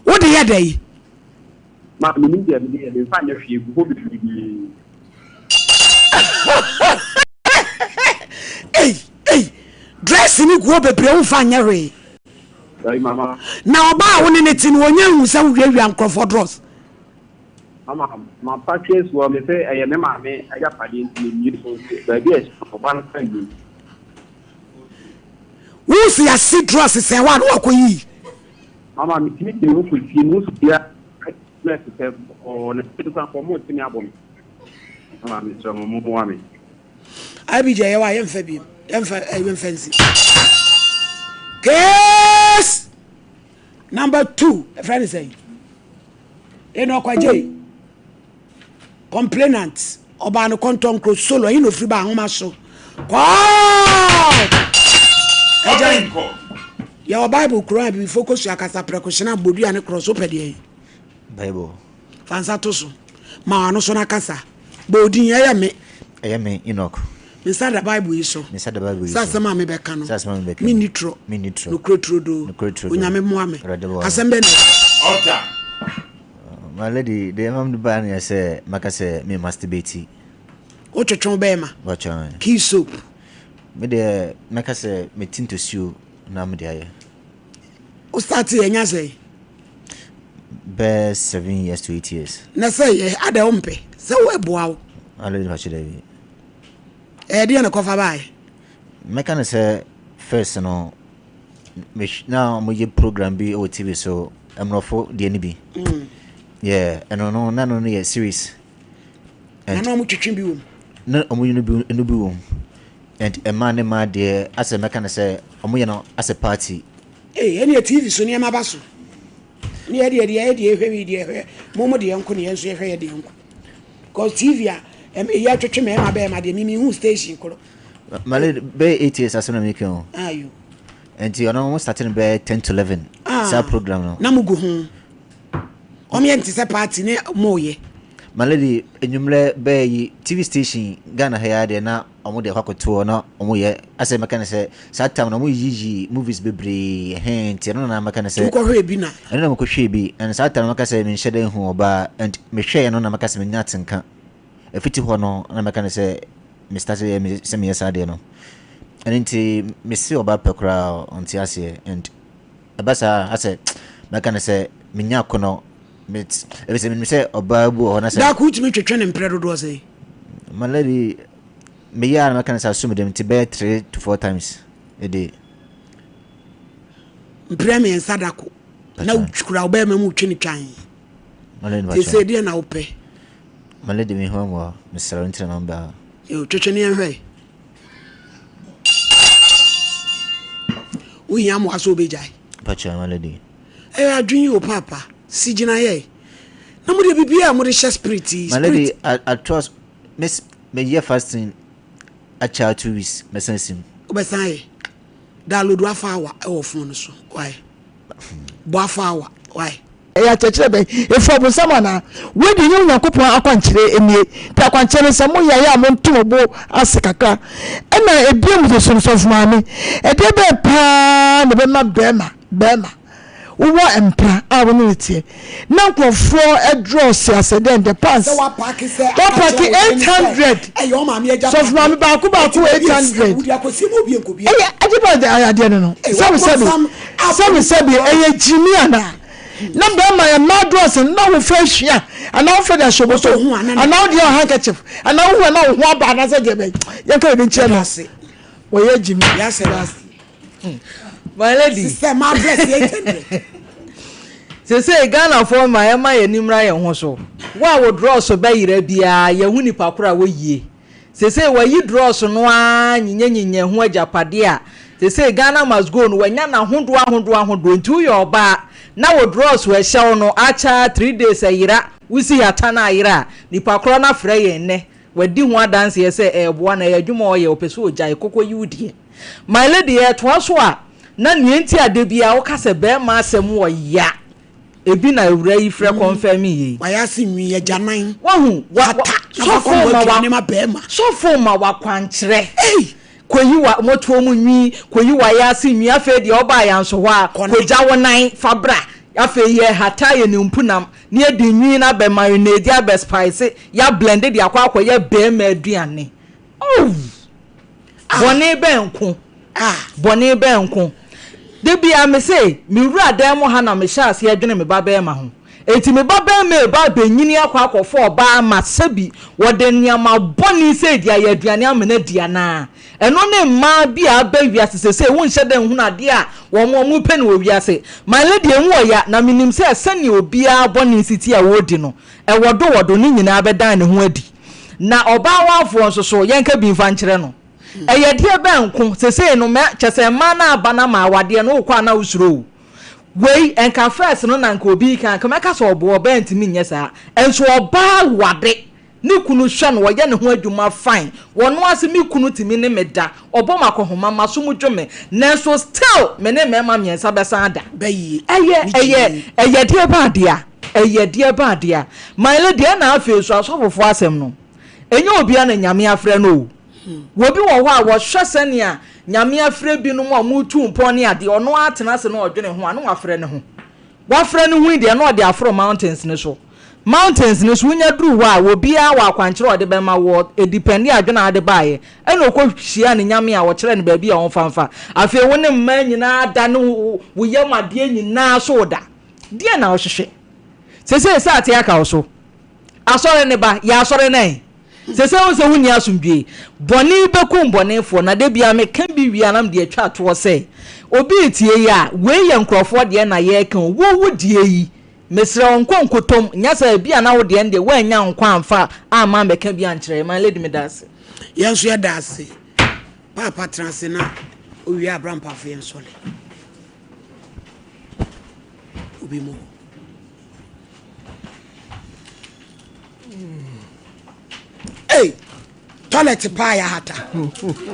Wode yɛ dɛ yi? Ei, ei, dress no gu hɔ bebree womfa nyɛ hwee. Na ɔbaa a wo ne ne te no ɔnya nhu sɛ wowiawia nkurɔfoɔ drɔs. Mama mapa case wɔ me sɛ ɛyɛ me maame agyapadeɛ nti me mmie so nti baabi a ɛhyɛ no ɔba no kora nnim. Wo si ase drɔs sɛn hɔ a na wakɔ yiyi. Mama me tumi de me ho kɔ fie me ho so bia dress sɛ ɔɔ na fie no kora nka ɔmo te me abɔ me. Mama me srɛ mo mo moa me. Abigya yɛ wa yɛmfa biem yɛmfa yɛmfa nsi. Case number 2 ɛfrɛ ne sɛn? Enoch Agyei, complainant, ɔbaa no kɔntɔnkro solo, ɛyi na ofiri ba ahoma so. Kɔɔ! Agya, yɛwɔ Bible kuro a bibifo kosua kasa prɛko hyena bodua ne korɔ so pɛ deɛ yi. Bible. Fa nsa to so. Ma w'ano so na kasa. Bɔ odin, ɛyɛ me. Ɛyɛ me, Enoch. Me nsa da Bible yi so. Me nsa da Bible yi so. Sɛ asɛm a mebɛka no. Sɛ asɛm a mebɛka no. Menni torɔ. Menni torɔ. Nokorɛ turodoo. Nokorɛ turodoo. Onyame mmoa me. Awurade boa me. Asɛm bɛn na. Ɔda. My lady, deɛ ɛma mede baeɛ no yɛ sɛ mɛka sɛ me masturbate. Wotwetwe wo bɛɛma? Bɔkyɛ. Key soap. Me deɛ mɛka sɛ meti ntosuo na mede ayɛ. Wo start yɛ nya sɛn? Bɛɛ 7 years to 8 years. Na sɛ yɛ adɛ wo mpɛ sɛ wo ɛboa wo. My lady, bɔkyɛ dɛ bi. Ɛyɛ deɛ na kɔfa baeɛ? Mɛka no sɛ first no na wɔyɛ program bi wɔ TV so mmorɔfo deɛ no bi. Yeah, ɛno no na no no yɛ series. And na wɔn twetwe bi wɔ mu. Na wɔn yɛ no bi no bi wɔ mu. And mmaa ne mmaa deɛ asɛ mɛka no sɛ wɔn yɛ no asɛ party. Ee, ɛnneɛ TV so nneɛma ba so. Ne yɛ deɛ deɛ yɛ deɛ hwɛ wi deɛ hwɛ mo mo deɛ nko ne yɛn nso yɛhwɛ yɛ deɛ nko. Cause TV a ɛyɛ atwetwe mmarima bɛrima deɛ mimi hu station koro. Male bɛyɛ 8 years asɛm na meka o. Ayo. Nti ɔno mo start no bɛyɛ 10 to 11. Ah, Saa program no. Na mo gu ho. Wɔn yɛ nte sɛ party ne mo yɛ. My lady enyimrɛ bɛyɛ yi TV station Ghana ha yi ara deɛ na wɔn de akɔ akɔto hɔ na wɔn yɛ asɛ mɛka no sɛ saa time no wɔn yiyi movies bebree ɛhɛn nti ɛno na mɛka no sɛ. Wokɔhwɛɛ bi na. Ɛno na mekɔhwɛɛ bi and saa time no mɛka sɛ menhyɛ da nhu ɔbaa and mehwɛɛ no na mɛka sɛ menya atenka ɛfiti hɔ no na mɛka no sɛ me start yɛ sɛ meyɛ saa deɛ no ɛno nti mese ɔbaa pɛ koraa ɔnte aseɛ and ɛba saa asɛ mɛka no sɛ menya akɔnɔ ɛfisɛ menim sɛ ɔbaa bi wɔ hɔ na sɛ. Daako wotumi twetwe ne mprɛ dodoɔ sɛn? My lady, meyɛ a na mɛka no sɛ asom dɛm nti bɛyɛ 3 to 4 times a day. Mprɛ mmiɛnsa da ko na kura wo bɛrima mu twe ne twan. Te sɛ deɛ na wopɛ. My lady, me ho mmoa, mesrɛ wo nti na maba ha. Yo, twetwe ne yɛnhwɛ. Wohia mmoa sɛ wobɛgyae. Pakyɛ, my lady. Ɛyɛ adwene yi o paapa, si gyina yɛ. Na mo deɛ biribiara a mode hyɛ spirit yi. My lady, I, I trust, miss, meyɛ fasting. Akyɛ a 2 weeks mɛsan asim. Wobɛsan ayɛ. Download Afa Awa ɛwɔ phone no so. Why? Bɔ Afa Awa. Why? Ɛyɛ akyerɛkyerɛ bɛn? Ɛfiri ɔbonsam anaa? Wei deɛ ɛnyɛ Onyankopɔn akwankyerɛ nie. Nti akwankyerɛ no sɛ moyɛ a, yɛ a monto mo bo ase kakra. Ɛna ɛbiom nso so no, sɔfo maame, ɛdeɛ bɛn paa na ɛbɛma bɛrima, bɛrima, wowɔ mpra a wo ne no teɛ, na nkurɔfoɔ drɔse asɛ dɛn, the pants, Sɛ woapaake sɛ aka woapaake kyerɛ wo yere no sɛ 800, ɛyɛ wo maame sɔfo agyapadeɛ, maame baako enti baako baabi a ɛsi no 800. wode akɔsie ma obi nkɔbie. Ɛyɛ ɛde ba adeɛ no no, Ei, sɛbi sɛbi, w'abonsam abɔ sɛbi nipa sɛbi, paa. ɛyɛ gyimi anaa? Na bɛrima yɛ mmaa drɔs no na wofɛ sua anaa wofɛ de ahyɛ Wosɛ bɔtɔ ohun ana na anaa wode yɛ handkerchief anaa wohu anaa wo ho aba anaasɛ deɛ bɛn yɛnka biribi nkyerɛ Yɛda no ase. wɔyɛ gyimi. Yɛasɛ last. My lady. Sister ma bless 800. Sesei Ghanafoɔ ma yɛma yɛn ani mmra yɛn ho so. Wo a wo drɔs bɛyera biara yɛhu nipa koro a woyie. Sesei wayi drɔs no ara nyinyanyinya ho agyapadeɛ a sesei Ghana must go no wanya no ahodoɔ ahodoɔ ahodoɔ nti woyɛ ɔbaa na wo drɔs ɛhyɛ wo no akyɛ ara 3 days ɛyera wosi hata no ayera a nipa korɔ no afrɛ yɛn nnɛ wadi ho adanseɛ sɛ ɛɛboa no ɛyɛ adwuma a ɔyɛ ɔpɛ sɛ ɔgyae kɔkɔ yi wo deɛ. My lady yɛtoa so a na nea nti a da biara woka sɛ bɛrima asɛm wɔ ya ebi na awura yi frɛ confirm yei. Wayɛ ase nwi agyanan. Wahu wa wa Hata na fa sɔfo kɔnoa ma wa aduane ma bɛrima. sɔfo ma wakwankyerɛ. Kɔyi wa motoɔ mu nwi kɔyi wayɛ ase nwi afei deɛ ɔbaa yɛn nso hɔ a Kɔne. kɔgya wo nan fa bra afei yɛ hata yɛ ne mpunam na yɛde nwi no abɛ marinade abɛ spice yɛ blend de akɔ akɔyɛ bɛrima aduane. Oh! Bɔne bɛn nko? Bɔne bɛn nko? Da biara mese, me wura dan mu ha na mehyɛ aseɛ dwene me babarima ho. Enti me babarima reba abɛnyini akɔ akɔfa ɔbaa ama sɛbi wɔde nneɛma bɔne sei de ayɛ aduane ama no adi anaa? Ɛno ne mmaa bi a aba wiase seesei, wonhyɛ da nhunu adeɛ a wɔn wɔpɛ no wɔ wiase. My lady, ɛmu wɔ ya, na menim sɛ sɛdeɛ obiara bɔne si te a wɔredi no, ɛwɔ do wɔ do, ne nyinaa bɛdan ne ho adi. Na ɔbaa wafoɔ nso so, yɛnka bi mfa nkyerɛ no. Ɛyɛ deɛ bɛn nko? Sesei no, mɛ, kyɛ sɛ mmaa no aba no ama awadeɛ no, wokɔ a na wosuro o. Wei, nka first no na nka obi reka a, nka mɛka sɛ ɔboa, ɔbaa ntumi nyɛ saa. Nso ɔbaa wade, ne kunu hwɛ no, ɔyɛ ne ho adwuma fine. Ɔno ara se me kunu tumi ne me da, ɔbɔ me akɔnhoma, m'aso mu dwo me, nanso still me ne mmarima mmiɛnsa bɛsan ada. Bɛyie, Ɛyɛ, ne ɛyɛ, gyimii. ɛyɛ deɛ bɛn adeɛ a? Ɛyɛ deɛ bɛn adeɛ a? My lady, ɛna afei nso asɔfofoɔ asɛm no, ɛnyɛ obiara na Nyame afrɛ no o. Obi wɔ hɔ a, wɔhwɛ sɛnea Nyame afrɛ binom a wɔretu mpɔn ne adeɛ, ɔno ara tena ase na ɔdwene ho a, na wafrɛ ne ho. Wafrɛ ne ho yi deɛ, na ɔde aforo mountains no so. Mountains no so, wonya duru hɔ a, obiara wɔ akwankyerɛ a ɔde bɛma woɔ, ɛdipɛnde adwene a wode baeɛ. Ɛna ɔkɔ hyiaa ne Nyame a ɔkyerɛɛ no baabi a ɔmfa mfa. Afei wo ne mmaa nyinaa da ne wo yam adeɛ nyinaa so da. Deɛn na wohwehwɛ? Seesei sɛ ate aka wo so. Asɔre ne ba, yɛ asɔre no ɛ. Seesei wohu sɛ wonni asomdwoe. Bɔne bɛkum bɔnefoɔ, na da biara meka bi wie a na mede atwa toɔ sɛ, obi retie yi a, wei yɛ nkurɔfoɔ deɛ na yɛreka o, wo wo deɛ yi, mesrɛ wo nkɔ nkotom, nyɛ saa ebia na wo deɛ no deɛ woannya nkwa amfa amma ammɛka bi ankyerɛ yɛn. My lady meda ase. Yɛn nso yɛda ase. Paapa tena ase na owie a bra mpaafo yɛn sɔre. Obi mu. Hey, toilet paa yɛ ahata.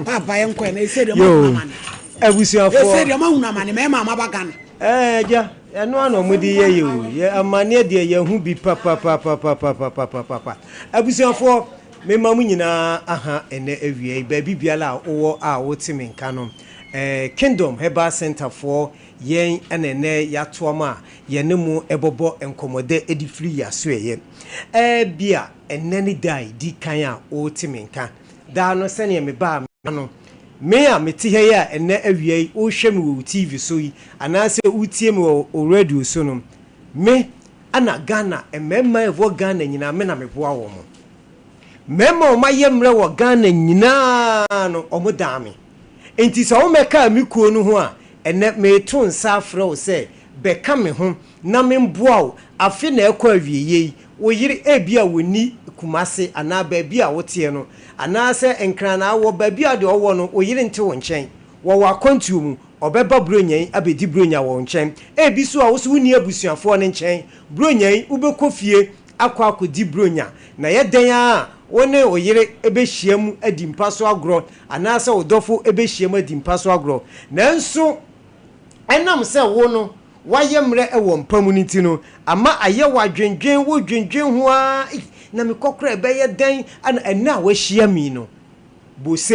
Paapa yɛn kɔ yɛn na ese deɛ ɔmo ahunu amane. Abusuafoɔ. Ese deɛ ɔmo ahunu amane mɛɛma ama ba Ghana. Ɛɛ agya, ɛno ara na wɔde yɛ yɛ o. Yɛ amaneɛ deɛ yɛho bi papapapapapapapapa. Abusuafoɔ, mema mo nyinaa aha ɛnɛ awia yi, baabi biara a wowɔ a wote me nka no. Ɛɛ Kingdom Herbal Center foɔ yɛn na ɛnɛ yɛatoam a yɛne mo ɛbɔbɔ nkɔmmɔdɛ de firi yɛn asoɛeɛ. Ɛɛ bia ɛnnɛ ne da a ɛdi kan a wote me nka. Daa no sɛdeɛ mebaa me no, me a mete ha yi a ɛnnɛ awia yi worehwɛ me wɔ wo TV so yi anaasɛ woretie me wɔ wo radio so no, me na Ghana mmarima a ɛwɔ Ghana nyinaa me na meboa wɔn. Mmarima a wɔayɛ mmerɛ wɔ Ghana nyinaa no, wɔdaa me. Enti sɛ wommɛkaa me kuo no ho a, ɛnnɛ mereto nsa afrɛ wo sɛ bɛka me ho na memboa wo. Afe na ɛrekɔ awieeɛ yi, wo yere ebia wɔnni Kumase anaa baabi a woteɛ no, anaasɛ Nkran na wɔ baabi a deɛ ɔwɔ no, wo yere nte wo nkyɛn. Wɔwɔ akwantuo mu, ɔbɛba Buronya yi abɛdi Buronya wɔ wo nkyɛn. Ebi nso a wo nso wonni abusuafoɔ no nkyɛn, Buronya yi wobɛkɔ fie akɔ akɔdi Buronya. Na ɛyɛ dɛn ara a, wo ne wo yere bɛhyiam adi mpa so agorɔ anaasɛ wo dɔfo bɛhyiam adi mpa so agorɔ. Nanso ɛnam sɛ wo no woayɛ mmerɛ wɔ mpa mu no nti no, ama ayɛ wo adwendwen, wodwendwen ho ara, ei, na mekɔ koraa a ɛbɛyɛ dɛn na ɛnnɛ a woahyia me yi no, bose,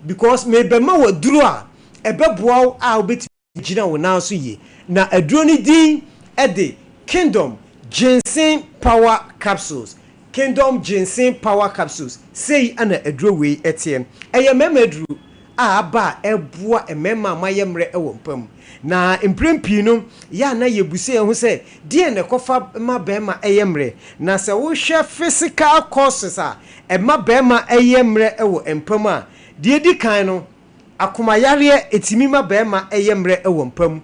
because merebɛma wo aduro a ɛbɛboa wo a wobɛtumi agyina wo nan so yie. Na aduro no din de Kingdom Ginseng Power Capsules. Kingdom Ginseng Power Capsules, sei na aduro wei teɛ. Ɛyɛ mmarima aduro a aba a ɛboa mmarima a wɔayɛ mmerɛ wɔ mpa mu. Na mprɛn pii no, yɛ a na yɛbisa yɛn ho sɛ, deɛn na ɛkɔfa ma barima yɛ mmerɛ? Na sɛ wohwɛ physical causes a ɛma barima yɛ mmerɛ wɔ mpa mu a, deɛ ɛdi kan no, Akomayareɛ, ɛtumi ma barima yɛ mmerɛ wɔ mpa mu.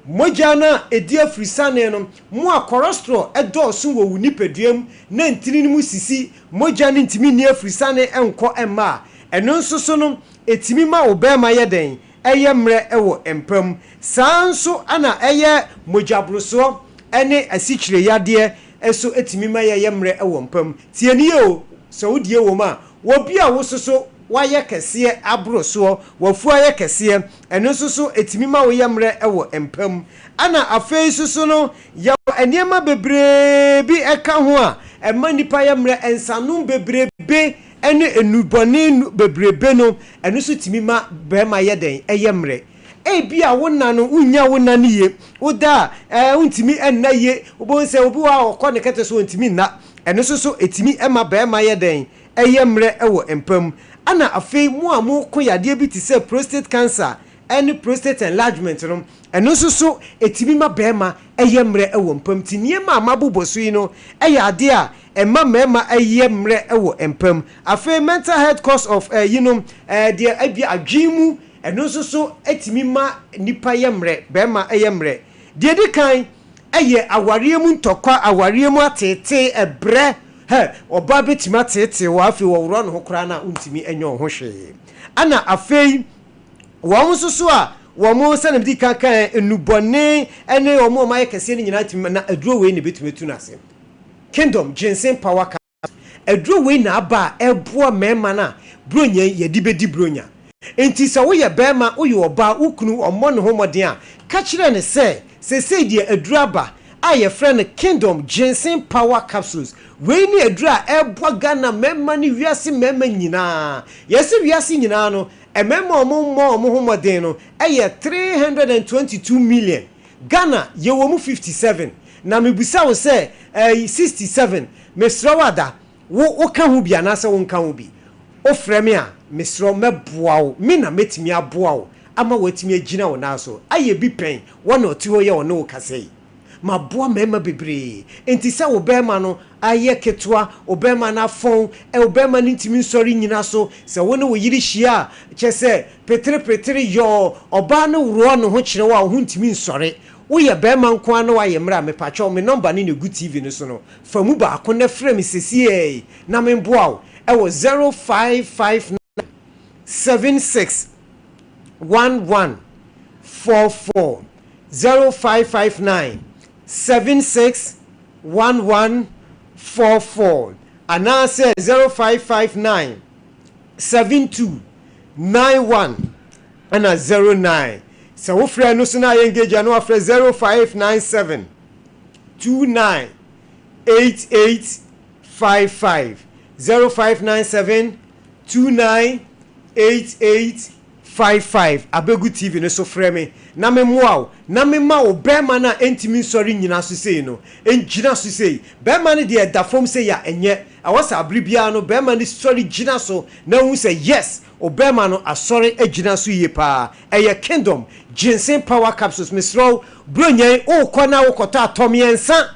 Mogya no a ɛdi afirisane no mo a kɔrɔstrɔ dɔɔso wɔ wo nipadua mu na ntini no mu sisi, mogya no ntumi nni afirisane nkɔ mma a, ɛno nso so no, ɛtumi ma wo barima yɛ dɛn? Ɛyɛ mmerɛ wɔ mpa mu. Saa ara nso na ɛyɛ mogyaborosoɔ ne asikyire yadeɛ nso tumi ma yɛyɛ mmerɛ wɔ mpa mu. Tie no yie o, sɛ wo deɛ wɔ mu a, wɔ bi a wo soso woayɛ kɛseɛ aboro soɔ, w'afu ayɛ kɛseɛ, ɛno nso so ɛtumi ma woyɛ mmerɛ wɔ mpa mu. Ɛna afei nso so no, yɛwɔ nneɛma bebree bi ɛka ho a ɛma nnipa yɛ mmerɛ, nsanom bebrebe ne nnubɔne bebrebe no, ɛno nso tumi ma barima yɛ dɛn? Ɛyɛ mmerɛ. Ebia wo nna no, wunnya wo nna no yie. Woda a, ɛɛ, wontumi nna yie. Wobɛhu sɛ obi wɔ hɔ a ɔkɔ ne kɛtɛ so ɔntumi nna. Ɛno nso so, ɛtumi ma barima yɛ dɛn? Ɛyɛ mmerɛ wɔ mpa mu. Ɛna afei mo a moko yadeɛ bi te sɛ prostate cancer ne prostate enlargement no, ɛno nso so, ɛtumi ma barima yɛ mmerɛ wɔ mpa mu. Nti nneɛma a mabobɔ so yi no yɛ adeɛ a ɛma mmarima yɛ mmerɛ wɔ mpa mu. Afei mental health cause of yinom, deɛ ebia adwene mu Ɛno nso so tumi ma nnipa yɛ mmerɛ, barima yɛ mmerɛ. Deɛ ɛdi kan yɛ awareɛ mu ntɔkwa, awareɛ mu ateetee, ɛbrɛ. Hɛ, ɔbaa bɛtumi ateetee wo a afei ɔworɔ ne ho koraa no a wontumi nyɛ wo ho hwee. Ɛna afei wɔn nso so a wɔn sɛdeɛ medi kan kaeɛ, nnubɔne ne wɔn a wɔayɛ kɛseɛ no nyinaa tumi ma, na aduro wei na ɛbɛtumi atu no ase. Kingdom Ginseng Power Aduro wei na aba a ɛboa mmarima no a Buronya yi yɛde bɛdi Buronya. Enti sɛ woyɛ barima, woyɛ ɔbaa, wo kunu ɔmmɔ ne ho mmɔden a, ka kyerɛ no sɛ seesei deɛ aduro aba a yɛfrɛ no Kingdom Ginseng Power Capsules. Wei ne aduro a ɛreboa Ghana mmarima ne wiase mmarima nyinaa. Yɛse wiase nyinaa no, mmarima a wɔmmɔ wɔn ho mmɔden no yɛ 322 million. Ghana yɛwɔ mu 57 na mebisa wo sɛ ɛɛ 67 mesrɛ wo ada wo woka ho bi anaasɛ wonka ho bi? Wofrɛ me a mesrɛ wo mɛboa wo me na mɛtumi aboa wo ama woatumi agyina wo nan so ayɛ bi pɛn wɔ na ɔte hɔ yi a ɔne wo kasa yi. Maboa mmarima bebree enti sɛ wo barima no ayɛ ketewa, wo barima no afɔn, wo barima no ntumi nsɔre nnyina so, sɛ wo ne wo yere hyia a kyerɛ sɛ Peterepetere yɔɔ, ɔbaa no worɔ ne ho kyerɛ wo a wo ho ntumi nsɔre. Woyɛ barima nko ara na woayɛ mmerɛ a, mepakyɛw me nɔmba no na ɛgu TV no so no, fa mu baako na frɛ me sesiei na memboa wo ɛwɔ 0559 76 11 44, 0559 76 11 44 anaasɛ 0559 72 91 ɛna 09. Sɛ wofrɛ ɛno so na ayɛ engage a na wafrɛ 0597 29 88 55 0597 29 88 55. Abegu TV no so frɛ me na me mmoa wo na me ma wo bɛɛma no a ɛntumi nsɔre nnyina so sei no ngyina so sei. Bɛɛma no deɛ ɛda fam sei a ɛnyɛ. Ɛwɔ sɛ abere biara no bɛɛma no sɔre gyina so na wohu sɛ yes obɛɛma no asɔre agyina so yie paa. Ɛyɛ Kingdom Ginseng Power Capsules mesrɛ wo Buronya yi wokɔ na wokɔtɔ a tɔ mmiɛnsa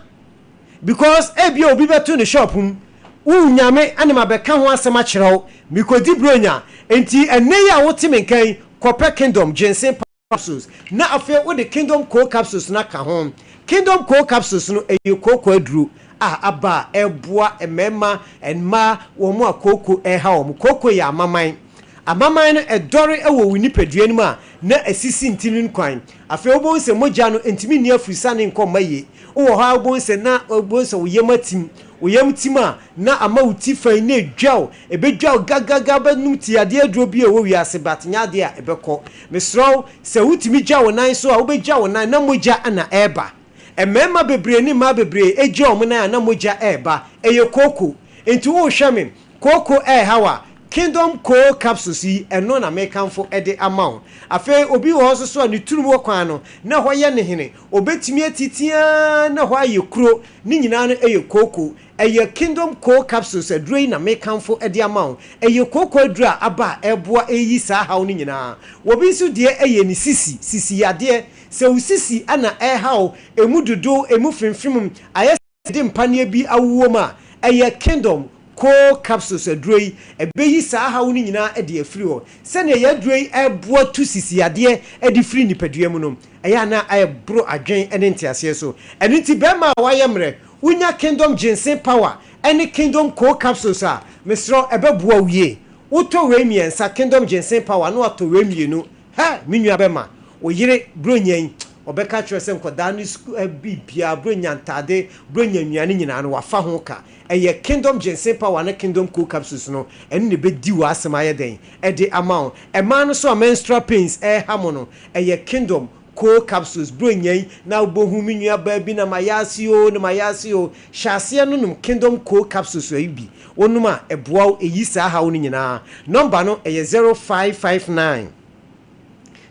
because ebia obi bɛto ne shop mu wo Nyame na mabɛka ho asɛm akyerɛ wo mekɔdi Buronya nti ɛnnɛ yi a wote me nka yi kɔpɛ Kingdom Ginseng Power Capsules na afei wode Kingdom Coal Capsules no aka ho. Kingdom Coal Capsules no, ɛyɛ kooko aduro a aba a ɛboa mmarima, mmaa, wɔn a kooko reha wɔn. Kooko yɛ amaman. Amaman no ɛdɔre wɔ wo nipadua no mu a, na asisi ntini no kwan. Afei wobɛhu sɛ mogya no ntumi nni afurusane nkɔ mma yie. Wowɔ hɔ ara wobɛhu sɛ na wobɛhu sɛ wo yam atim. Wo yam tim a, na ama wo ti fa yi na ɛdwa wo. Ɛbɛdwa wo gagaga, wobɛnom ti adeɛ aduro bi a ɛwɔ wiase but nyɛ adeɛ a ɛbɛkɔ. Mesrɛ wo, sɛ wotumi gya wo nan so a, wobɛgya wo nan na mogya na ɛreba. Mmarima bebree ne mmaa bebree gya wɔn nan a na mogya reba. Ɛyɛ kooko. Enti worehwɛ me, kooko rehaw a, Kingdom Coal Capsules yi, ɛno na mekamfo de ama wo. Afei obi wɔ hɔ nso so a ne turum wɔ kwan no, na ɛhɔ yɛ ne hene. Obetumi atiti ara na ɛhɔ ayɛ kuro. Ne nyinaa no yɛ kooko. Ɛyɛ Kingdom Coal Capsules aduro yi na mekamfo de ama wo. Ɛyɛ kooko aduro a aba a ɛreboa reyi saa haw no nyinaa. Obi nso deɛ yɛ ne sisi, sisi yadeɛ. Sɛ wo sisi na ɛreha wo, emu dodow, emu femfem, ayɛ sɛ yɛde mpaneɛ bi awowɔ mu a, ɛyɛ Kingdom Coal Capsules aduro yi. Ɛbɛyi saa haw no nyinaa de afiri hɔ. Sɛdeɛ yɛn aduro yi reboa tu sisi yadeɛ de firi nipadua mu no, ɛyɛ a na ɛboro adwene ne nteaseɛ so. Ɛno nti barima a wayɛ mmerɛ, wonya Kingdom Ginseng Power ne Kingdom Coal Capsules a, mesrɛ wo, ɛbɛboa wo yie. Wotɔ wei mmiɛnsa, Kingdom Ginseng Power, na watɔ wei mmienu, Hɛ! Me nua bɛma, wo yere Buronya yi, ɔbɛka akyerɛ wo sɛ nkwadaa no sukuu ɛ, biribiara, Buronya ntaade, Buronya nnuane nyinaa no, wafa ho ka. Ɛyɛ Kingdom Ginseng Power ne Kingdom Cool Capsules no, ɛno na ɛbɛdi w'asɛm ayɛ dɛn? Ɛde ama wo. Mmaa no nso a menstrual pains ɛreha mo no, ɛyɛ Kingdom Cool Capsules. Buronya yi, na wobɛhu me nua baa bi na mayɛ ase oo, na mayɛ ase oo. Hyɛ aseɛ no nom Kingdom Cool Capsules yi bi. Wonom a, ɛboa wo, ɛyi saa haw no nyinaa. Nɔmba no, ɛyɛ 0559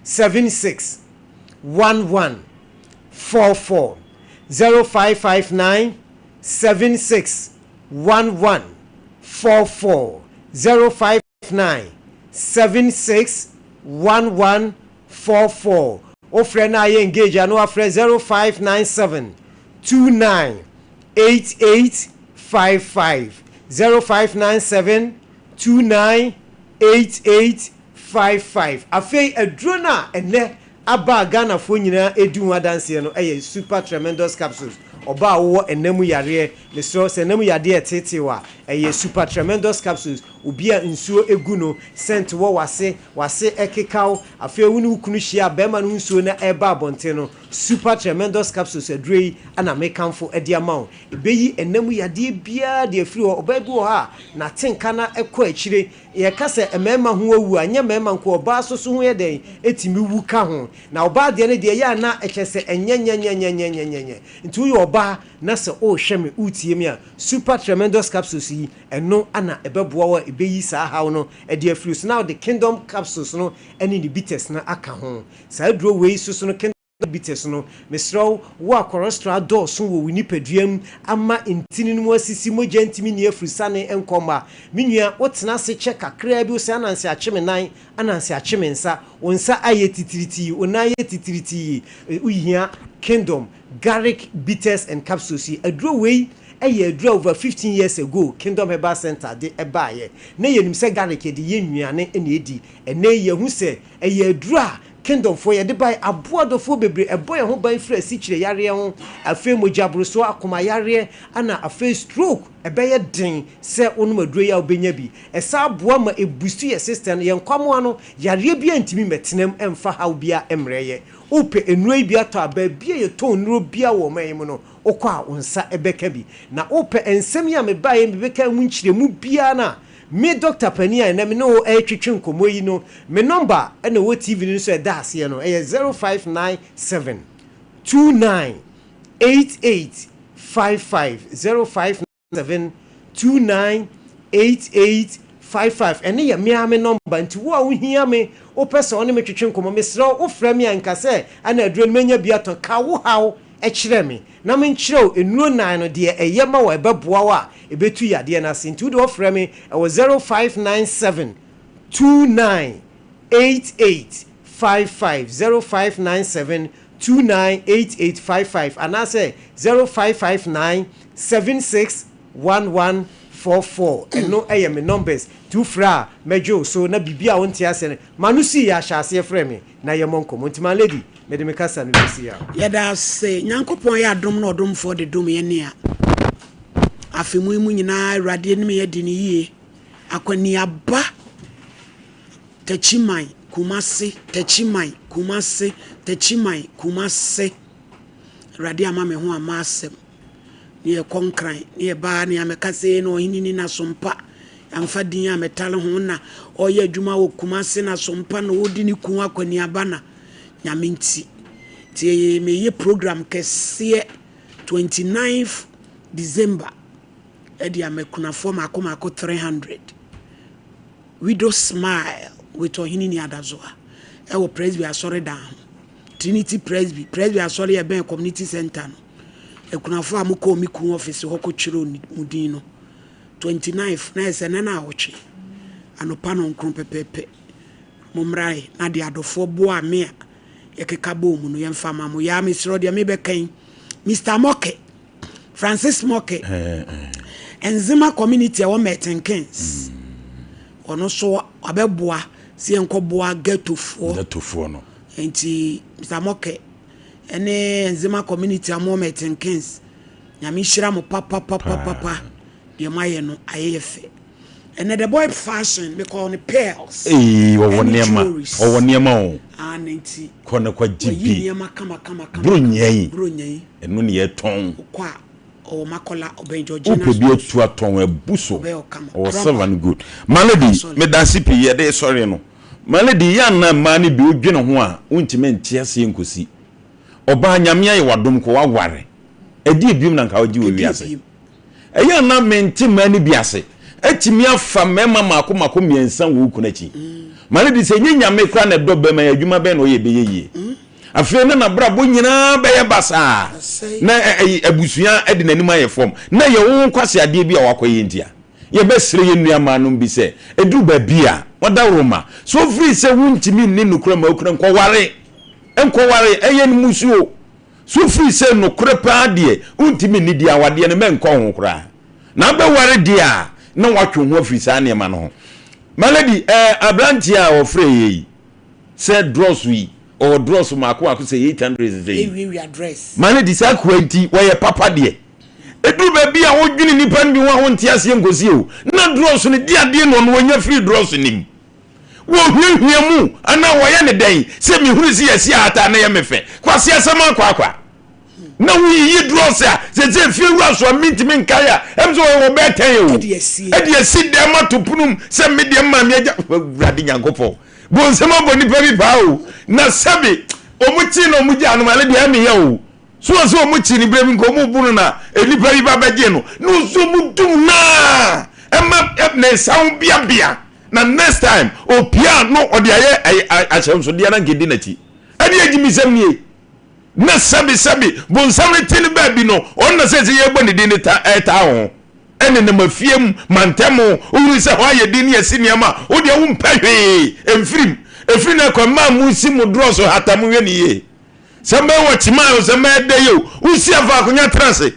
76 11 44. 0559 76 11 44. 0559 76 11 44. Wofrɛ na ayɛ engage a, na wafrɛ 0597 29 88 55 0597 29 88 55. Afei aduro no a ɛnnɛ aba a Ghanafoɔ nyinaa redi ho adanseɛ no yɛ Super Tremendous Capsules. Ɔbaa a wowɔ ɛna mu yareɛ, mesrɛ wo sɛ ɛna mu yadeɛ reteetee wo a, ɛyɛ Super Tremendous Capsules. Obi a nsuo gu no, scent wɔ w'ase, w'ase keka wo, afei wo ne wo kunu hyia a barima no ho nsuo no reba abɔnten no, Super Tremendous Capsules aduro yi na mekamfo de ama wo. Ɛbɛyi ɛna mu yadeɛ biara de afiri hɔ. Ɔbaa bi wɔ hɔ a, n'atenka no kɔ akyire. Yɛka sɛ mmarima ho awu a, ɛnyɛ mmarima nko, ɔbaa nso so ho yɛ dɛn? Ɛtumi wu ka ho. Na ɔbaa deɛ no deɛ, ɛyɛ a na kyerɛ sɛ ɛnyɛ nyɛ nyɛ nyɛ nyɛ nyɛ nyɛ. Nti woyɛ ɔbaa na sɛ worehwɛ me, woretie me a, Super Tremendous Capsules yi, ɛno na ɛbɛboa wo a ɛbɛyi saa haw no de afiri wo so. Na wode Kingdom Capsules no ne ne bitters no aka ho. Saa aduro wei nso so no, Kingdom Bitters no, mesrɛ wo, wo a cholesterol adɔɔso wɔ wo nipadua mu ama ntini no mu asisi, mogya ntumi nni afurusane nkɔ mma. Me nua, wotena ase kyɛ kakraa bi, wosɛ ananse akye me nan, ananse akye me nsa, wo nsa ayɛ titiritii, wo nan ayɛ titiritii, wohia Kingdom Garlic Bitters and Capsules yi. Aduro wei yɛ aduro a over 15 years ago Kingdom Herbal Center de baeɛ. Na yɛnim sɛ garlic yɛde yɛ nnuane na ɛdi. Ɛnnɛ yi yɛahu sɛ ɛyɛ aduro a Kingdom foɔ yɛde bae aboa adɔfoɔ bebree, ɛbɔ yɛn ho ban firi asikyire yareɛ ho, afei mogya borosoɔ, akoma yareɛ, ɛna afei stroke, ɛbɛyɛ den sɛ wonom aduro yi a wobɛnya bi. Ɛsan boa ma ɛbustu yɛ system no, yɛn nkwamoa no, yareɛ biara ntumi mmɛtena mu ɛmfa haw biara mmrɛ yɛ. Wopɛ nnuro yi bi atɔ a, baabi a yɛtɔn nnuro biara wɔ ɔman yi mu no, wokɔ a wo nsa bɛka bi. Na wopɛ nsɛm yi a mebaeɛ mebɛka mu nkyerɛmu biara no a, Me dɔkta panin a ɛnnɛ me ne wo retwetwe nkɔmmɔ yi no, me nɔmba na ɛwɔ TV no so a ɛda aseɛ no, ɛyɛ 0597 29 88 55, 0597 29 88 55. Ɛno yɛ me ara me nɔmba, nti wo a wohia me, wopɛ sɛ wo ne me twetwe nkɔmmɔ, mesrɛ wo, wofrɛ me a, nka sɛ ɛna aduro no manya bi atɔ, ka wo haw kyerɛ me na menkyerɛ wo nnuro nnan no deɛ ɛyɛ ma wo a ɛbɛboa wo a ɛbɛtu yadeɛ no ase. Nti wode ɔfrɛ me ɛwɔ 0597 29 88 55, 0597 29 88 55 anaasɛ 0559 76 11 44. Ɛno yɛ me numbers. Nti wofrɛ a mɛgye wo so na biribi a wonte aseɛ no ma no sii yɛ ahyɛaseɛ frɛ me na yɛmmɔ nkɔmmɔ. Nti my lady, mede me kasa no bɛsi ha. Yɛda ase Nyankopɔn yɛ adom na ɔdomfoɔ de dom yɛn a afe mu yi mu nyinaa Awurade anim yɛ di no yie. Akwaniaba. Techiman, Kumasi, Techiman, Kumasi, Techiman, Kumasi. Awurade ama me ho amma asɛm. Ne yɛkɔ Nkran, ne yɛbaa ne yɛamɛka sɛ na ɔhene ni na sompa. Yɛamfa din a metale ho na ɔyɛ adwuma wɔ Kumasi na sompa na ɔdi ne kun akwaniaba na Nyame nti. Nti meyɛ program kɛseɛ 29th December ɛde ama akunafoɔ mako mako 300. Widow Smile with Ɔhene Ni Adazoa ɛwɔ Presby Asɔredan ho. Trinity Presby, Presby Asɔre a ɛbɛn Community Centre no. Akunafoɔ a mokɔɔ me kun office hɔ kɔtwerɛɛ mo din no, 29th, na ayɛ sɛ nnɛ naawɔtwe, anɔpa nɔnkron pɛpɛɛpɛ, mommra ɛ, na deɛ adɔfoɔ boaa me a yɛkeka bɔɔ mu no, yɛmfa mma mo. Yaa mesrɛ wo, deɛ mebɛka yi, Mister Mɔke, Francis Mɔke, Nzema community a ɛwɔ Merton Keynes, ɔno nso wabɛboa sɛ yɛnkɔboa ghettofoɔ. Ghettofoɔ no. Nti Mister Mɔke ɛne Nzema community a wɔwɔ Merton Keynes, Nyame nhyira mo papapapapa, deɛ moayɛ no ayɛ yɛ fɛ. Ɛnɛ the boy fashion mekɔɔ no pearls. Eii ɔwɔ ɛne nneɛma jewelries. ɔwɔ nneɛma o. Ah ne nti. Kɔ na kɔ gye Wayi bi. nneɛma kama kama kama. Bronya yi. Bronya yi. Ɛno ne yɛtɔn. Wokɔ a ɔwɔ Makola ɔbɛn Georgina Wopɛ bi stores. atu atɔn abu so. Ɔbɛyɛ ɔkama. Ɔwɔ Proper. silver ne gold. My lady Sorry. medase pii yɛde sɔre no. My lady yɛ a na mmaa no bi wodwene ho a wontumi nte aseɛ nkosi. Ɔbaa Nyame ayɛ wadom kɔ waware. Ɛdeɛ biom na nka wogye wɔ Ɛdeɛ wiase. biom. Ɛyɛ a na mente mmaa no bi ase. Atumi afa mmarima mmaako mmaako mmiɛnsa wɔ wo kunu akyi. Ma no di sɛ ɛnyɛ Nyame koraa na ɛdɔ barima yi, adwuma bɛn na ɔyɛ ɛbɛyɛ yie? Afei na n'abrabɔ nyinaa bɛyɛ basaa, na abusua de n'anim ayɛ fam. Na ɛyɛ wo nkwaseadeɛ bi a wakɔyɛ nti a. Yɛbɛsrɛ yɛn nuammaanom bi sɛ, ɛduru baabi a, wɔadaworoma. Sɛ wofiri sɛ wontumi nni nokorɛ ma wo kunu a, nkɔware. Nkɔware, ɛyɛ mmusuo. So firi sɛ nokorɛ paa deɛ wontumi nni deɛ awadeɛ no mɛnkɔ ho koraa na abɛware deɛ a na woatwe wo ho afiri saa nneɛma no ho. My lady, eh, aberanteɛ a ɔfrɛ yɛ yi sɛ drɔso yi ɔwɔ drɔso maako maako sɛ 800 sɛ yi. Ewiawia dress. My lady, saa akoa nti wɔyɛ papa deɛ. Ɛduru baabi a wodwene nnipa no bi ho a wonte aseɛ nkɔsi o. Na drɔso no di adeɛ na ɔno ɔnya firi drɔso no mu. Wɔhwiahwia mu anaa wɔyɛ no dɛn sɛ mehunu sɛ yɛasi ahata na ɛyɛ me fɛ? Kwasi asɛm akwaakwa. Na woyiyi drɔs a sɛ sɛ fie wura so a mentumi nkae a ɛm sɛ wɔyɛ wɔbɛɛ tɛn o. Ɛde asi dɛm ato pono mu sɛ me deɛ mmaa me agya Awurade Nyankopɔn. Bonsam abɔ nipa bi paa o. Na sɛbe wɔn kyi na wɔn gyaa no ma ne deɛ ɛmeyɛ o. So wɔ sɛ wɔn kyi ne berɛ bi nka wɔn bu no na nipa bi ba bɛgye no na ɔso wɔn dum naa ɛma ne nsa ho beabea. Na next time opia a no ɔde ayɛ ahyɛnsodeɛ na nka ɛdi n'akyi. Ɛne agyimisɛm nie. Na sɛbi sɛbi bonsam no te ne baabi no ɔno na sɛsɛ yɛbɔ ne din de ta ɛtaa ho. Ɛne nam afie mu mantam wohunu sɛ hɔ ayɛ din ne yɛsi nneɛma wo deɛ wompɛ hwee ɛmfirim. Ɛfiri no ɛkɔ mmaa mu si mo drɔso hata mo hwɛ ne yie. Sɛ mbɛyɛ wɔ kyimaa o sɛ mbɛyɛ dɛ yɛ o wosi afa akonya tena ase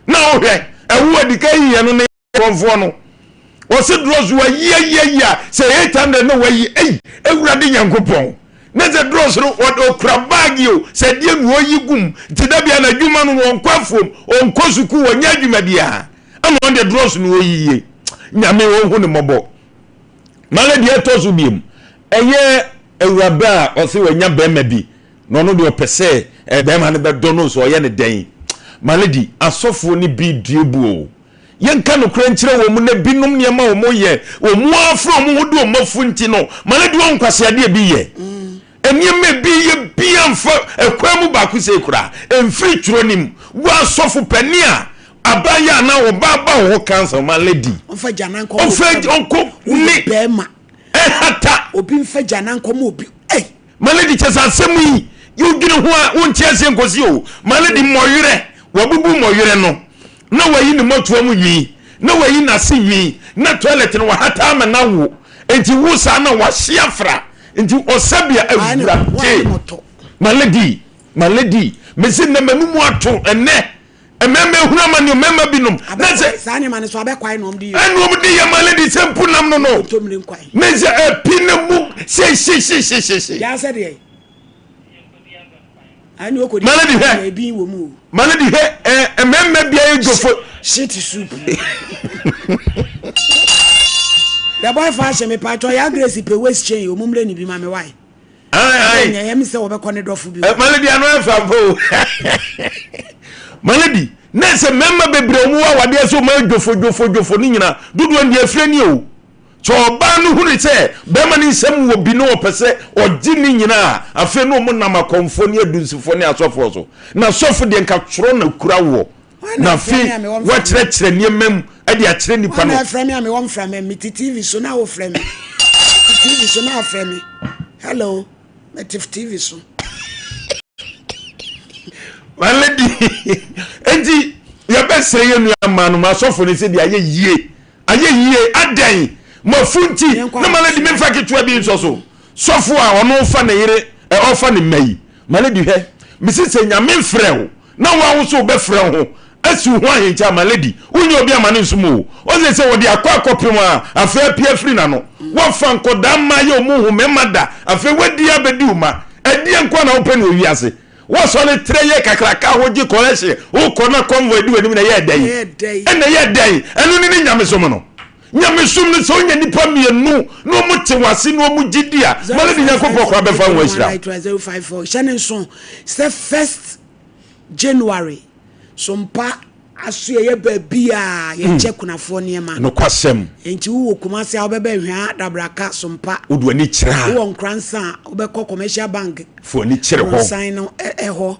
na wohwɛ ɛwo adika yi yɛ no ne Kɔnfoɔ no ɔse drɔs wayi ayi ayi a sɛ 800 na wayi ei awurade nyankopɔn na sɛ drɔs no ɔkura baagi o sɛ deɛ nu ɔyi gum nti da bia na adwuma no no ɔnkɔ afuom ɔnkɔ sukuu ɔnyɛ adwuma biara ɛna ɔn deɛ drɔs no ɔyi yie nyame ɔhu ne mmɔbɔ male deɛ ɛtɔ so biem ɛyɛ awuraba a ɔse wanya bɛrima bi na ɔno deɛ ɔpɛ sɛ bɛrima no bɛdɔ no sɛ ɔyɛ ne dɛn male di asɔfoɔ no bi due buo Yɛnka nokorɛ nkyerɛ wɔn na binom nneɛma a wɔyɛ, wɔn ara frɛ wɔn ho de wɔn afu nti no, ma no de wɔn nkwaseadeɛ bi yɛ. Nneɛma ebi yɛ biara mfa ɛkwan mu baako sei koraa, ɛmfiri twerɛ no mu. Wo asɔfo panin a abaayewa anaa ɔbaa ba wo hɔ counsel ma lady. Ɔmfa gya na nkɔma Ɔmfa obi. ɔnkɔ Woyɛ ne bɛrima. ɛhata. Obi mfa gya na nkɔma obi. Ei! My lady kyɛ sɛ asɛm yi wodwene ho a wonte aseɛ nkɔsi o. My lady mmɔwerɛ wabubu mmɔwerɛ no na wayi ne mmɔtoa mu nwi na wayi n'ase nwi na toilet no wahata ama no awo nti wo saa na wahye afra nti ɔsɛbea awurade. My lady my lady mese nnɛ m'anum ato ɛnnɛ Mmarima ehunu amane o, mmarima binom. Na sɛ saa nneɛma no so abɛkwae na wɔn de yɛ. Ɛna wɔn de yɛ ma lady sɛ mpu nam no no. Nkontommire nkwae. Ne sɛ ɛpi ne mu sɛ hyehyehyehye. Yaa sɛ deɛ. Ɛna okodi. Ma lady hwɛ. Ebi wɔ mu o. Ma lady hwɛ ɛ mmarima bi ayɛ dwofo. Shit soup. The boy fashion me patro ya Grace pe waist chain o mumre ni bi ma me why. Ayi. Ɛnyɛ mi sɛ wɔbɛkɔ ne dɔfo bi. Eh, malady ano ɛfa mpo o. Malady na sɛ mmarima bebree wɔn wɔ awadeɛ so wɔn adwofo dwofo dwofo ne nyinaa dodoɔ deɛ afire ni o. Sɛ ɔbaa no hunu sɛ bɛrima no nsam wɔ bi na ɔpɛ sɛ ɔgye ne nyinaa a, afei na wɔn nam akɔmfoɔ ne adunsifoɔ ne asɔfoɔ so. Na sɔfo deɛ nka twerɛ na kura woɔ. Na afei wakyerɛkyerɛ nneɛma mu de akyerɛ nipa no. Wọn na ɛfrɛ me a mewɔ mframa mu. Mete TV so na wofrɛ me. Mete TV so na afrɛ me. Hello, mete TV so. My lady, enti yɛbɛsrɛ yɛn nua mmaa no, asɔfo no sɛ deɛ ayɛ yie. Ayɛ yie adɛn? Mafu nti na my lady memfa ketewa bi nsɔ so. Sɔfo a ɔno fa ne yere, ɔfa ne mma yi. My lady hwɛ, mese sɛ Nyame frɛ wo na wo ara wo so wobɛfrɛ wo ho asi wo ho ahenkyɛ a, my lady, wonyɛ obi ama no nsom o. Ɔse sɛ wɔde akɔ akɔpem a, afei apue afiri n'ano. Woafa nkɔdaa mma ayɛ ɔmo hu mmarima da, afei woadi abɛdi wo mma. Ɛdeɛn nkoa na wopɛ no wɔ wiase? Woasɔre trɛ yɛ kakraka a wogye kɔrɛhye, wokɔ na convoy di w'anim na ɛyɛɛ dɛn? Ɛna ɛyɛɛ dɛn? Ɛno ne ne nyamesom no. Nyamesom no sɛ wonya nnipa mmienu na wɔn te w'ase na wɔn gye di a, ma no de Nyankopɔn koraa bɛfa ho ahyira wo. 054 hyɛ ne nso sɛ first January so mpa asoɛeɛ baabi a yɛkyɛ kunafoɔ nneɛma. Nokwasɛm. Enti wowɔ Kumasi a wobɛba Ahwia Adabraka Sompa. Wode w'ani kyerɛ a. Wowɔ Nkoransa a wobɛkɔ Commercial Bank. Fa w'ani kyerɛ hɔ. Abrɔsan no hɔ.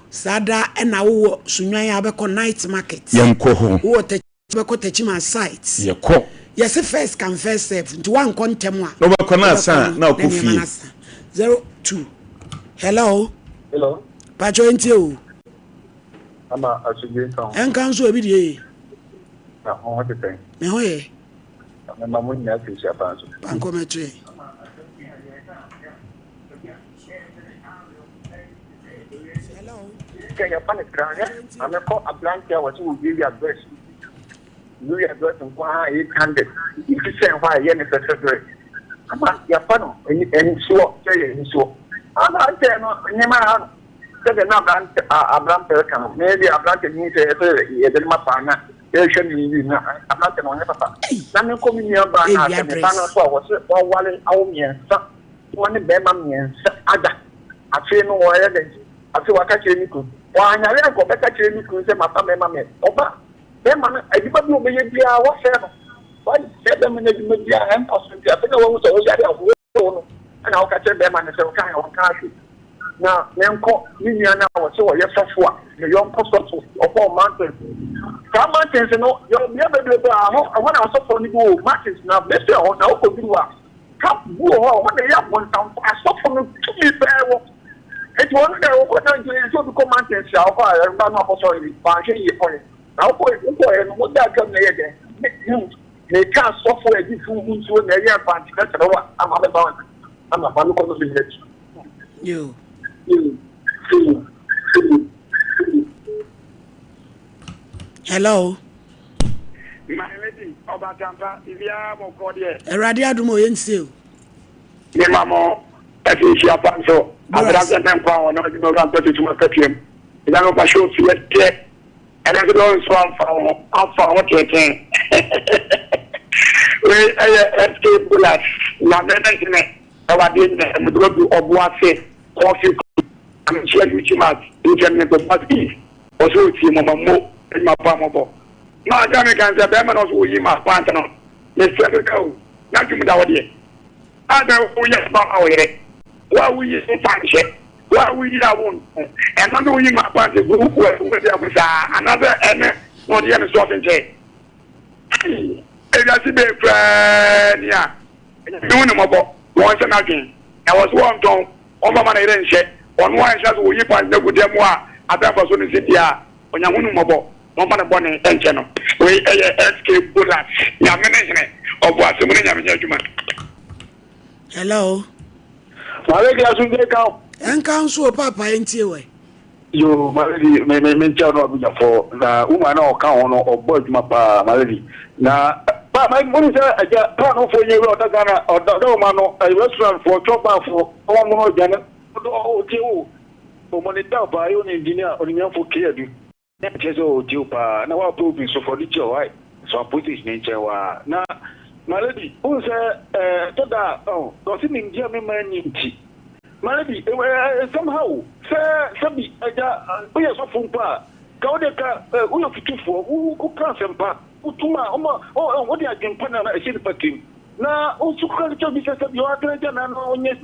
Saa da na wowɔ Sunyani a wobɛkɔ Night Market. Yɛnkɔ hɔ. Wowɔ Takyi wobɛkɔ Techiman site. Yɛkɔ. Yɛse first come first serve nti woankɔ ntɛm a. Na wobɛkɔ na asa a na wokɔ fie. Na nneɛma no asa. 02 Hello. Hello. Pakyɛ yɛntie o. Ama asomdwoe nka ho. Ɛnka nso ebi deɛ ye. Na mo ho te sɛn? Me ho yɛ. Na mema mo nyinaa firihyia pa nso. Pankɔ mɛto yɛ. Sɛ yɛfa no tra hwɛ ma mekɔ aberante a wɔse wɔwiawia dress wiawia dress nko ara 800 efi sɛn hɔ a ɛyɛ ne fɛfɛfɛ ama yɛfa no anisoɔ sɛ yɛ anisoɔ aberanteɛ no nneɛma ha no Sɛdeɛ na aberante a aberante reka no, me deɛ aberante no hu sɛ ɛsɛ yɛde no ma paa na yɛhwɛ no yiye na aberante no ɔnyɛ papa. Na menkɔ me nua baa no a sɛ me ba no nso a wɔse waware awo mmiɛnsa na wɔne bɛrima mmiɛnsa ada. Afei no wɔyɛ dɛn? Afei waka kyerɛ ne kunu. Wanyare anka ɔbɛka kyerɛ ne kunu sɛ mafa mmarima mmiɛnsa. Ɔba bɛrima no adwuma bi a ɔbɛyɛ biara wɔsɛe no. Wɔsɛe bɛrima no adwuma biara ɛnkɔ so nti afei na wahu sɛ woyare a wo no ɛna woka kyerɛ bɛrima no sɛ ɔka yɛ ɔnka ahwɛ. Na menkɔ me nua no a ɔse ɔyɛ sɔfo a, me yɔnko sɔfo, ɔkɔɔ mountains. Saa mountains no, yɛwɔ bea bebrebe a hɔ, ɛhɔ na asɔfoɔ no bi wɔ mountains na bɛsi hɔ, na wokɔduru a, camp bi wɔ hɔ a, ɛhɔ na ɛyɛ abonsamfo, asɔfo no tumi pɛɛ wɔ. Nti wɔn deɛ wɔkɔ na nti sɛ obi kɔ mountains a, ɔkɔ a, ɛba no akɔsɔre bi, wanhwɛ yie kɔɛ. Na wokɔ, wokɔɛ no, mogya atwam na ɛyɛ dɛn? Me, me, meka asɔfo a ɛdi funu ho nsuo na ɛyɛ mfankyerɛ kyerɛ wo a, ama me ba, ama ma mekɔ no bi n'akyi. Yo. Hello. My lady, Ɔbatampa, biribiara bɔkɔ deɛ. Awurade adom o, yɛntie o. Me ma mo afinhyia pa nso. Aberante ne nkwa wɔ na ɔdwuma wura mpɛ tutum akatuam. Ɛgya no ba show fie deɛ. Ɛno nso dɛ nso amfa wo ho, amfa wo ho teetee. Wei ɛyɛ SK Bulas, Nyame ne hene. Ɛwɔ adeɛ nyinaa mu de wadu ɔbo ase kɔɔfe kuro na menkyia Yuchi Mat nkyɛn me nkɔ Mat East ɔsɛ ɔtie mo ma mo adwuma pa mɔbɔ ma agya me kan sɛ bɛrima na ɔsɛ ɔyi ma pant no mesrɛ no da o na dwom da hɔ deɛ adɛn woyɛ ba ma wo yere wo a woyi mfa nhyɛ wo a woyi a wo ntɔn ɛno ne woyi ma pant gu wo wɔ ako saa anaasɛ ɛne na ɔde yɛ no sɔɔse nkyɛn Ei, ewiase bɛɛ koraa ni a Nyame hu no mmɔbɔ, wɔn sɛ n'adwen, na wɔ so wɔntɔn, wɔmfa ma ne yere nhyɛ, ɔno a nhyɛ so wɔyi pant no agu dɛm a abɛ mfaso no si deɛ a, Onyame hu no mmɔbɔ, na ɔmfa ne bɔne nkyɛ no. Wei ɛyɛ SK Bola, Nyame ne hene, ɔboase mu ne Nyame nyɛ adwuma. Hello. Maame kí asomdwe nka wo. Ɛnka nso o paapa yɛntie wɛ. Yoo my lady me me me nkyɛn no abugyafo na woman na ɔka ho no ɔbɔ adwuma paa my lady na paa my mo sɛ agya paa no fo nyɛ wura ɔda Ghana ɔda ɔda ɔma no ɛyɛ restaurant fo chop bar fo ɔmo mo no aduane ɔdɔ ɔtie wo ɔmo ne da paa yɛ ɔne engineer ɔnimyɛnfo keyadu na kyerɛ sɛ ɔtie wo paa na wapɛ obi nso fɔ de kyɛ hɔ ai so police station ne nkyɛn hɔ a na. My lady, wohu sɛ ɛɛ ɛtɔ da a ɔn, ɔse nimdeɛ a memma nni nti. My lady, ɛ ɛ nsɛm ha o, sɛ sɛbi agya woyɛ sɔfo mpo a, ka wode ka ɛ woyɛ otutufoɔ, wo woka asɛmpa, wotum a woma ɔ ɔ wode adwempa na ɛhyɛ nipa tirim. Na wo nso ka kyerɛ obi sɛ sɛbi ɔatena agya na na ɔnyɛ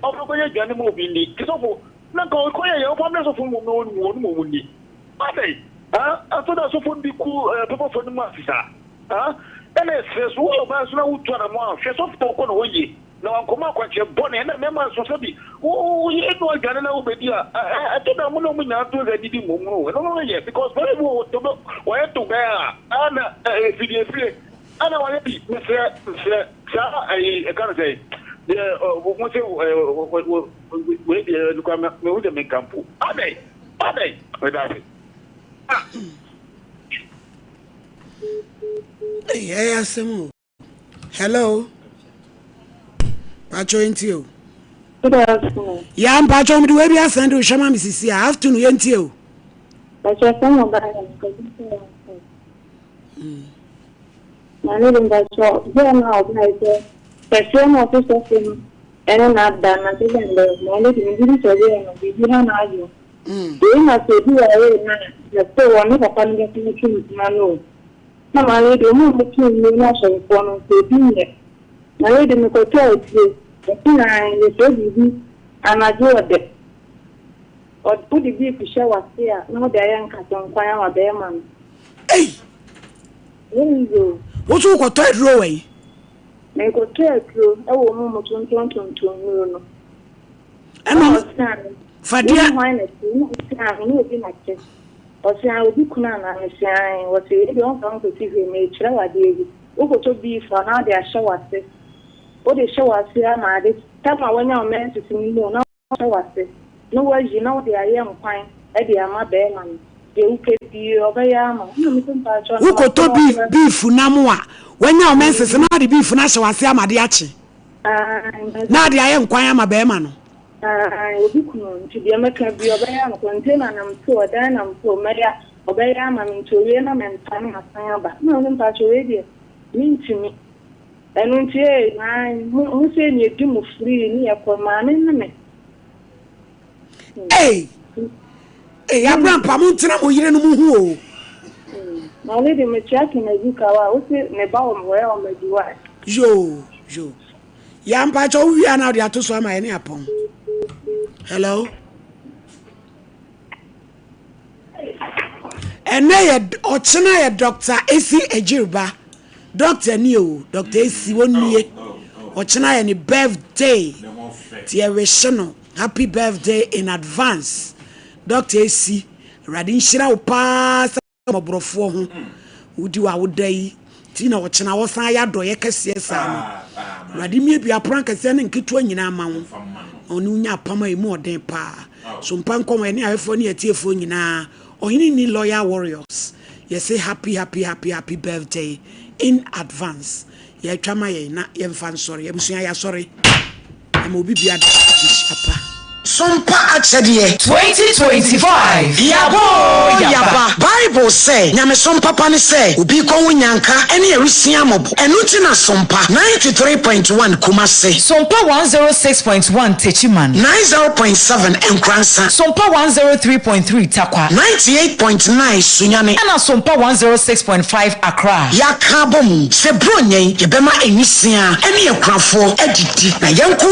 ɔbɛkɔyɛ aduane ma obi nni. Nti sɔfo, na nka ɔkɔyɛ yɛ ɔfa mmerɛ sɔfo mmom na wɔn mmom nni. Adɛn? Haa, afei na asɔfo no bi ku eh, papafoɔ no mu ase saa. Haa, ɛna ɛsrɛ so, woyɛ ɔbaa nso na wotu anamɔ a, hwɛ sɔfo a wokɔ ne hɔ yie, na wankɔma akwankyerɛ bɔne. Ɛna mmarima nso, sɛbi, woyɛ ɛnu aduane na wobɛdi a, ɛtɔ da mo ne wɔn nyinaa to nsa didi mmom no, ɛno no yɛ, because bɛrɛ bi wɔ hɔ, wɔyɛ to bɛn a, ɛna ɛfidie efie, ɛna wɔayɛ bi, mesrɛ, mesrɛ, saa ɛyi, ɛka no sɛ, deɛ, mo sɛ, wei deɛ, ɛnukwa, mehu sɛ menka mpo, adɛn? Adɛn? Meda ase. Ah. Hey, ɛyɛ asɛm o. Hello. Pacho ntie o. Good afternoon. Ya mpacho mede wei bi asɛn de wohwɛ ma me sisi a afternoon yɛntie o. Pacho sɛ mo ba yɛ nkɔsi sɛ yɛn sɛ. Na ne de mpacho bɛɛ na ɔba yɛ sɛ kɛseɛ na ɔte sɔfo no ɛne n'ada na sɛ sɛ ndɛ na ne de megye di sɛ ɔbɛyɛ no biribi ha n'adwene. Wei na sɛ obi waree no a, ɛsɛ sɛ ɔne papa no bɛko atwe mpena no o. Na maame deɛ, wɔn a wɔtu nnuro ne asɔrefoɔ no nso, ebi nyɛ. Maame deɛ, mekɔtɔɔ aduro. Ɔse aane, yɛfrɛ biribi anadwo ɔdɛ. Wode beef hyɛ w'ase a, na wode ayɛ nkatenkwan ama bɛrima no. Ei! Ɛnyɛ easy o. Wo nso wokɔtɔ aduro wɔ yi? Mekɔtɔɔ aduro wɔ wɔn a wɔtontɔn tontɔn nnuro no. Ɛna fadeɛ. Wo ne hwan na ɛte? Ɛna ɔse aane, me ne obi na ɛte. Ɔse aane, obi kunu anaa? Mese aane. Ɔse wei deɛ ɔmfa wo nkɔsi hwee, merekyerɛ wo adeɛ bi. Wokɔtɔ beef a na wode ahyɛ w'ase. Wode hyɛ w'ase ara ma ade tam a woanya wo menses no mu na wahyɛ w'ase na woayi na wode ayɛ nkwan de ama barima no. Deɛ wopɛ biara ɔbɛyɛ ama wo. Ɛna mese mpakyɛw na Wokɔtɔ beef beef nam a woanya wo menses na wode beef no ahyɛ w'ase ama ade akye. Na ade ayɛ nkwan ama bɛrima no. Aane, obi kunu nti deɛ mɛka biara ɔbɛyɛ ama container na mto ɔdan na mto mɛya ɔbɛyɛ ama me nti owie na mempa na masan aba na ɔno mpakyɛ wei deɛ mentumi ɛno nti ee aane mo mo sɛ ne yɛdi mo free ne yɛkɔ maame ne me. Ei ei abrampa mo ntena mo yere no mo ho o. Maame de mekyia Kennedy Kawa a wose ne ba wɔ hɔ ɛ ɔmɛdi wa. Yoo yoo ya mpakyɛ wo wie a na wode ato so ama yɛne apɔn. Hello. Ɛnɛ yɛ ɔkyena yɛ Dr. Esi Ejirba. Doctor ni o, Dr. Esi wɔnnie. Ɔkyena yɛ ne birthday. Ti yɛwehye no happy birthday in advance. Dr. Esi, Awurade nhyira wo paa sɛ mmɔborɔfoɔ ho. Wodi w'awoda yi ti na ɔkyena wɔsan ayɛ adɔeɛ kɛseɛ saa no. Awurade mmiebie apono akɛseɛ ne nketewa nyinaa ma wo. Na ɔne wo nya apam a ɛmu ɔden paa. So mpa nkɔmɔ yɛne ahwɛfoɔ ne atiefoɔ nyinaa. Ɔhene ni Loyal Warriors. Yɛse happy happy happy happy birthday in advance. Yɛtwa ma yɛn na yɛmfa nsɔre. Abusua yɛasɔre. Ɛma obi bia da afihyia pa. Sompa akyɛdeɛ. 2025 Yaba oo yaba. Bible sɛ, Nyamesom papa ne sɛ obi rekɔ ho nyanka ne awisia mmɔbɔ. Ɛno nti na Sompa 93.1 Kumase. Sompa 106.1 Techiman. 90.7 Nkoransa. Sompa 103.3 Tarkwa. 98.9 Sunyani. Ɛna Sompa 106.5 Accra. Yɛaka abɔ mu sɛ Buronya yi yɛbɛma nwisiaa ne akunafoɔ adidi na yɛn nko ara.